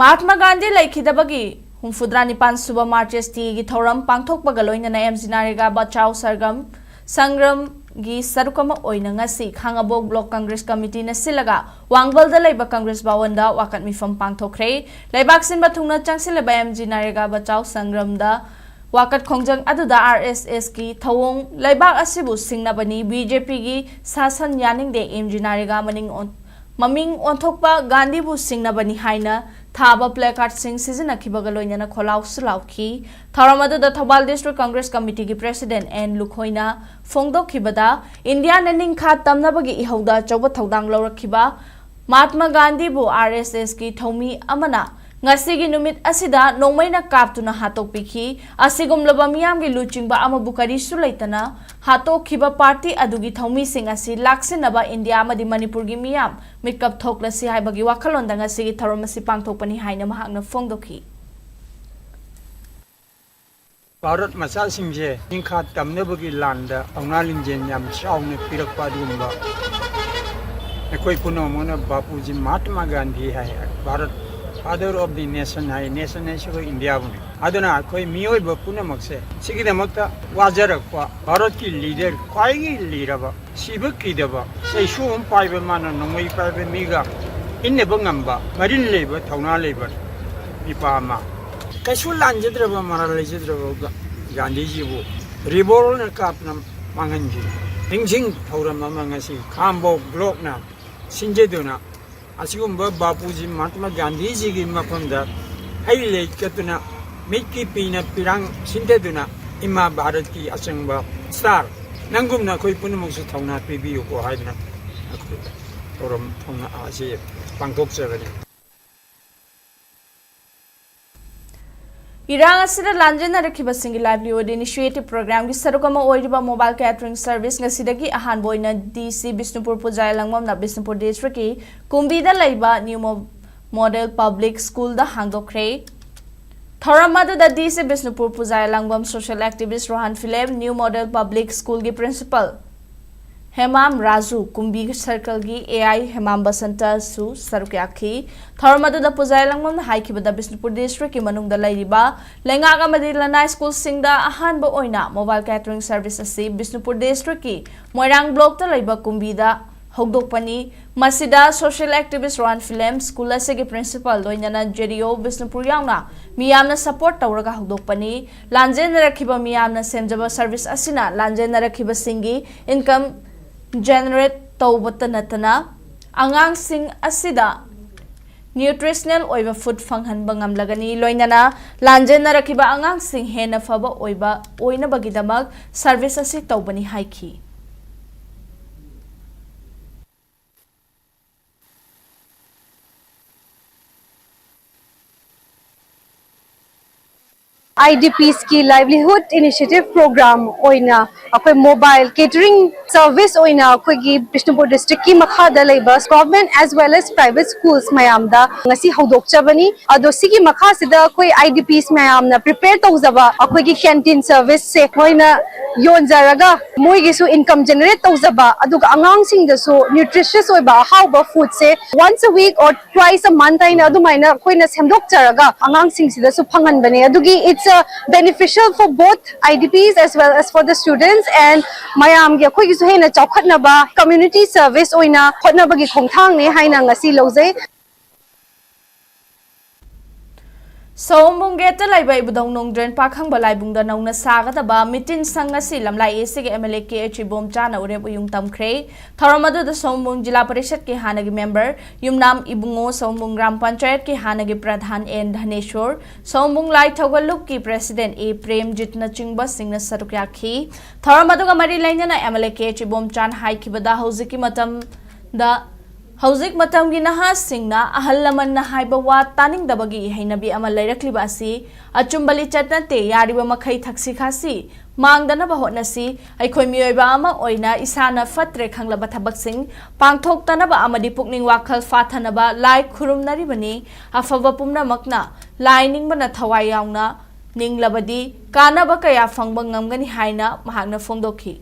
ꯃꯍꯥꯠꯃ ꯒꯥꯟꯙꯤ ꯂꯩꯈꯤꯗꯕꯒꯤ ꯍꯨꯝꯐꯨꯇꯔꯥ ꯅꯤꯄꯥꯟ ꯁꯨꯕ Martyrs Dayꯒꯤ ꯊꯧꯔꯝ ꯄꯥꯡꯊꯣꯛꯄꯒ ꯂꯣꯏꯅꯅ M G Narega Bachao Sargam Sangramꯒꯤ ꯁꯔꯨꯛ ꯑꯃ ꯑꯣꯏꯅ ꯉꯁꯤ ꯈꯥꯉꯕꯣꯛ Block Congress Committeeꯅ ꯁꯤꯜꯂꯒ ꯋꯥꯡꯕꯜꯗ ꯂꯩꯕ Congress ꯚꯋꯟꯗ ꯋꯥꯀꯠ ꯃꯤꯐꯝ ꯄꯥꯡꯊꯣꯛꯈ꯭ꯔꯦ꯫ ꯂꯩꯕꯥꯛ ꯁꯤꯟꯕ ꯊꯨꯡꯅ ꯆꯪꯁꯤꯜꯂꯕ M G Narega Bachao Sangramꯗ ꯋꯥꯀꯠ ꯈꯣꯡꯖꯪ ꯑꯗꯨꯗ R S Sꯀꯤ ꯊꯧꯑꯣꯡ ꯂꯩꯕꯥꯛ ꯑꯁꯤꯕꯨ ꯁꯤꯡꯅꯕꯅꯤ, B J Pꯒꯤ ꯁꯥꯁꯟ ꯌꯥꯅꯤꯡꯗꯦ, M G Narega ꯃꯅꯤꯡ ꯑꯣꯟ-, ꯃꯃꯤꯡ ꯑꯣꯟꯊꯣꯛꯄ ꯒꯥꯟꯙꯤꯕꯨ ꯁꯤꯡꯅꯕꯅꯤ ꯍꯥꯏꯅ ꯊꯥꯕ placardꯁꯤꯡ ꯁꯤꯖꯤꯟꯅꯈꯤꯕꯒ ꯂꯣꯏꯅꯅ ꯈꯣꯜꯂꯥꯎꯁꯨ ꯂꯥꯎꯈꯤ꯫ ꯊꯧꯔꯝ ꯑꯗꯨꯗ Thoubal District Congress Committeeꯒꯤ President N ꯂꯨꯈꯣꯏꯅ ꯐꯣꯡꯗꯣꯛꯈꯤꯕꯗ, ꯏꯟꯗꯤꯌꯥꯅ ꯅꯤꯡꯈꯥ ꯇꯝꯅꯕꯒꯤ ꯏꯍꯧꯗ ꯑꯆꯧꯕ ꯊꯧꯗꯥꯡ ꯂꯧꯔꯛꯈꯤꯕ ꯃꯍꯥꯠꯃ ꯒꯥꯟꯙꯤꯕꯨ R S Sꯀꯤ ꯊꯧꯃꯤ ꯑꯃꯅ ꯉꯁꯤꯒꯤ ꯅꯨꯃꯤꯠ ꯑꯁꯤꯗ ꯅꯣꯡꯃꯩꯅ ꯀꯥꯞꯇꯨꯅ ꯍꯥꯠꯇꯣꯛꯄꯤꯈꯤ꯫ ꯑꯁꯤꯒꯨꯝꯂꯕ ꯃꯤꯌꯥꯝꯒꯤ ꯂꯨꯆꯤꯡꯕ ꯑꯃꯕꯨ ꯀꯔꯤꯁꯨ ꯂꯩꯇꯅ ꯍꯥꯠꯇꯣꯛꯈꯤꯕ party ꯑꯗꯨꯒꯤ ꯊꯧꯃꯤꯁꯤꯡ ꯑꯁꯤ ꯂꯥꯛꯁꯤꯟꯅꯕ ꯏꯟꯗꯤꯌꯥ ꯑꯃꯗꯤ ꯃꯅꯤꯄꯨꯔꯒꯤ ꯃꯤꯌꯥꯝ ꯃꯤꯀꯞ ꯊꯣꯛꯂꯁꯤ ꯍꯥꯏꯕꯒꯤ ꯋꯥꯈꯜꯂꯣꯟꯗ ꯉꯁꯤꯒꯤ ꯊꯧꯔꯝ ꯑꯁꯤ ꯄꯥꯡꯊꯣꯛꯄꯅꯤ ꯍꯥꯏꯅ ꯃꯍꯥꯛꯅ ꯐꯣꯡꯗꯣꯛꯈꯤ꯫ ꯚꯥꯔꯠ ꯃꯆꯥꯁꯤꯡꯁꯦ ꯅꯤꯡꯈꯥ ꯇꯝꯅꯕꯒꯤ ꯂꯥꯟꯗ ꯄꯥꯎꯅꯥ ꯂꯤꯡꯖꯦꯜ ꯌꯥꯝ ꯆꯥꯎꯅ ꯄꯤꯔꯛꯄ ꯑꯗꯨꯒꯨꯝꯕ ꯑꯩꯈꯣꯏ ꯄꯨꯝꯅꯃꯛꯅ ꯕꯥꯄꯨꯖꯤ ꯃꯍꯥꯇꯃꯥ ꯒꯥꯟꯙꯤ ꯍꯥꯏ, Bharat father of the nation high, nation ꯍꯥꯏꯁꯤꯕꯨ ꯏꯟꯗꯤꯌꯥꯕꯨꯅꯤ꯫ ꯑꯗꯨꯅ ꯑꯩꯈꯣꯏ ꯃꯤꯑꯣꯏꯕ ꯄꯨꯝꯅꯃꯛꯁꯦ ꯁꯤꯒꯤꯗꯃꯛꯇ ꯋꯥꯖꯔꯛꯄ ꯚꯥꯔꯠꯀꯤ ꯂꯤꯗꯔ ꯈ꯭ꯋꯥꯏꯒꯤ ꯂꯤꯔꯕ ꯁꯤꯕ ꯀꯤꯗꯕ, ꯆꯩꯁꯨ ꯑꯃ ꯄꯥꯏꯕ, ꯃꯥꯅ ꯅꯣꯡꯃꯩ ꯄꯥꯏꯕ ꯃꯤꯒ ꯏꯟꯅꯕ ꯉꯝꯕ, ꯃꯔꯤꯜ ꯂꯩꯕ, ꯊꯧꯅꯥ ꯂꯩꯕ ꯅꯤꯄꯥ ꯑꯃ꯫ ꯀꯩꯁꯨ ꯂꯥꯟꯖꯗ꯭ꯔꯕ, ꯃꯔꯥꯜ ꯂꯩꯖꯗ꯭ꯔꯕ ꯒ-, ꯒꯥꯟꯙꯤꯖꯤꯕꯨ ꯔꯤꯚꯣꯜꯅ ꯀꯥꯞꯅ ꯃꯥꯡꯍꯟꯈꯤ꯫ ꯅꯤꯡꯁꯤꯡ ꯊꯧꯔꯝ ꯑꯃ ꯉꯁꯤ ꯈꯥꯝꯕꯣꯛ ꯕ꯭ꯂꯣꯛꯅ ꯁꯤꯟꯖꯗꯨꯅ ꯑꯁꯤꯒꯨꯝꯕ ꯕꯥꯄꯨꯖꯤ ꯃꯍꯥꯇꯃꯥ ꯒꯥꯟꯙꯤꯖꯤꯒꯤ ꯃꯐꯝꯗ ꯍꯩ ꯂꯩ ꯀꯠꯇꯨꯅ, ꯃꯤꯠꯀꯤ ꯄꯤꯅ ꯄꯤꯔꯥꯡ ꯁꯤꯟꯊꯗꯨꯅ, ꯏꯃꯥ ꯚꯥꯔꯠꯀꯤ ꯑꯆꯪꯕ ꯁ꯭ꯇꯥꯔ, ꯅꯪꯒꯨꯝꯅ ꯑꯩꯈꯣꯏ ꯄꯨꯝꯅꯃꯛꯁꯨ ꯊꯧꯅꯥ ꯄꯤꯕꯤꯌꯨꯀꯣ ꯍꯥꯏꯗꯨꯅ ꯑꯩꯈꯣꯏ ꯊꯧꯔꯝ ꯊꯧꯅꯥ ꯑꯁꯤ ꯄꯥꯡꯊꯣꯛꯆꯕꯅꯤ꯫ ꯏꯔꯥꯡ ꯑꯁꯤꯗ ꯂꯥꯟꯖꯦꯟꯅꯔꯛꯈꯤꯕꯁꯤꯡꯒꯤ livelihood initiative programꯒꯤ ꯁꯔꯨꯛ ꯑꯃ ꯑꯣꯏꯔꯤꯕ mobile catering service ꯉꯁꯤꯗꯒꯤ ꯑꯍꯥꯟꯕ ꯑꯣꯏꯅ DC ꯕꯤꯁꯅꯨꯄꯨꯔ ꯄꯨꯖꯥ ꯂꯥꯡꯕꯝꯅ ꯕꯤꯁꯅꯨꯄꯨꯔ districtꯀꯤ ꯀꯨꯝꯕꯤꯗ ꯂꯩꯕ New Mo-, Model Public Schoolꯗ ꯍꯥꯡꯗꯣꯛꯈ꯭ꯔꯦ꯫ ꯊꯧꯔꯝ ꯑꯗꯨꯗ DC Bishnupur Puja Langbam, social activist Rohan Philem, New Model Public Schoolꯒꯤ principal ꯍꯦꯃꯥꯝ ꯔꯥꯖꯨ, ꯀꯨꯝꯕꯤ circleꯒꯤ AI ꯍꯦꯃꯥꯝ ꯕꯁꯟꯇꯁꯨ ꯁꯔꯨꯛ ꯌꯥꯈꯤ꯫ ꯊꯧꯔꯝ ꯑꯗꯨꯗ ꯄꯨꯖꯥ ꯂꯥꯡꯕꯝꯅ ꯍꯥꯏꯈꯤꯕꯗ ꯕꯤꯁꯅꯨꯄꯨꯔ districtꯀꯤ ꯃꯅꯨꯡꯗ ꯂꯩꯔꯤꯕ ꯂꯩꯉꯥꯛ ꯑꯃꯗꯤ ꯂꯅꯥꯏ schoolꯁꯤꯡꯗ ꯑꯍꯥꯟꯕ ꯑꯣꯏꯅ mobile catering service ꯑꯁꯤ ꯕꯤꯁꯅꯨꯄꯨꯔ districtꯀꯤ ꯃꯣꯏꯔꯥꯡ blockꯇ ꯂꯩꯕ ꯀꯨꯝꯕꯤꯗ ꯍꯧꯗꯣꯛꯄꯅꯤ꯫ ꯃꯁꯤꯗ social activist Rohan film, school ꯑꯁꯤꯒꯤ principal, ꯂꯣꯏꯅꯅ JDO ꯕꯤꯁꯅꯨꯄꯨꯔ ꯌꯥꯎꯅ ꯃꯤꯌꯥꯝꯅ support ꯇꯧꯔꯒ ꯍꯧꯗꯣꯛꯄꯅꯤ꯫ ꯂꯥꯟꯖꯦꯟꯅꯔꯛꯈꯤꯕ ꯃꯤꯌꯥꯝꯅ ꯁꯦꯝꯖꯕ service ꯑꯁꯤꯅ ꯂꯥꯟꯖꯦꯟꯅꯔꯛꯈꯤꯕꯁꯤꯡꯒꯤ income generate ꯇꯧꯕꯇ ꯅꯠꯇꯅ ꯑꯉꯥꯡꯁꯤꯡ ꯑꯁꯤꯗ nutritional ꯑꯣꯏꯕ food ꯐꯪꯍꯟꯕ ꯉꯝꯂꯒꯅꯤ꯫ ꯂꯣꯏꯅꯅ ꯂꯥꯟꯖꯦꯟꯅꯔꯛꯈꯤꯕ ꯑꯉꯥꯡꯁꯤꯡ ꯍꯦꯟꯅ ꯐꯕ ꯑꯣꯏꯕ, ꯑꯣꯏꯅꯕꯒꯤꯗꯃꯛ service ꯑꯁꯤ ꯇꯧꯕꯅꯤ ꯍꯥꯏꯈꯤ꯫ IDPs ꯀꯤ livelihood initiative program ꯑꯣꯏꯅ ꯑꯩꯈꯣꯏ mobile catering service ꯑꯣꯏꯅ ꯑꯩꯈꯣꯏꯒꯤ ꯕꯤꯁꯅꯨꯄꯨꯔ district ꯀꯤ ꯃꯈꯥꯗ ꯂꯩꯕ government as well as private schools ꯃꯌꯥꯝꯗ ꯉꯁꯤ ꯍꯧꯗꯣꯛꯆꯕꯅꯤ꯫ ꯑꯗꯣ ꯁꯤꯒꯤ ꯃꯈꯥꯁꯤꯗ ꯑꯩꯈꯣꯏ IDPs ꯃꯌꯥꯝꯅ prepare ꯇꯧꯖꯕ ꯑꯩꯈꯣꯏꯒꯤ canteen service ꯁꯦ ꯃꯣꯏꯅ ꯌꯣꯟꯖꯔꯒ ꯃꯣꯏꯒꯤꯁꯨ income generate ꯇꯧꯖꯕ, ꯑꯗꯨꯒ ꯑꯉꯥꯡꯁꯤꯡꯗꯁꯨ nutritious ꯑꯣꯏꯕ ꯑꯍꯥꯎꯕ food say once a week or twice a month ꯍꯥꯏꯅ ꯑꯗꯨꯃꯥꯏꯅ ꯑꯩꯈꯣꯏꯅ ꯁꯦꯝꯗꯣꯛꯆꯔꯒ ꯑꯉꯥꯡꯁꯤꯡꯁꯤꯗꯁꯨ ꯐꯪꯍꯟꯕꯅꯦ꯫ ꯑꯗꯨꯒꯤ it's a beneficial for both IDPs as well as for the students and ꯃꯌꯥꯝꯒꯤ ꯑꯩꯈꯣꯏꯒꯤꯁꯨ ꯍꯦꯟꯅ ꯆꯥꯎꯈꯠꯅꯕ community service ꯑꯣꯏꯅ ꯍꯣꯠꯅꯕꯒꯤ ꯈꯣꯡꯊꯥꯡꯅꯦ ꯍꯥꯏꯅ ꯉꯁꯤ ꯂꯧꯖꯩ꯫ ꯁꯑꯣꯝꯕꯨꯡ ꯒꯦꯠꯇ ꯂꯩꯕ ꯏꯕꯨꯙꯧ ꯅꯣꯡꯗ꯭ꯔꯦꯟ ꯄꯥꯈꯪꯕ ꯂꯥꯏꯕꯨꯡꯗ ꯅꯧꯅ ꯁꯥꯒꯗꯕ ꯃꯤꯇꯤꯟ ꯁꯪ ꯑꯁꯤ ꯂꯝꯂꯥꯏ ꯑꯦꯁꯤꯒꯤ MLA KH ꯏꯕꯣꯝꯆꯥꯅ ꯎꯔꯦꯞ ꯎꯌꯨꯡ ꯇꯝꯈ꯭ꯔꯦ꯫ ꯊꯧꯔꯝ ꯑꯗꯨꯗ ꯁꯑꯣꯝꯕꯨꯡ ꯖꯤꯂꯥ ꯄꯔꯤꯁꯠꯀꯤ ꯍꯥꯟꯅꯒꯤ ꯃꯦꯝꯕꯔ ꯌꯨꯝꯅꯥꯝ ꯏꯕꯨꯡꯉꯣ, ꯁꯑꯣꯝꯕꯨꯡ ꯒ꯭ꯔꯥꯝ ꯄꯟꯆꯥꯌꯠꯀꯤ ꯍꯥꯟꯅꯒꯤ ꯄ꯭ꯔꯙꯥꯟ ꯑꯦꯟ ꯙꯅꯦꯁꯣꯔ, ꯁꯑꯣꯝꯕꯨꯡ ꯂꯥꯏ ꯊꯧꯒꯜ ꯂꯨꯞꯀꯤ ꯄ꯭ꯔꯦꯁꯤꯗꯦꯟ ꯑꯦ ꯄ꯭ꯔꯦꯝꯖꯤꯠꯅꯆꯤꯡꯕꯁꯤꯡꯅ ꯁꯔꯨꯛ ꯌꯥꯈꯤ꯫ ꯊꯧꯔꯝ ꯑꯗꯨꯒ ꯃꯔꯤ ꯂꯩꯅꯅ MLA KH ꯏꯕꯣꯝꯆꯥꯅ ꯍꯥꯏꯈꯤꯕꯗ ꯍꯧꯖꯤꯛꯀꯤ ꯃꯇꯝꯗ ꯍꯧꯖꯤꯛ ꯃꯇꯝꯒꯤ ꯅꯍꯥꯁꯤꯡꯅ ꯑꯍꯜ ꯂꯃꯟꯅ ꯍꯥꯏꯕ ꯋꯥ ꯇꯥꯅꯤꯡꯗꯕꯒꯤ ꯍꯩꯅꯕꯤ ꯑꯃ ꯂꯩꯔꯛꯂꯤꯕ ꯑꯁꯤ ꯑꯆꯨꯝꯕ ꯂꯤꯆꯠ ꯅꯠꯇꯦ꯫ ꯌꯥꯔꯤꯕ ꯃꯈꯩ ꯊꯛꯁꯤ ꯈꯥꯁꯤ ꯃꯥꯡꯗꯅꯕ ꯍꯣꯠꯅꯁꯤ꯫ ꯑꯩꯈꯣꯏ ꯃꯤꯑꯣꯏꯕ ꯑꯃ ꯑꯣꯏꯅ ꯏꯁꯥꯅ ꯐꯠꯇ꯭ꯔꯦ ꯈꯪꯂꯕ ꯊꯕꯛꯁꯤꯡ ꯄꯥꯡꯊꯣꯛꯇꯅꯕ ꯑꯃꯗꯤ ꯄꯨꯛꯅꯤꯡ ꯋꯥꯈꯜ ꯐꯥꯊꯅꯕ ꯂꯥꯏ ꯈꯨꯔꯨꯝꯅꯔꯤꯕꯅꯤ꯫ ꯑꯐꯕ ꯄꯨꯝꯅꯃꯛꯅ ꯂꯥꯏ ꯅꯤꯡꯕꯅ ꯊꯋꯥꯏ ꯌꯥꯎꯅ ꯅꯤꯡꯂꯕꯗꯤ ꯀꯥꯟꯅꯕ ꯀꯌꯥ ꯐꯪꯕ ꯉꯝꯒꯅꯤ ꯍꯥꯏꯅ ꯃꯍꯥꯛꯅ ꯐꯣꯡꯗꯣꯛꯈꯤ꯫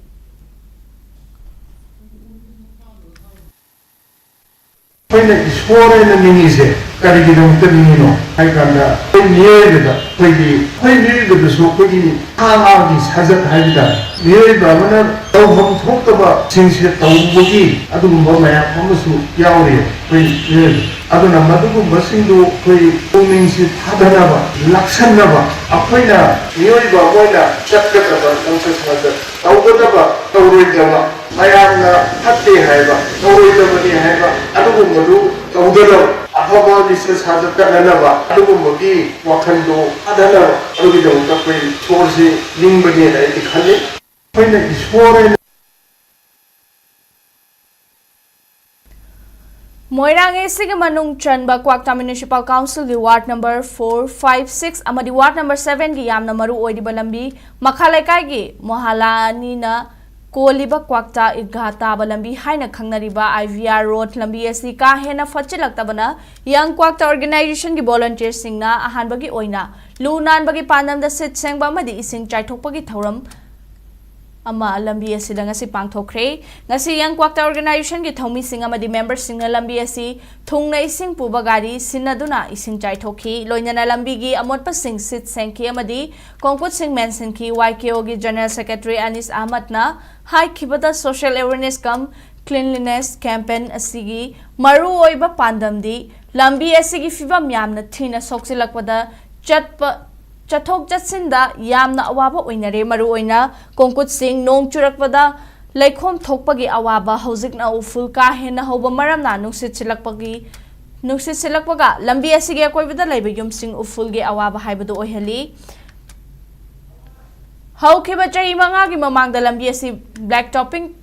ꯑꯩꯈꯣꯏꯅ ꯏꯁꯣꯔ ꯍꯥꯏꯅ ꯅꯤꯡꯉꯤꯁꯦ ꯀꯔꯤꯒꯤꯗꯃꯛꯇ ꯅꯤꯡꯉꯤꯅꯣ ꯍꯥꯏ ꯀꯥꯟꯗ, ꯑꯩꯈꯣꯏ ꯃꯤꯑꯣꯏꯕꯗ, ꯑꯩꯈꯣꯏꯒꯤ, ꯑꯩꯈꯣꯏ ꯃꯤꯑꯣꯏꯕꯗꯁꯨ ꯑꯩꯈꯣꯏꯒꯤ ꯁꯥ ꯉꯥꯒꯤ ꯁꯥꯖꯠ ꯍꯥꯏꯕ ꯇꯥꯔꯦ, ꯃꯤꯑꯣꯏꯕ ꯑꯃꯅ ꯇꯧꯐꯝ ꯊꯣꯛꯇꯕꯁꯤꯡꯁꯦ ꯇꯧꯕꯒꯤ ꯑꯗꯨꯒꯨꯝꯕ ꯃꯌꯥꯝ ꯑꯃꯁꯨ ꯌꯥꯎꯔꯤ ꯑꯩꯈꯣꯏ ꯃꯤꯑꯣꯏꯕ꯫ ꯑꯗꯨꯅ ꯃꯗꯨꯒꯨꯝꯕꯁꯤꯡꯗꯨ ꯑꯩꯈꯣꯏ ꯄꯨꯛꯅꯤꯡꯁꯤ ꯐꯥꯊꯅꯕ, ꯂꯥꯛꯁꯟꯅꯕ, ꯑꯩꯈꯣꯏꯅ ꯃꯤꯑꯣꯏꯕ ꯑꯃ ꯑꯣꯏꯅ ꯆꯠꯀꯗꯕ ꯂꯝꯆꯠ ꯁꯥꯖꯠ, ꯇꯧꯒꯗꯕ ꯇꯧꯔꯣꯏꯗꯕ, ꯃꯌꯥꯝꯅ ꯐꯠꯇꯦ ꯍꯥꯏꯕ, ꯇꯧꯔꯣꯏꯗꯕꯅꯤ ꯍꯥꯏꯕ ꯑꯗꯨꯒꯨꯝꯕꯗꯨ ꯇꯧꯗꯅꯕ, ꯑꯐꯕ ꯂꯤꯆꯠ ꯁꯥꯖꯠ ꯆꯠꯅꯅꯕ ꯑꯗꯨꯒꯨꯝꯕꯒꯤ ꯋꯥꯈꯜꯗꯣ ꯐꯥꯊꯅꯕ ꯑꯗꯨꯒꯤꯗꯃꯛꯇ ꯑꯩꯈꯣꯏ ꯏꯁꯣꯔꯁꯤ ꯅꯤꯡꯕꯅꯦꯅ ꯑꯩꯗꯤ ꯈꯜꯂꯤ꯫ ꯑꯩꯈꯣꯏꯅ ꯏꯁꯣꯔ ꯍꯥꯏꯅ ꯃꯣꯏꯔꯥꯡ ꯑꯦꯁꯤꯒꯤ ꯃꯅꯨꯡ ꯆꯟꯕ ꯀ꯭ꯋꯥꯛꯇꯥ ꯃ꯭ꯌꯨꯅꯤꯁꯤꯄꯥꯜ ꯀꯥꯎꯟꯁꯤꯜꯒꯤ ward number four, five, six ꯑꯃꯗꯤ ꯋꯥꯔꯗ ꯅꯝꯕꯔ ꯁꯚꯦꯟꯒꯤ ꯌꯥꯝꯅ ꯃꯔꯨ ꯑꯣꯏꯔꯤꯕ ꯂꯝꯕꯤ ꯃꯈꯥ ꯂꯩꯀꯥꯏꯒꯤ ꯃꯣꯍꯥꯂꯥ ꯑꯅꯤꯅ ꯀꯣꯜꯂꯤꯕ ꯀ꯭ꯋꯥꯛꯇꯥ ꯏꯗꯒꯥ ꯇꯥꯕ ꯂꯝꯕꯤ ꯍꯥꯏꯅ ꯈꯪꯅꯔꯤꯕ ꯑꯥꯏ ꯚꯤ ꯑꯥꯔ ꯔꯣꯗ ꯂꯝꯕꯤ ꯑꯁꯤ ꯀꯥ ꯍꯦꯟꯅ ꯐꯠꯆꯤꯜꯂꯛꯇꯕꯅ ꯌꯪ ꯀ꯭ꯋꯥꯛꯇꯥ ꯑꯣꯔꯒꯅꯥꯏꯖꯦꯁꯟꯒꯤ ꯚꯣꯂꯨꯟꯇꯤꯌꯔꯁꯤꯡꯅ ꯑꯍꯥꯟꯕꯒꯤ ꯑꯣꯏꯅ ꯂꯨ ꯅꯥꯟꯕꯒꯤ ꯄꯥꯟꯗꯝꯗ ꯁꯤꯠ ꯁꯦꯡꯕ ꯑꯃꯗꯤ ꯏꯁꯤꯡ ꯆꯥꯏꯊꯣꯛꯄꯒꯤ ꯊꯧꯔꯝ ꯑꯃ ꯂꯝꯕꯤ ꯑꯁꯤꯗ ꯉꯁꯤ ꯄꯥꯡꯊꯣꯛꯈ꯭ꯔꯦ꯫ ꯉꯁꯤ ꯌꯪ ꯀ꯭ꯋꯥꯛꯇꯥ ꯑꯣꯔꯒꯅꯥꯏꯖꯦꯁꯟꯒꯤ ꯊꯧꯃꯤꯁꯤꯡ ꯑꯃꯗꯤ ꯃꯦꯝꯕꯔꯁꯤꯡꯅ ꯂꯝꯕꯤ ꯑꯁꯤ ꯊꯨꯡꯅ ꯏꯁꯤꯡ ꯄꯨꯕ ꯒꯥꯔꯤ ꯁꯤꯟꯅꯗꯨꯅ ꯏꯁꯤꯡ ꯆꯥꯏꯊꯣꯛꯈꯤ꯫ ꯂꯣꯏꯅꯅ ꯂꯝꯕꯤꯒꯤ ꯑꯃꯣꯠꯄꯁꯤꯡ ꯁꯤꯠ ꯁꯦꯡꯈꯤ ꯑꯃꯗꯤ ꯀꯣꯡꯀꯨꯠꯁꯤꯡ ꯃꯦꯟꯁꯤꯟꯈꯤ꯫ ꯋꯥꯏ ꯀꯦ ꯑꯣꯒꯤ ꯖꯦꯅꯔꯦꯜ ꯁꯦꯀ꯭ꯔꯦꯇꯔꯤ ꯑꯅꯤꯁ ꯑꯍꯃꯗꯅ ꯍꯥꯏꯈꯤꯕꯗ, ꯁꯣꯁꯤꯌꯦꯜ ꯑꯦꯋꯦꯔꯅꯦꯁ ꯀꯝ ꯀ꯭ꯂꯤꯟꯂꯤꯅꯦꯁ ꯀꯦꯝꯄꯦꯟ ꯑꯁꯤꯒꯤ ꯃꯔꯨꯑꯣꯏꯕ ꯄꯥꯟꯗꯝꯗꯤ ꯂꯝꯕꯤ ꯑꯁꯤꯒꯤ ꯐꯤꯕꯝ ꯌꯥꯝꯅ ꯊꯤꯅ ꯁꯣꯛꯆꯤꯜꯂꯛꯄꯗ ꯆꯠꯄ ꯆꯠꯊꯣꯛ ꯆꯠꯁꯤꯟꯗ ꯌꯥꯝꯅ ꯑꯋꯥꯕ ꯑꯣꯏꯅꯔꯦ꯫ ꯃꯔꯨꯑꯣꯏꯅ ꯀꯣꯡꯀꯨꯠꯁꯤꯡ ꯅꯣꯡ ꯆꯨꯔꯛꯄꯗ ꯂꯩꯈꯣꯝ ꯊꯣꯛꯄꯒꯤ ꯑꯋꯥꯕ, ꯍꯧꯖꯤꯛꯅ ꯎꯐꯨꯜ ꯀꯥ ꯍꯦꯟꯅ ꯍꯧꯕ ꯃꯔꯝꯅ ꯅꯨꯡꯁꯤꯠ ꯁꯤꯠꯂꯛꯄꯒꯤ ꯅꯨꯡꯁꯤꯠ ꯁꯤꯠꯂꯛꯄꯒ ꯂꯝꯕꯤ ꯑꯁꯤꯒꯤ ꯑꯀꯣꯏꯕꯗ ꯂꯩꯕ ꯌꯨꯝꯁꯤꯡ ꯎꯐꯨꯜꯒꯤ ꯑꯋꯥꯕ ꯍꯥꯏꯕꯗꯨ ꯑꯣꯏꯍꯜꯂꯤ꯫ ꯍꯧꯈꯤꯕ ꯆꯍꯤ ꯃꯉꯥꯒꯤ ꯃꯃꯥꯡꯗ ꯂꯝꯕꯤ ꯑꯁꯤ ꯕ꯭ꯂꯦꯛ ꯇꯣꯄꯤꯡ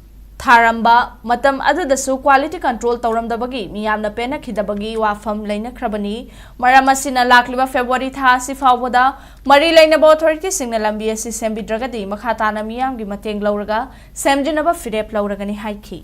ꯊꯥꯔꯝꯕ ꯃꯇꯝ ꯑꯗꯨꯗꯁꯨ ꯀ꯭ꯋꯥꯂꯤꯇꯤ ꯀꯟꯇ꯭ꯔꯣꯜ ꯇꯧꯔꯝꯗꯕꯒꯤ ꯃꯤꯌꯥꯝꯅ ꯄꯦꯟꯅꯈꯤꯗꯕꯒꯤ ꯋꯥꯐꯝ ꯂꯩꯅꯈ꯭ꯔꯕꯅꯤ꯫ ꯃꯔꯝ ꯑꯁꯤꯅ ꯂꯥꯛꯂꯤꯕ ꯐꯦꯕ꯭ꯔꯨꯋꯥꯔꯤ ꯊꯥ ꯑꯁꯤ ꯐꯥꯎꯕꯗ ꯃꯔꯤ ꯂꯩꯅꯕ ꯑꯣꯊꯣꯔꯤꯇꯤꯁꯤꯡꯅ ꯂꯝꯕꯤ ꯑꯁꯤ ꯁꯦꯝꯕꯤꯗ꯭ꯔꯒꯗꯤ ꯃꯈꯥ ꯇꯥꯅ ꯃꯤꯌꯥꯝꯒꯤ ꯃꯇꯦꯡ ꯂꯧꯔꯒ ꯁꯦꯝꯖꯤꯟꯅꯕ ꯐꯤꯔꯦꯞ ꯂꯧꯔꯒꯅꯤ ꯍꯥꯏꯈꯤ꯫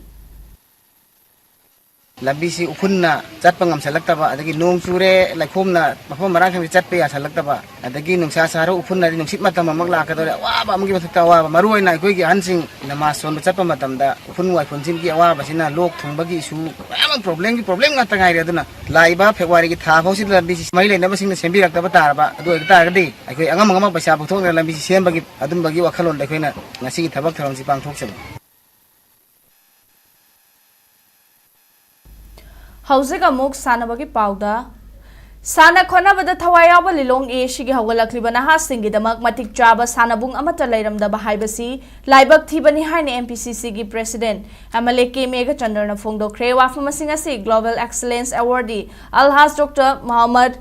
ꯂꯝꯕꯤꯁꯤ ꯎꯐꯨꯟꯅ ꯆꯠꯄ ꯉꯝꯁꯜꯂꯛꯇꯕ, ꯑꯗꯒꯤ ꯅꯣꯡ ꯆꯨꯔꯦ, ꯂꯩꯈꯣꯝꯅ ꯃꯐꯝ ꯃꯔꯥꯡ ꯈꯪꯗꯦ ꯆꯠꯄ ꯌꯥꯁꯜꯂꯛꯇꯕ, ꯑꯗꯒꯤ ꯅꯨꯡꯁꯥ ꯁꯥꯔ ꯎꯐꯨꯟꯅꯗꯤ ꯅꯨꯡꯁꯤꯠ ꯃꯇꯝ ꯑꯃꯨꯛ ꯂꯥꯛꯀꯗꯧꯔꯦ꯫ ꯑꯋꯥꯕ ꯑꯃꯒꯤ ꯃꯊꯛꯇ ꯑꯋꯥꯕ, ꯃꯔꯨꯑꯣꯏꯅ ꯑꯩꯈꯣꯏꯒꯤ ꯑꯍꯟꯁꯤꯡ ꯅꯃꯥꯖ ꯁꯣꯟꯕ ꯆꯠꯄ ꯃꯇꯝꯗ ꯎꯐꯨꯟ ꯋꯥꯏꯐꯨꯟꯁꯤꯡꯒꯤ ꯑꯋꯥꯕꯁꯤꯅ ꯂꯣꯛ ꯊꯨꯡꯕꯒꯤ ꯏꯁꯨ ꯃꯌꯥꯝ ꯑꯃ ꯄ꯭ꯔꯣꯕ꯭ꯂꯦꯝꯒꯤ ꯄ꯭ꯔꯣꯕ꯭ꯂꯦꯝ ꯉꯥꯛꯇ ꯉꯥꯏꯔꯦ꯫ ꯑꯗꯨꯅ ꯂꯥꯛꯏꯕ ꯐꯦꯕ꯭ꯔꯨꯋꯥꯔꯤꯒꯤ ꯊꯥ ꯐꯥꯎꯁꯤꯗ ꯂꯝꯕꯤꯁꯤ ꯃꯔꯤ ꯂꯩꯅꯕꯁꯤꯡꯅ ꯁꯦꯝꯕꯤꯔꯛꯇꯕ ꯇꯥꯔꯕ, ꯑꯗꯨ ꯑꯣꯏꯕ ꯇꯥꯔꯒꯗꯤ ꯑꯩꯈꯣꯏ ꯑꯉꯝ ꯑꯉꯝꯕ ꯄꯩꯁꯥ ꯄꯨꯊꯣꯛꯅ ꯂꯝꯕꯤꯁꯤ ꯁꯦꯝꯕꯒꯤ ꯑꯗꯨꯝꯕꯒꯤ ꯋꯥꯈꯜꯂꯣꯟꯗ ꯑꯩꯈꯣꯏꯅ ꯉꯁꯤꯒꯤ ꯊꯕꯛ ꯊꯧꯔꯝꯁꯤ ꯄꯥꯡꯊꯣꯛꯆꯕꯅꯤ꯫ ꯍꯧꯖꯤꯛ ꯑꯃꯨꯛ ꯁꯥꯟꯅꯕꯒꯤ ꯄꯥꯎꯗ꯫ ꯁꯥꯟꯅ ꯈꯣꯠꯅꯕꯗ ꯊꯋꯥꯏ ꯌꯥꯎꯕ ꯂꯤꯂꯣꯡ ꯑꯦ ꯁꯤꯒꯤ ꯍꯧꯒꯠꯂꯛꯂꯤꯕ ꯅꯍꯥꯁꯤꯡꯒꯤꯗꯃꯛ ꯃꯇꯤꯛ ꯆꯥꯕ ꯁꯥꯟꯅꯕꯨꯡ ꯑꯃꯠꯇ ꯂꯩꯔꯝꯗꯕ ꯍꯥꯏꯕꯁꯤ ꯂꯥꯏꯕꯛ ꯊꯤꯕꯅꯤ ꯍꯥꯏꯅ ꯑꯦꯝ ꯄꯤ ꯁꯤ ꯁꯤꯒꯤ president M L A K ꯃꯦꯘꯆꯟꯗ꯭ꯔꯅ ꯐꯣꯡꯗꯣꯛꯈ꯭ꯔꯦ꯫ ꯋꯥꯐꯝ ꯑꯁꯤꯡ ꯑꯁꯤ global excellence awardee Alhaj doctor Mohammad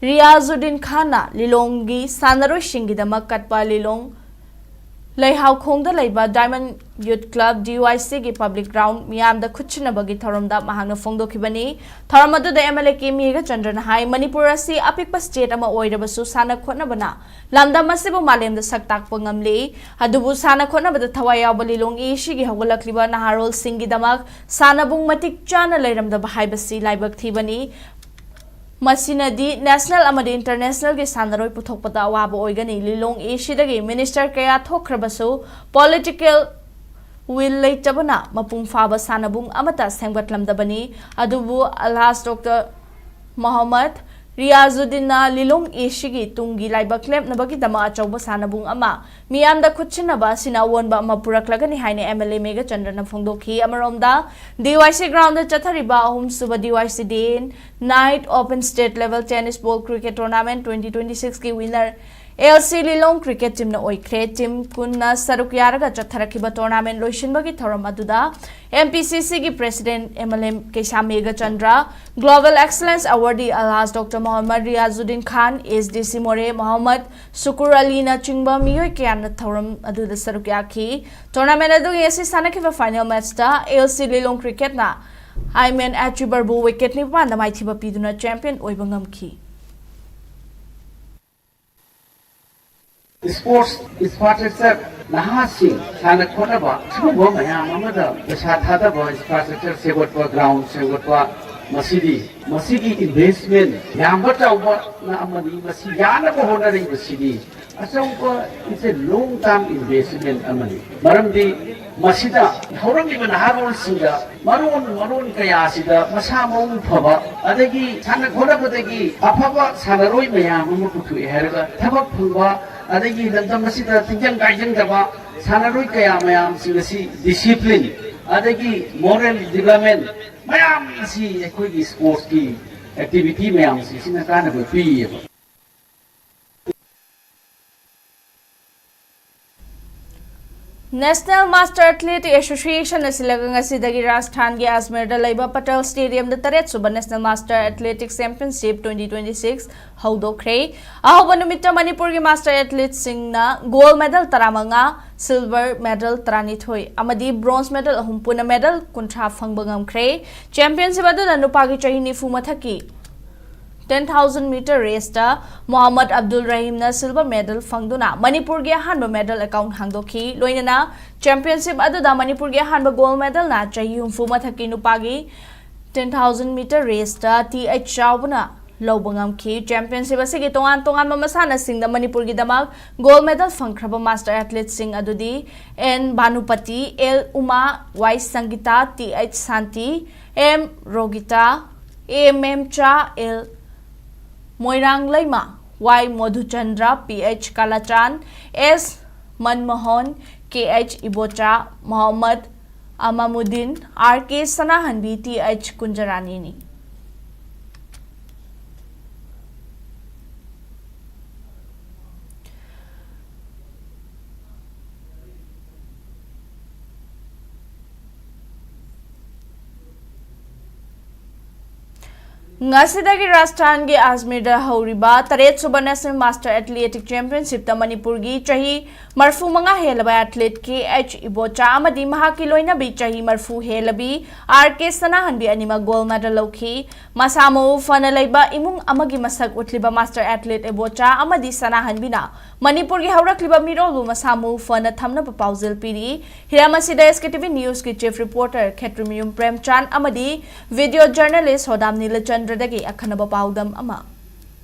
Riyazuddin ꯈꯥꯟꯅ ꯂꯤꯂꯣꯡꯒꯤ ꯁꯥꯟꯅꯔꯣꯏꯁꯤꯡꯒꯤꯗꯃꯛ ꯀꯠꯄ ꯂꯤꯂꯣꯡ ꯂꯩꯍꯥꯎꯈꯣꯡꯗ ꯂꯩꯕ Diamond Youth Club, D Y C ꯒꯤ public ground ꯃꯤꯌꯥꯝꯗ ꯈꯨꯠꯁꯤꯟꯅꯕꯒꯤ ꯊꯧꯔꯝꯗ ꯃꯍꯥꯛꯅ ꯐꯣꯡꯗꯣꯛꯈꯤꯕꯅꯤ꯫ ꯊꯧꯔꯝ ꯑꯗꯨꯗ M L A ꯀꯦ ꯃꯦꯘꯆꯟꯗ꯭ꯔꯅ ꯍꯥꯏ, ꯃꯅꯤꯄꯨꯔ ꯑꯁꯤ ꯑꯄꯤꯛꯄ state ꯑꯃ ꯑꯣꯏꯔꯕꯁꯨ ꯁꯥꯟꯅ ꯈꯣꯠꯅꯕꯅ ꯂꯝꯗꯝ ꯑꯁꯤꯕꯨ ꯃꯥꯂꯦꯝꯗ ꯁꯛ ꯇꯥꯛꯄ ꯉꯝꯂꯤ꯫ ꯑꯗꯨꯕꯨ ꯁꯥꯟꯅ ꯈꯣꯠꯅꯕꯗ ꯊꯋꯥꯏ ꯌꯥꯎꯕ ꯂꯤꯂꯣꯡ A C ꯒꯤ ꯍꯧꯒꯠꯂꯛꯂꯤꯕ ꯅꯍꯥꯔꯣꯜꯁꯤꯡꯒꯤꯗꯃꯛ ꯁꯥꯟꯅꯕꯨꯡ ꯃꯇꯤꯛ ꯆꯥꯅ ꯂꯩꯔꯝꯗꯕ ꯍꯥꯏꯕꯁꯤ ꯂꯥꯏꯕꯛ ꯊꯤꯕꯅꯤ꯫ ꯃꯁꯤꯅꯗꯤ national ꯑꯃꯗꯤ international ꯒꯤ ꯁꯥꯟꯅꯔꯣꯏ ꯄꯨꯊꯣꯛꯄꯗ ꯑꯋꯥꯕ ꯑꯣꯏꯒꯅꯤ꯫ ꯂꯤꯂꯣꯡ A C ꯗꯒꯤ minister ꯀꯌꯥ ꯊꯣꯛꯈ꯭ꯔꯕꯁꯨ political will ꯂꯩꯇꯕꯅ ꯃꯄꯨꯡ ꯐꯥꯕ ꯁꯥꯟꯅꯕꯨꯡ ꯑꯃꯠꯇ ꯁꯦꯝꯒꯠꯂꯝꯗꯕꯅꯤ꯫ ꯑꯗꯨꯕꯨ ꯑꯜꯍꯥꯖ ꯗꯣꯛꯇꯔ ꯃꯣꯍꯝꯃꯗ ꯔꯤꯌꯥꯖꯨꯗꯤꯟꯅ ꯂꯤꯂꯣꯡ A C ꯒꯤ ꯇꯨꯡꯒꯤ ꯂꯥꯏꯕꯛ ꯂꯦꯞꯅꯕꯒꯤꯗꯃꯛ ꯑꯆꯧꯕ ꯁꯥꯟꯅꯕꯨꯡ ꯑꯃ ꯃꯤꯌꯥꯝꯗ ꯈꯨꯠꯁꯤꯟꯅꯕ ꯑꯁꯤꯅ ꯑꯑꯣꯟꯕ ꯑꯃ ꯄꯨꯔꯛꯂꯒꯅꯤ ꯍꯥꯏꯅ M L A ꯃꯦꯘꯆꯟꯗ꯭ꯔꯅ ꯐꯣꯡꯗꯣꯛꯈꯤ꯫ ꯑꯃꯔꯣꯝꯗ, D Y C ground ꯗ ꯆꯠꯊꯔꯤꯕ ꯑꯍꯨꯝꯁꯨꯕ D Y C Day and Night Open State Level Tennis Ball Cricket Tournament twenty twenty six ꯀꯤ winner L C ꯂꯤꯂꯣꯡ cricket team ꯅ ꯑꯣꯏꯈ꯭ꯔꯦ꯫ Team ꯀꯨꯟꯅ ꯁꯔꯨꯛ ꯌꯥꯔꯒ ꯆꯠꯊꯔꯛꯈꯤꯕ tournament ꯂꯣꯏꯁꯤꯟꯕꯒꯤ ꯊꯧꯔꯝ ꯑꯗꯨꯗ M P C C ꯒꯤ president M L A Keisham Meghachandra, Global Excellence Awardee Alhaj doctor Mohammad Riyazuddin Khan, S D C ꯃꯣꯔꯦ ꯃꯣꯍꯝꯃꯗ ꯁꯨꯀꯨꯔ ꯑꯂꯤꯅꯆꯤꯡꯕ ꯃꯤꯑꯣꯏ ꯀꯌꯥꯅ ꯊꯧꯔꯝ ꯑꯗꯨꯗ ꯁꯔꯨꯛ ꯌꯥꯈꯤ꯫ Tournament ꯑꯗꯨꯒꯤ ꯉꯁꯤ ꯁꯥꯟꯅꯈꯤꯕ final match ꯇ L C ꯂꯤꯂꯣꯡ cricket ꯅ ꯑꯥꯏꯃꯦꯟ ꯑꯦꯆꯤꯕꯔꯕꯨ wicket ꯅꯤꯄꯥꯟꯗ ꯃꯥꯏꯊꯤꯕ ꯄꯤꯗꯨꯅ champion ꯑꯣꯏꯕ ꯉꯝꯈꯤ꯫ Sports infrastructure, ꯅꯍꯥꯁꯤꯡ ꯁꯥꯟꯅ ꯈꯣꯠꯅꯕ ꯁꯤꯒꯨꯝꯕ ꯃꯌꯥꯝ ꯑꯃꯗ ꯄꯩꯁꯥ ꯊꯥꯗꯕ, infrastructure ꯁꯦꯝꯒꯠꯄ, ground ꯁꯦꯝꯒꯠꯄ, ꯃꯁꯤꯗꯤ ꯃꯁꯤꯒꯤ investment ꯌꯥꯝꯕ ꯆꯥꯎꯕꯅ ꯑꯃꯅꯤ꯫ ꯃꯁꯤ ꯌꯥꯅꯕ ꯍꯣꯠꯅꯔꯤꯕꯁꯤꯗꯤ ꯑꯆꯧꯕ, it's a long term investment ꯑꯃꯅꯤ꯫ ꯃꯔꯝꯗꯤ ꯃꯁꯤꯗ ꯍꯧꯔꯛꯂꯤꯕ ꯅꯍꯥꯔꯣꯜꯁꯤꯡꯗ ꯃꯔꯣꯟ ꯃꯔꯣꯟ ꯀꯌꯥꯁꯤꯗ ꯃꯁꯥ ꯃꯎ ꯐꯕ, ꯑꯗꯒꯤ ꯁꯥꯟꯅ ꯈꯣꯠꯅꯕꯗꯒꯤ ꯑꯐꯕ ꯁꯥꯟꯅꯔꯣꯏ ꯃꯌꯥꯝ ꯑꯃ ꯄꯨꯊꯣꯛꯑꯦ ꯍꯥꯏꯔꯒ ꯊꯕꯛ ꯐꯪꯕ, ꯑꯗꯒꯤ ꯂꯝꯗꯝ ꯑꯁꯤꯗ ꯇꯤꯟꯖꯪ ꯀꯥꯏꯖꯪꯗꯕ ꯁꯥꯟꯅꯔꯣꯏ ꯀꯌꯥ ꯃꯌꯥꯝꯁꯤꯡ ꯑꯁꯤ discipline ꯑꯗꯒꯤ moral development ꯃꯌꯥꯝ ꯑꯁꯤ ꯑꯩꯈꯣꯏꯒꯤ sports ꯀꯤ activity ꯃꯌꯥꯝꯁꯤꯡꯁꯤꯅ ꯀꯥꯟꯅꯕ ꯄꯤꯌꯦꯕ꯫ National Master Athletic Association ꯑꯁꯤꯂꯒ ꯉꯁꯤꯗꯒꯤ ꯔꯥꯖꯁꯊꯥꯟꯒꯤ ꯑꯖꯃꯤꯔꯗ ꯂꯩꯕ ꯄꯇꯦꯜ ꯁ꯭ꯇꯦꯗꯤꯌꯝꯗ ꯇꯔꯦꯠ ꯁꯨꯕ National Master Athletic Championship twenty twenty-six ꯍꯧꯗꯣꯛꯈ꯭ꯔꯦ꯫ ꯑꯍꯧꯕ ꯅꯨꯃꯤꯠꯇ ꯃꯅꯤꯄꯨꯔꯒꯤ ꯃꯥꯁꯇꯔ ꯑꯦꯊꯂꯤꯠꯁꯤꯡꯅ ꯒꯣꯜ ꯃꯦꯗꯜ ꯇꯔꯥꯃꯉꯥ, ꯁꯤꯜꯚꯔ ꯃꯦꯗꯜ ꯇꯔꯥꯅꯤꯊꯣꯏ ꯑꯃꯗꯤ ꯕ꯭ꯔꯣꯟꯖ ꯃꯦꯗꯜ ꯑꯍꯨꯝ, ꯄꯨꯟꯅ ꯃꯦꯗꯜ ꯀꯨꯟꯊ꯭ꯔꯥ ꯐꯪꯕ ꯉꯝꯈ꯭ꯔꯦ꯫ ꯆꯦꯝꯄꯤꯌꯟꯁꯤꯞ ꯑꯗꯨꯗ ꯅꯨꯄꯥꯒꯤ ꯆꯍꯤ ꯅꯤꯐꯨ ꯃꯊꯛꯀꯤ ten thousand meter race ꯇ ꯃꯣꯍꯝꯃꯗ ꯑꯕꯗꯨꯜ ꯔꯍꯤꯝꯅ ꯁꯤꯜꯚꯔ ꯃꯦꯗꯜ ꯐꯪꯗꯨꯅ ꯃꯅꯤꯄꯨꯔꯒꯤ ꯑꯍꯥꯟꯕ ꯃꯦꯗꯜ ꯑꯦꯀꯥꯎꯟꯠ ꯍꯥꯡꯗꯣꯛꯈꯤ꯫ ꯂꯣꯏꯅꯅ ꯆꯦꯝꯄꯤꯌꯟꯁꯤꯞ ꯑꯗꯨꯗ ꯃꯅꯤꯄꯨꯔꯒꯤ ꯑꯍꯥꯟꯕ ꯒꯣꯜ ꯃꯦꯗꯜꯅ ꯆꯍꯤ ꯍꯨꯝꯐꯨ ꯃꯊꯛꯀꯤ ꯅꯨꯄꯥꯒꯤ ten thousand meter race ꯇ ꯇꯤ ꯑꯩꯆ ꯆꯥꯎꯕꯅ ꯂꯧꯕ ꯉꯝꯈꯤ꯫ ꯆꯦꯝꯄꯤꯌꯟꯁꯤꯞ ꯑꯁꯤꯒꯤ ꯇꯣꯉꯥꯟ ꯇꯣꯉꯥꯟꯕ ꯃꯁꯥꯟꯅꯁꯤꯡꯗ ꯃꯅꯤꯄꯨꯔꯒꯤꯗꯃꯛ ꯒꯣꯜ ꯃꯦꯗꯜ ꯐꯪꯈ꯭ꯔꯕ ꯃꯥꯁꯇꯔ ꯑꯦꯊꯂꯤꯠꯁꯤꯡ ꯑꯗꯨꯗꯤ N Bhanupati, L Uma, Y Sangita, T H Shanti, M Rogita, A Memcha, L Moirangleima, Y Modhuchandra, P H Kalachan, S Manmohan, K H Ibocha, Mohammad Amamuddin, R K Sanahanbi, T H ꯀꯨꯟꯖꯔꯥꯅꯤꯅꯤ꯫ ꯉꯁꯤꯗꯒꯤ ꯔꯥꯖꯁꯊꯥꯟꯒꯤ ꯑꯖꯃꯤꯔꯗ ꯍꯧꯔꯤꯕ ꯇꯔꯦꯠ ꯁꯨꯕ National Master Athletic Championship ꯇ ꯃꯅꯤꯄꯨꯔꯒꯤ ꯆꯍꯤ ꯃꯔꯤꯐꯨ ꯃꯉꯥ ꯍꯦꯜꯂꯕ ꯑꯦꯊꯂꯤꯠ ꯀꯦ ꯑꯩꯆ ꯏꯕꯣꯆꯥ ꯑꯃꯗꯤ ꯃꯍꯥꯛꯀꯤ ꯂꯣꯏꯅꯕꯤ ꯆꯍꯤ ꯃꯔꯤꯐꯨ ꯍꯦꯜꯂꯕꯤ ꯑꯥꯔ ꯀꯦ ꯁꯅꯥꯍꯟꯕꯤ ꯑꯅꯤꯃꯛ ꯒꯣꯜ ꯃꯦꯗꯜ ꯂꯧꯈꯤ꯫ ꯃꯁꯥ ꯃꯎ ꯐꯅ ꯂꯩꯕ ꯏꯃꯨꯡ ꯑꯃꯒꯤ ꯃꯁꯛ ꯎꯠꯂꯤꯕ ꯃꯥꯁꯇꯔ ꯑꯦꯊꯂꯤꯠ ꯏꯕꯣꯆꯥ ꯑꯃꯗꯤ ꯁꯅꯥꯍꯟꯕꯤꯅ ꯃꯅꯤꯄꯨꯔꯒꯤ ꯍꯧꯔꯛꯂꯤꯕ ꯃꯤꯔꯣꯜꯕꯨ ꯃꯁꯥ ꯃꯎ ꯐꯅ ꯊꯝꯅꯕ ꯄꯥꯎꯖꯦꯜ ꯄꯤꯔꯤ꯫ ꯍꯤꯔꯝ ꯑꯁꯤꯗ ꯑꯦꯁ ꯀꯦ ꯇꯤ ꯚꯤ ꯅ꯭ꯌꯨꯁꯀꯤ ꯆꯤꯐ ꯔꯤꯄꯣꯔꯇꯔ ꯈꯦꯇ꯭ꯔꯤꯃꯌꯨꯝ ꯄ꯭ꯔꯦꯝꯆꯥꯟ ꯑꯃꯗꯤ ꯚꯤꯗꯤꯑꯣ ꯖꯔꯅꯦꯂꯤꯁ ꯍꯣꯗꯥꯝ ꯅꯤꯂꯆꯟꯗ꯭ꯔꯗꯒꯤ ꯑꯈꯟꯅꯕ ꯄꯥꯎꯗꯝ ꯑꯃ꯫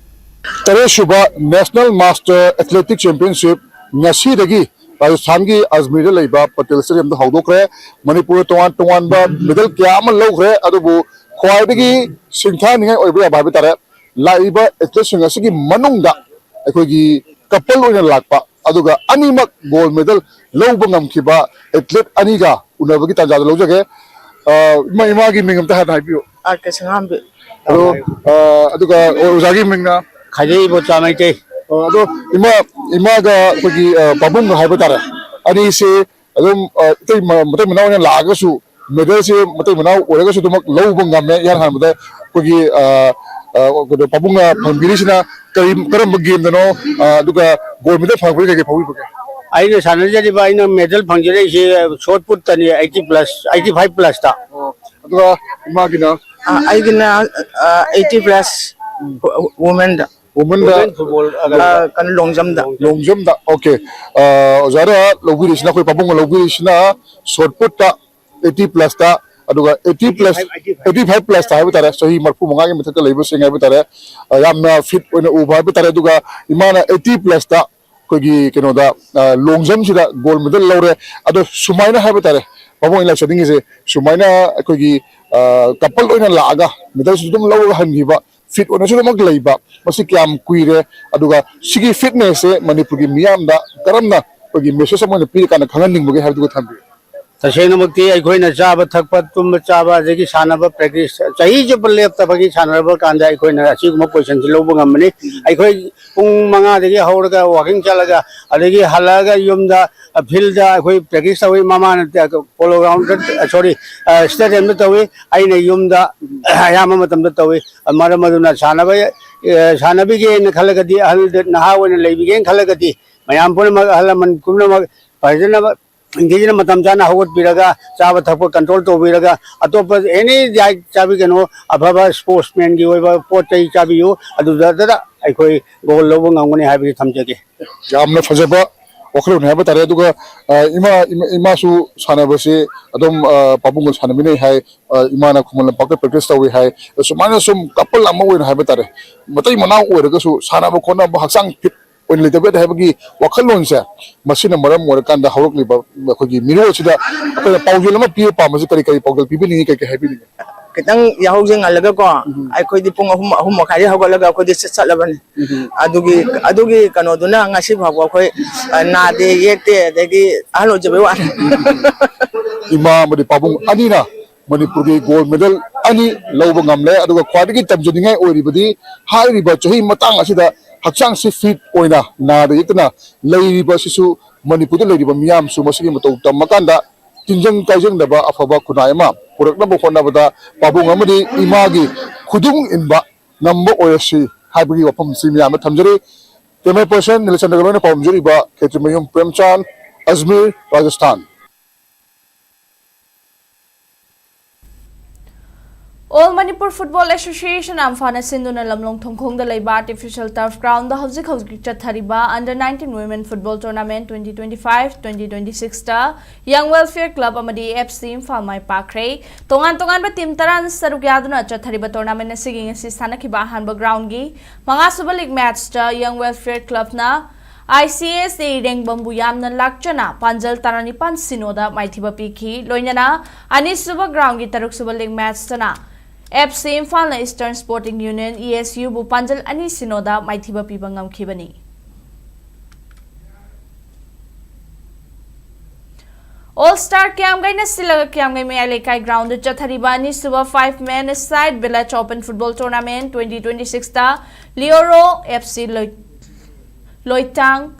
ꯇꯔꯦꯠ ꯁꯨꯕ National Master Athletic Championship ꯉꯁꯤꯗꯒꯤ ꯔꯥꯖꯁꯊꯥꯟꯒꯤ ꯑꯖꯃꯤꯔꯗ ꯂꯩꯕ ꯄꯇꯦꯜ ꯁ꯭ꯇꯦꯗꯤꯌꯝꯗ ꯍꯧꯗꯣꯛꯈ꯭ꯔꯦ꯫ ꯃꯅꯤꯄꯨꯔꯅ ꯇꯣꯉꯥꯟ ꯇꯣꯉꯥꯟꯕ ꯃꯦꯗꯜ ꯀꯌꯥ ꯑꯃ ꯂꯧꯈ꯭ꯔꯦ, ꯑꯗꯨꯕꯨ ꯈ꯭ꯋꯥꯏꯗꯒꯤ ꯁꯤꯡꯊꯥꯅꯤꯡꯉꯥꯏ ꯑꯣꯏꯕ ꯌꯥꯕ ꯍꯥꯏꯕ ꯇꯥꯔꯦ, ꯂꯥꯛꯏꯕ ꯑꯦꯊꯂꯤꯠꯁꯤꯡ ꯑꯁꯤꯒꯤ ꯃꯅꯨꯡꯗ ꯑꯩꯈꯣꯏꯒꯤ ꯀꯄꯜ ꯑꯣꯏꯅ ꯂꯥꯛꯄ, ꯑꯗꯨꯒ ꯑꯅꯤꯃꯛ ꯒꯣꯜ ꯃꯦꯗꯜ ꯂꯧꯕ ꯉꯝꯈꯤꯕ ꯑꯦꯊꯂꯤꯠ ꯑꯅꯤꯒ ꯎꯅꯕꯒꯤ ꯇꯥꯟꯖꯥꯗꯨ ꯂꯧꯖꯒꯦ꯫ ꯑ, ꯏꯃꯥ, ꯏꯃꯥꯒꯤ ꯃꯤꯡ ꯑꯝꯇ ꯍꯥꯟꯅ ꯍꯥꯏꯕꯤꯌꯨ꯫ R K ꯁꯅꯥꯍꯟꯕꯤ꯫ ꯑꯗꯣ, ꯑ, ꯑꯗꯨꯒ ꯑꯣꯖꯥꯒꯤ ꯃꯤꯡꯅ? ꯈꯥꯏꯗꯩ ꯏꯕꯣꯆꯥ ꯃꯩꯇꯩ꯫ ꯑ, ꯑꯗꯣ ꯏꯃꯥ, ꯏꯃꯥꯒ ꯑꯩꯈꯣꯏꯒꯤ, ꯑ, ꯄꯥꯕꯨꯡꯒ ꯍꯥꯏꯕ ꯇꯥꯔꯦ, ꯑꯅꯤꯁꯦ ꯑꯗꯨꯝ ꯑ, ꯏꯇꯩ ꯃ- ꯃꯇꯩ ꯃꯅꯥꯎ ꯑꯣꯏꯅ ꯂꯥꯛꯑꯒꯁꯨ ꯃꯦꯗꯜꯁꯦ ꯃꯇꯩ ꯃꯅꯥꯎ ꯑꯣꯏꯔꯒꯁꯨ ꯑꯗꯨꯃꯛ ꯂꯧꯕ ꯉꯝꯃꯦ꯫ ꯏꯍꯥꯟ ꯍꯥꯟꯕꯗ ꯑꯩꯈꯣꯏꯒꯤ ꯑ, ꯑ, ꯀꯩꯅꯣ ꯄꯥꯕꯨꯡꯅ ꯐꯪꯕꯤꯔꯤꯁꯤꯅ ꯀꯔꯤ, ꯀꯔꯝꯕ ꯒꯦꯝꯗꯅꯣ? ꯑ, ꯑꯗꯨꯒ ꯒꯣꯜ ꯃꯦꯗꯜ ꯐꯪꯉꯛꯄꯗꯤ ꯀꯩꯀꯩ ꯐꯥꯎꯕꯤꯕꯒꯦ? ꯑꯩꯅ ꯁꯥꯟꯅꯖꯔꯤꯕ, ꯑꯩꯅ ꯃꯦꯗꯜ ꯐꯪꯖꯔꯛꯏꯁꯤ ꯁꯣꯠ ꯄꯨꯠꯇꯅꯤ, ꯑꯩꯠꯇꯤ ꯄ꯭ꯂꯁ, ꯑꯩꯠꯇꯤ ꯐꯥꯏꯚ ꯄ꯭ꯂꯁꯇ꯫ ꯑꯣ, ꯑꯗꯨꯒ ꯏꯃꯥꯒꯤꯅ? ꯑ, ꯑꯩꯒꯤꯅ ꯑꯩꯠꯇꯤ ꯄ꯭ꯂꯁ ꯋꯨꯃꯦꯟꯗ꯫ ꯋꯨꯃꯦꯟꯗ? ꯋꯨꯃꯦꯟ ꯐꯨꯠꯕꯣꯜ, ꯑ, ꯀꯩꯅꯣ, ꯂꯣꯡ ꯖꯝꯗ꯫ ꯂꯣꯡ ꯖꯝꯗ, ꯑꯣꯀꯦ꯫ ꯑ, ꯑꯣꯖꯥꯅ ꯂꯧꯕꯤꯔꯤꯁꯤꯅ, ꯑꯩꯈꯣꯏ ꯄꯥꯕꯨꯡꯅ ꯂꯧꯕꯤꯔꯤꯁꯤꯅ ꯁꯣꯠ ꯄꯨꯠꯇ ꯑꯩꯠꯇꯤ ꯄ꯭ꯂꯁꯇ, ꯑꯗꯨꯒ ꯑꯩꯠꯇꯤ ꯄ꯭ꯂꯁ, ꯑꯩꯠꯇꯤ ꯐꯥꯏꯚ ꯄ꯭ꯂꯁꯇ ꯍꯥꯏꯕ ꯇꯥꯔꯦ, ꯆꯍꯤ ꯃꯔꯐꯨ ꯃꯉꯥꯒꯤ ꯃꯊꯛꯇ ꯂꯩꯕꯁꯤꯡ ꯍꯥꯏꯕ ꯇꯥꯔꯦ꯫ ꯑ, ꯌꯥꯝꯅ ꯐꯤꯠ ꯑꯣꯏꯅ ꯎꯕ ꯍꯥꯏꯕ ꯇꯥꯔꯦ꯫ ꯑꯗꯨꯒ ꯏꯃꯥꯅ ꯑꯩꯠꯇꯤ ꯄ꯭ꯂꯁꯇ ꯑꯩꯈꯣꯏꯒꯤ ꯀꯩꯅꯣꯗ, ꯑ, ꯂꯣꯡ ꯖꯝꯁꯤꯗ ꯒꯣꯜ ꯃꯦꯗꯜ ꯂꯧꯔꯦ꯫ ꯑꯗꯣ ꯁꯨꯃꯥꯏꯅ ꯍꯥꯏꯕ ꯇꯥꯔꯦ, ꯄꯥꯕꯨꯡ, ꯑꯩꯅ ꯂꯥꯛꯆꯅꯤꯡꯉꯤꯁꯦ, ꯁꯨꯃꯥꯏꯅ ꯑꯩꯈꯣꯏꯒꯤ, ꯑ, ꯀꯄꯜ ꯑꯣꯏꯅ ꯂꯥꯛꯑꯒ ꯃꯦꯗꯜꯁꯨ ꯑꯗꯨꯝ ꯂꯧꯔꯒ ꯍꯟꯈꯤꯕ, ꯐꯤꯠ ꯑꯣꯏꯅꯁꯨ ꯑꯗꯨꯃꯛ ꯂꯩꯕ, ꯃꯁꯤ ꯀꯌꯥꯝ ꯀꯨꯏꯔꯦ? ꯑꯗꯨꯒ ꯁꯤꯒꯤ ꯐꯤꯠꯅꯦꯁꯁꯦ ꯃꯅꯤꯄꯨꯔꯒꯤ ꯃꯤꯌꯥꯝꯗ ꯀꯔꯝꯅ ꯑꯩꯈꯣꯏꯒꯤ ꯃꯦꯁꯦꯖ ꯑꯃ ꯑꯣꯏꯅ ꯄꯤꯔꯀꯥꯟꯗ ꯈꯪꯍꯟꯅꯤꯡꯕꯒꯦ ꯍꯥꯏꯕꯗꯨꯒ ꯊꯝꯕꯤꯌꯨ꯫ ꯇꯁꯦꯡꯅꯃꯛꯇꯤ ꯑꯩꯈꯣꯏꯅ ꯆꯥꯕ ꯊꯛꯄ, ꯇꯨꯝꯕ ꯆꯥꯕ, ꯑꯗꯒꯤ ꯁꯥꯟꯅꯕ, ꯄ꯭ꯔꯦꯛꯇꯤꯁ, ꯆꯍꯤ ꯆꯨꯞꯄ ꯂꯦꯞꯇꯕꯒꯤ ꯁꯥꯟꯅꯔꯕ ꯀꯥꯟꯗ ꯑꯩꯈꯣꯏꯅ ꯑꯁꯤꯒꯨꯝꯕ ꯄꯣꯖꯤꯁꯟꯁꯤ ꯂꯧꯕ ꯉꯝꯕꯅꯤ꯫ ꯑꯩꯈꯣꯏ ꯄꯨꯡ ꯃꯉꯥꯗꯒꯤ ꯍꯧꯔꯒ ꯋꯥꯀꯤꯡ ꯆꯠꯂꯒ, ꯑꯗꯒꯤ ꯍꯜꯂꯛꯑꯒ ꯌꯨꯝꯗ, ꯑ, ꯐꯤꯜꯗ ꯑꯩꯈꯣꯏ ꯄ꯭ꯔꯦꯛꯇꯤꯁ ꯇꯧꯏ꯫ ꯃꯃꯥꯅ ꯄꯣꯂꯣ ꯒ꯭ꯔꯥꯎꯟꯗ, ꯑ, ꯁꯣꯔꯤ, ꯑ, ꯁ꯭ꯇꯦꯗꯤꯌꯝꯗ ꯇꯧꯏ꯫ ꯑꯩꯅ ꯌꯨꯝꯗ ꯑꯌꯥꯝꯕ ꯃꯇꯝꯗ ꯇꯧꯏ꯫ ꯃꯔꯝ ꯑꯗꯨꯅ ꯁꯥꯟꯅꯕ, ꯑ, ꯁꯥꯟꯅꯕꯤꯒꯦꯅ ꯈꯜꯂꯒꯗꯤ, ꯑꯍꯜ ꯅꯍꯥ ꯑꯣꯏꯅ ꯂꯩꯕꯤꯒꯦꯅ ꯈꯜꯂꯒꯗꯤ, ꯃꯌꯥꯝ ꯄꯨꯝꯅꯃꯛ, ꯑꯍꯜ ꯂꯃꯟ ꯄꯨꯝꯅꯃꯛ ꯐꯖꯅ ꯅꯤꯡꯊꯤꯖꯅ ꯃꯇꯝ ꯆꯥꯅ ꯍꯧꯒꯠꯄꯤꯔꯒ, ꯆꯥꯕ ꯊꯛꯄ ꯀꯟꯇ꯭ꯔꯣꯜ ꯇꯧꯕꯤꯔꯒ, ꯑꯇꯣꯞꯄ ꯑꯦꯅꯤ ꯗꯥꯏꯠ ꯆꯥꯕꯤꯒꯅꯨ, ꯑꯐꯕ ꯁ꯭ꯄꯣꯔꯠꯁꯃꯦꯟꯒꯤ ꯑꯣꯏꯕ ꯄꯣꯠ ꯆꯩ ꯆꯥꯕꯤꯌꯨ, ꯑꯗꯨꯗ ꯑꯩꯈꯣꯏ ꯒꯣꯜ ꯂꯧꯕ ꯉꯝꯒꯅꯤ ꯍꯥꯏꯕꯁꯤ ꯊꯝꯖꯒꯦ꯫ ꯌꯥꯝꯅ ꯐꯖꯕ ꯋꯥꯈꯜꯂꯣꯟ ꯍꯥꯏꯕ ꯇꯥꯔꯦ꯫ ꯑꯗꯨꯒ, ꯑ, ꯏꯃꯥ, ꯏꯃꯥ, ꯏꯃꯥꯁꯨ ꯁꯥꯟꯅꯕꯁꯤ ꯑꯗꯨꯝ, ꯑ, ꯄꯥꯕꯨꯡꯒ ꯁꯥꯟꯅꯃꯤꯟꯅꯩ ꯍꯥꯏ꯫ ꯑ, ꯏꯃꯥꯅ ꯈꯨꯃꯟ ꯂꯝꯄꯥꯛꯇ ꯄ꯭ꯔꯦꯛꯇꯤꯁ ꯇꯧꯏ ꯍꯥꯏ꯫ ꯑꯁꯨꯃꯥꯏꯅ ꯁꯨꯝ ꯀꯄꯜ ꯑꯃ ꯑꯣꯏꯅ ꯍꯥꯏꯕ ꯇꯥꯔꯦ, ꯃꯇꯩ ꯃꯅꯥꯎ ꯑꯣꯏꯔꯒꯁꯨ ꯁꯥꯟꯅꯕ ꯈꯣꯠꯅꯕ, ꯍꯛꯆꯥꯡ ꯐꯤꯠ ꯑꯣꯏꯅ ꯂꯩꯇꯕ ꯌꯥꯗꯦ ꯍꯥꯏꯕꯒꯤ ꯋꯥꯈꯜꯂꯣꯟꯁꯦ, ꯃꯁꯤꯅ ꯃꯔꯝ ꯑꯣꯏꯔꯀꯥꯟꯗ ꯍꯧꯔꯛꯂꯤꯕ ꯑꯩꯈꯣꯏꯒꯤ ꯃꯤꯔꯣꯜꯁꯤꯗ ꯑꯩꯈꯣꯏꯅ ꯄꯥꯎꯖꯦꯜ ꯑꯃ ꯄꯤꯕ ꯄꯥꯝꯕꯁꯤ ꯀꯔꯤ ꯀꯔꯤ ꯄꯥꯎꯖꯦꯜ ꯄꯤꯕꯤꯅꯤꯡꯉꯤ, ꯀꯔꯤ ꯀꯔꯤ ꯍꯥꯏꯕꯤꯅꯤꯡꯉꯤ? ꯈꯤꯇꯪ ꯌꯥꯍꯧꯁꯦ ꯉꯜꯂꯒꯀꯣ, ꯎꯝ꯫ ꯑꯩꯈꯣꯏꯗꯤ ꯄꯨꯡ ꯑꯍꯨꯝ, ꯑꯍꯨꯝ ꯃꯈꯥꯏꯗ ꯍꯧꯒꯠꯂꯒ ꯑꯩꯈꯣꯏꯗꯤ ꯆꯠ-, ꯆꯠꯂꯕꯅꯤ꯫ ꯎꯝ꯫ ꯑꯗꯨꯒꯤ, ꯑꯗꯨꯒꯤ ꯀꯩꯅꯣꯗꯨꯅ ꯉꯁꯤ ꯐꯥꯎꯕ ꯑꯩꯈꯣꯏ, ꯑ, ꯅꯥꯗꯦ ꯌꯦꯛꯇꯦ, ꯑꯗꯒꯤ ꯑꯍꯜ ꯑꯣꯏꯖꯕꯩ ꯋꯥꯅꯤ꯫ ꯏꯃꯥ ꯑꯃꯗꯤ ꯄꯥꯕꯨꯡ ꯑꯅꯤꯅ ꯃꯅꯤꯄꯨꯔꯒꯤ ꯒꯣꯜ ꯃꯦꯗꯜ ꯑꯅꯤ ꯂꯧꯕ ꯉꯝꯂꯦ꯫ ꯑꯗꯨꯒ ꯈ꯭ꯋꯥꯏꯗꯒꯤ ꯇꯝꯖꯅꯤꯡꯉꯥꯏ ꯑꯣꯏꯔꯤꯕꯗꯤ ꯍꯥꯏꯔꯤꯕ ꯆꯍꯤ ꯃꯇꯥꯡ ꯑꯁꯤꯗ ꯍꯛꯆꯥꯡꯁꯤ ꯐꯤꯠ ꯑꯣꯏꯅ ꯅꯥꯗ ꯌꯦꯛꯇꯅ ꯂꯩꯔꯤꯕ ꯑꯁꯤꯁꯨ ꯃꯅꯤꯄꯨꯔꯗ ꯂꯩꯔꯤꯕ ꯃꯤꯌꯥꯝꯁꯨ ꯃꯁꯤꯒꯤ ꯃꯇꯧ ꯇꯝꯃꯀꯥꯟꯗ ꯇꯤꯟꯖꯪ ꯀꯥꯏꯖꯪꯗꯕ ꯑꯐꯕ ꯈꯨꯟꯅꯥꯏ ꯑꯃ ꯄꯨꯔꯛꯅꯕ ꯍꯣꯠꯅꯕꯗ ꯄꯥꯕꯨꯡ ꯑꯃꯗꯤ ꯏꯃꯥꯒꯤ ꯈꯨꯗꯨꯡ ꯏꯟꯕ ꯉꯝꯕ ꯑꯣꯏꯔꯁꯤ ꯍꯥꯏꯕꯒꯤ ꯋꯥꯐꯝꯁꯤ ꯃꯤꯌꯥꯝꯗ ꯊꯝꯖꯔꯤ꯫ ꯀꯦꯃꯦꯔꯥ ꯄꯔꯁꯟ ꯅꯤꯂꯆꯟꯗ꯭ꯔꯒ ꯂꯣꯏꯅ ꯄꯥꯎꯗꯝꯖꯔꯤꯕ ꯈꯦꯇ꯭ꯔꯤꯃꯌꯨꯝ ꯄ꯭ꯔꯦꯝꯆꯥꯟ, Ajmer, Rajasthan. All Manipur Football Association ꯑꯝꯐꯥꯅ ꯁꯤꯟꯗꯨꯅ ꯂꯝꯂꯣꯡ ꯊꯣꯡꯈꯣꯡꯗ ꯂꯩꯕ artificial turf ground ꯗ ꯍꯧꯖꯤꯛ ꯍꯧꯖꯤꯛ ꯆꯠꯊꯔꯤꯕ Under nineteen Women Football Tournament twenty twenty-five twenty twenty-six ꯇ Young Welfare Club ꯑꯃꯗꯤ F C ꯏꯝꯐꯥꯜ ꯃꯥꯏ ꯄꯥꯛꯈ꯭ꯔꯦ꯫ ꯇꯣꯉꯥꯟ ꯇꯣꯉꯥꯟꯕ team ꯇꯔꯥꯅ ꯁꯔꯨꯛ ꯌꯥꯗꯨꯅ ꯆꯠꯊꯔꯤꯕ tournament ꯑꯁꯤꯒꯤ ꯉꯁꯤ ꯁꯥꯟꯅꯈꯤꯕ ꯑꯍꯥꯟꯕ ground ꯒꯤ ꯃꯉꯥꯁꯨꯕ league match ꯇ Young Welfare Club ꯅ I C S A ꯔꯦꯡꯕꯝꯕꯨ ꯌꯥꯝꯅ ꯂꯥꯛꯆꯅ ꯄꯥꯟꯖꯜ ꯇꯔꯥꯅꯤꯄꯥꯟ ꯁꯤꯅꯣꯗ ꯃꯥꯏꯊꯤꯕ ꯄꯤꯈꯤ꯫ ꯂꯣꯏꯅꯅ ꯑꯅꯤꯁꯨꯕ ground ꯒꯤ ꯇꯔꯨꯛꯁꯨꯕ league match ꯇꯅ F C ꯏꯝꯐꯥꯜꯅ Eastern Sporting Union, E S U ꯕꯨ ꯄꯥꯟꯖꯜ ꯑꯅꯤ ꯁꯤꯅꯣꯗ ꯃꯥꯏꯊꯤꯕ ꯄꯤꯕ ꯉꯝꯈꯤꯕꯅꯤ꯫ All Star ꯀ꯭ꯌꯥꯝꯒꯩꯅ ꯁꯤꯜꯂꯒ ꯀ꯭ꯌꯥꯝꯒꯩ ꯃꯌꯥꯏ ꯂꯩꯀꯥꯏ ground ꯗ ꯆꯠꯊꯔꯤꯕ ꯑꯅꯤꯁꯨꯕ five man aside village open football tournament twenty twenty-six ꯇ ꯂꯤꯑꯣꯔꯣ F C ꯂꯣꯏ-, ꯂꯣꯏꯇꯥꯡ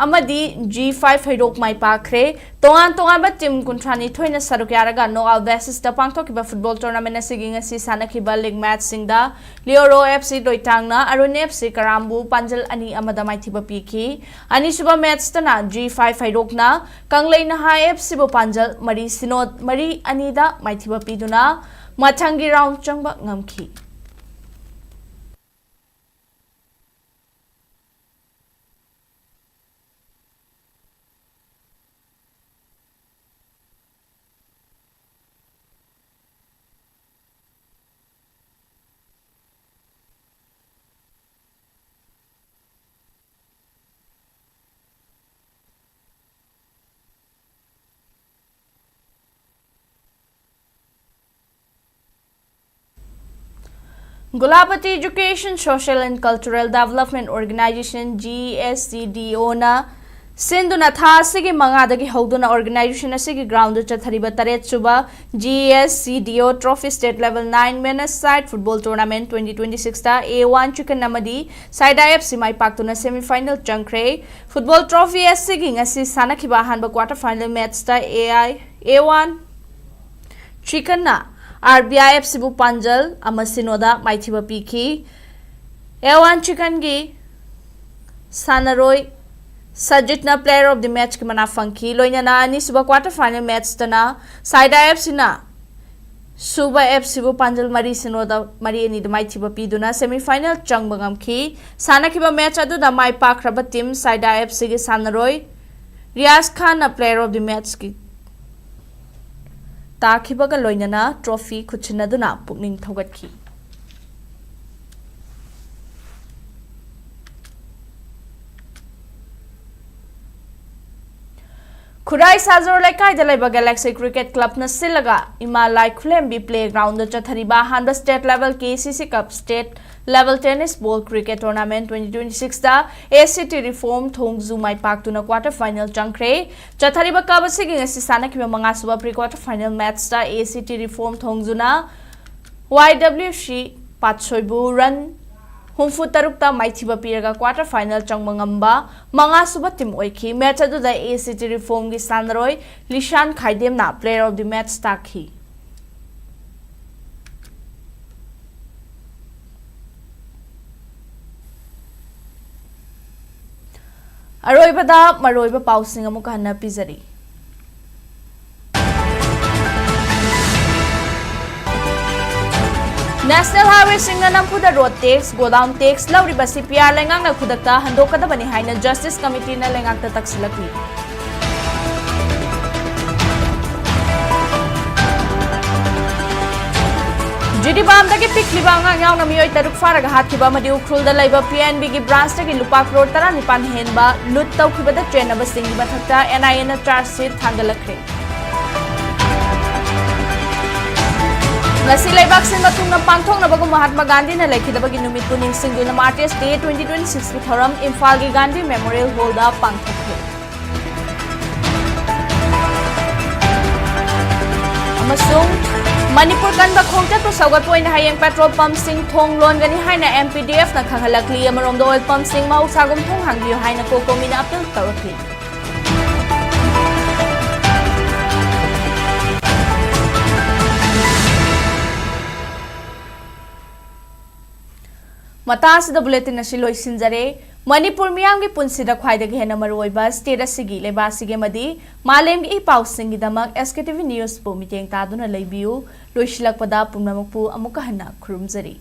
ꯑꯃꯗꯤ G five ꯍꯩꯔꯣꯛ ꯃꯥꯏ ꯄꯥꯛꯈ꯭ꯔꯦ꯫ ꯇꯣꯉꯥꯟ ꯇꯣꯉꯥꯟꯕ team ꯀꯨꯟꯊ꯭ꯔꯥꯅꯤꯊꯣꯏꯅ ꯁꯔꯨꯛ ꯌꯥꯔꯒ knockout basis ꯇ ꯄꯥꯡꯊꯣꯛꯈꯤꯕ football tournament ꯑꯁꯤꯒꯤ ꯉꯁꯤ ꯁꯥꯟꯅꯈꯤꯕ league match ꯁꯤꯡꯗ ꯂꯤꯑꯣꯔꯣ F C ꯂꯣꯏꯇꯥꯡꯅ Arun F C ꯀꯔꯥꯝꯕꯨ ꯄꯥꯟꯖꯜ ꯑꯅꯤ ꯑꯃꯗ ꯃꯥꯏꯊꯤꯕ ꯄꯤꯈꯤ꯫ ꯑꯅꯤꯁꯨꯕ match ꯇꯅ G five ꯍꯩꯔꯣꯛꯅ ꯀꯪꯂꯩ ꯅꯍꯥ F C ꯕꯨ ꯄꯥꯟꯖꯜ ꯃꯔꯤ ꯁꯤꯅꯣ, ꯃꯔꯤ ꯑꯅꯤꯗ ꯃꯥꯏꯊꯤꯕ ꯄꯤꯗꯨꯅ ꯃꯊꯪꯒꯤ round ꯆꯪꯕ ꯉꯝꯈꯤ꯫ ꯒꯨꯂꯥꯄꯇꯤ Education, Social and Cultural Development Organization, G S C D O ꯅ ꯁꯤꯟꯗꯨꯅ ꯊꯥ ꯑꯁꯤꯒꯤ ꯃꯉꯥꯗꯒꯤ ꯍꯧꯗꯨꯅ organization ꯑꯁꯤꯒꯤ ground ꯆꯠꯊꯔꯤꯕ ꯇꯔꯦꯠ ꯁꯨꯕ G S C D O Trophy State Level nine Men's Side Football Tournament twenty twenty-six ꯇ A one Chicken ꯑꯃꯗꯤ Saida F C ꯃꯥꯏ ꯄꯥꯛꯇꯨꯅ semi final ꯆꯪꯈ꯭ꯔꯦ꯫ Football trophy ꯑꯁꯤꯒꯤ ꯉꯁꯤ ꯁꯥꯟꯅꯈꯤꯕ ꯑꯍꯥꯟꯕ quarter final match ꯇ A I, A one Chicken ꯅ R B I F C ꯕꯨ ꯄꯥꯟꯖꯜ ꯑꯃ ꯁꯤꯅꯣꯗ ꯃꯥꯏꯊꯤꯕ ꯄꯤꯈꯤ꯫ A one Chicken ꯒꯤ ꯁꯥꯟꯅꯔꯣꯏ ꯁꯖꯤꯠꯅ player of the match ꯀꯤ ꯃꯅꯥ ꯐꯪꯈꯤ꯫ ꯂꯣꯏꯅꯅ ꯑꯅꯤꯁꯨꯕ quarter final match ꯇꯅ Saida F C ꯅ ꯁꯨꯕ F C ꯕꯨ ꯄꯥꯟꯖꯜ ꯃꯔꯤ ꯁꯤꯅꯣꯗ ꯃꯔꯤ ꯑꯅꯤꯗ ꯃꯥꯏꯊꯤꯕ ꯄꯤꯗꯨꯅ semi final ꯆꯪꯕ ꯉꯝꯈꯤ꯫ ꯁꯥꯟꯅꯈꯤꯕ match ꯑꯗꯨꯗ ꯃꯥꯏ ꯄꯥꯛꯈ꯭ꯔꯕ team Saida F C ꯒꯤ ꯁꯥꯟꯅꯔꯣꯏ ꯔꯤꯌꯥꯖ ꯈꯥꯟꯅ player of the match ꯀꯤ ꯇꯥꯈꯤꯕꯒ ꯂꯣꯏꯅꯅ trophy ꯈꯨꯠꯁꯤꯟꯅꯗꯨꯅ ꯄꯨꯛꯅꯤꯡ ꯊꯧꯒꯠꯈꯤ꯫ ꯈꯨꯔꯥꯏ ꯁꯥꯖꯣꯔ ꯂꯩꯀꯥꯏꯗ ꯂꯩꯕ Galaxy Cricket Club ꯅ ꯁꯤꯜꯂꯒ ꯏꯃꯥ ꯂꯥꯏ ꯈꯨꯂꯦꯝꯕꯤ playground ꯗ ꯆꯠꯊꯔꯤꯕ ꯑꯍꯥꯟꯕ state level K C C Cup state level tennis ball cricket tournament twenty twenty-six ꯇ A C T Reform Thongju my ꯄꯥꯛꯇꯨꯅ quarter final ꯆꯪꯈ꯭ꯔꯦ꯫ ꯆꯠꯊꯔꯤꯕ cup ꯑꯁꯤꯒꯤ ꯉꯁꯤ ꯁꯥꯟꯅꯈꯤꯕ ꯃꯉꯥꯁꯨꯕ pre quarter final match ꯇ A C T Reform ꯊꯣꯡꯖꯨꯅ Y W C ꯄꯥꯠꯁꯣꯏꯕꯨ run ꯍꯨꯝꯐꯨ ꯇꯔꯨꯛꯇ ꯃꯥꯏꯊꯤꯕ ꯄꯤꯔꯒ quarter final ꯆꯪꯕ ꯉꯝꯕ ꯃꯉꯥꯁꯨꯕ team ꯑꯣꯏꯈꯤ꯫ Match ꯑꯗꯨꯗ A C T Reform ꯒꯤ ꯁꯥꯟꯅꯔꯣꯏ ꯂꯤꯁꯥꯟ ꯈꯥꯏꯗꯦꯝꯅ player of the match ꯇꯥꯈꯤ꯫ ꯑꯔꯣꯏꯕꯗ ꯃꯔꯨꯑꯣꯏꯕ ꯄꯥꯎꯁꯤꯡ ꯑꯃꯨꯛ ꯍꯟꯅ ꯄꯤꯖꯔꯤ꯫ National Highway ꯁꯤꯡꯅ ꯅꯝꯐꯨꯗ road tax, godown tax ꯂꯧꯔꯤꯕ C P R ꯂꯩꯉꯥꯛꯅ ꯈꯨꯗꯛꯇ ꯍꯟꯗꯣꯛꯀꯗꯕꯅꯤ ꯍꯥꯏꯅ Justice Committee ꯅ ꯂꯩꯉꯥꯛꯇ ꯇꯛꯁꯤꯜꯂꯛꯂꯤ꯫ ꯖꯤꯔꯤꯕꯥꯝꯗꯒꯤ ꯄꯤꯛꯂꯤꯕ ꯑꯉꯥꯡ ꯌꯥꯎꯅ ꯃꯤꯑꯣꯏ ꯇꯔꯨꯛ ꯐꯥꯔꯒ ꯍꯥꯠꯈꯤꯕ ꯑꯃꯗꯤ ꯎꯈ꯭ꯔꯨꯜꯗ ꯂꯩꯕ P N B ꯒꯤ branch ꯇꯒꯤ ꯂꯨꯄꯥ crore ꯇꯔꯥꯅꯤꯄꯥꯟ ꯍꯦꯟꯕ loot ꯇꯧꯈꯤꯕꯗ ꯆꯦꯟꯅꯕꯁꯤꯡꯒꯤ ꯃꯊꯛꯇ N I A ꯅ charge sheet ꯊꯥꯡꯒꯠꯂꯛꯈ꯭ꯔꯦ꯫ ꯉꯁꯤ ꯂꯩꯕꯥꯛ ꯁꯤꯟꯕ ꯊꯨꯡꯅ ꯄꯥꯡꯊꯣꯛꯅꯕꯒꯨꯝ ꯃꯍꯥꯠꯃꯥ ꯒꯥꯟꯙꯤꯅ ꯂꯩꯈꯤꯗꯕꯒꯤ ꯅꯨꯃꯤꯠꯄꯨ ꯅꯤꯡꯁꯤꯡꯗꯨꯅ Martyrs Day twenty twenty-six ꯀꯤ ꯊꯧꯔꯝ ꯏꯝꯐꯥꯜꯒꯤ ꯒꯥꯟꯙꯤ Memorial Hall ꯗ ꯄꯥꯡꯊꯣꯛꯈ꯭ꯔꯦ꯫ ꯑꯃꯁꯨꯡ ꯃꯅꯤꯄꯨꯔ ꯀꯟꯕ ꯈꯣꯡꯆꯠꯄꯨ ꯁꯧꯒꯠꯄ ꯑꯣꯏꯅ ꯍꯌꯦꯡ ꯄꯦꯇ꯭ꯔꯣꯜ ꯄꯝꯁꯤꯡ ꯊꯣꯡ ꯂꯣꯟꯒꯅꯤ ꯍꯥꯏꯅ M P D F ꯅ ꯈꯪꯍꯜꯂꯛꯂꯤ꯫ ꯑꯃꯔꯣꯝꯗ ꯑꯣꯏꯜ ꯄꯝꯁꯤꯡ ꯃꯍꯧꯁꯥꯒꯨꯝ ꯊꯣꯡ ꯍꯥꯡꯕꯤꯌꯨ ꯍꯥꯏꯅ COCOMI ꯅ ꯑꯄꯤꯜ ꯇꯧꯔꯛꯂꯤ꯫ ꯃꯇꯥꯡ ꯑꯁꯤꯗ ꯕꯨꯂꯦꯇꯤꯟ ꯑꯁꯤ ꯂꯣꯏꯁꯤꯟꯖꯔꯦ꯫ ꯃꯅꯤꯄꯨꯔ ꯃꯤꯌꯥꯝꯒꯤ ꯄꯨꯟꯁꯤꯗ ꯈ꯭ꯋꯥꯏꯗꯒꯤ ꯍꯦꯟꯅ ꯃꯔꯨꯑꯣꯏꯕ ꯁ꯭ꯇꯦꯠ ꯑꯁꯤꯒꯤ, ꯂꯩꯕꯥꯛ ꯑꯁꯤꯒꯤ ꯑꯃꯗꯤ ꯃꯥꯂꯦꯝꯒꯤ E ꯄꯥꯎꯁꯤꯡꯒꯤꯗꯃꯛ S K T V News ꯄꯨ ꯃꯤꯠꯌꯦꯡ ꯇꯥꯗꯨꯅ ꯂꯩꯕꯤꯌꯨ꯫ ꯂꯣꯏꯁꯤꯜꯂꯛꯄꯗ ꯄꯨꯝꯅꯃꯛꯄꯨ ꯑꯃꯨꯛꯀ ꯍꯟꯅ ꯈꯨꯔꯨꯝꯖꯔꯤ꯫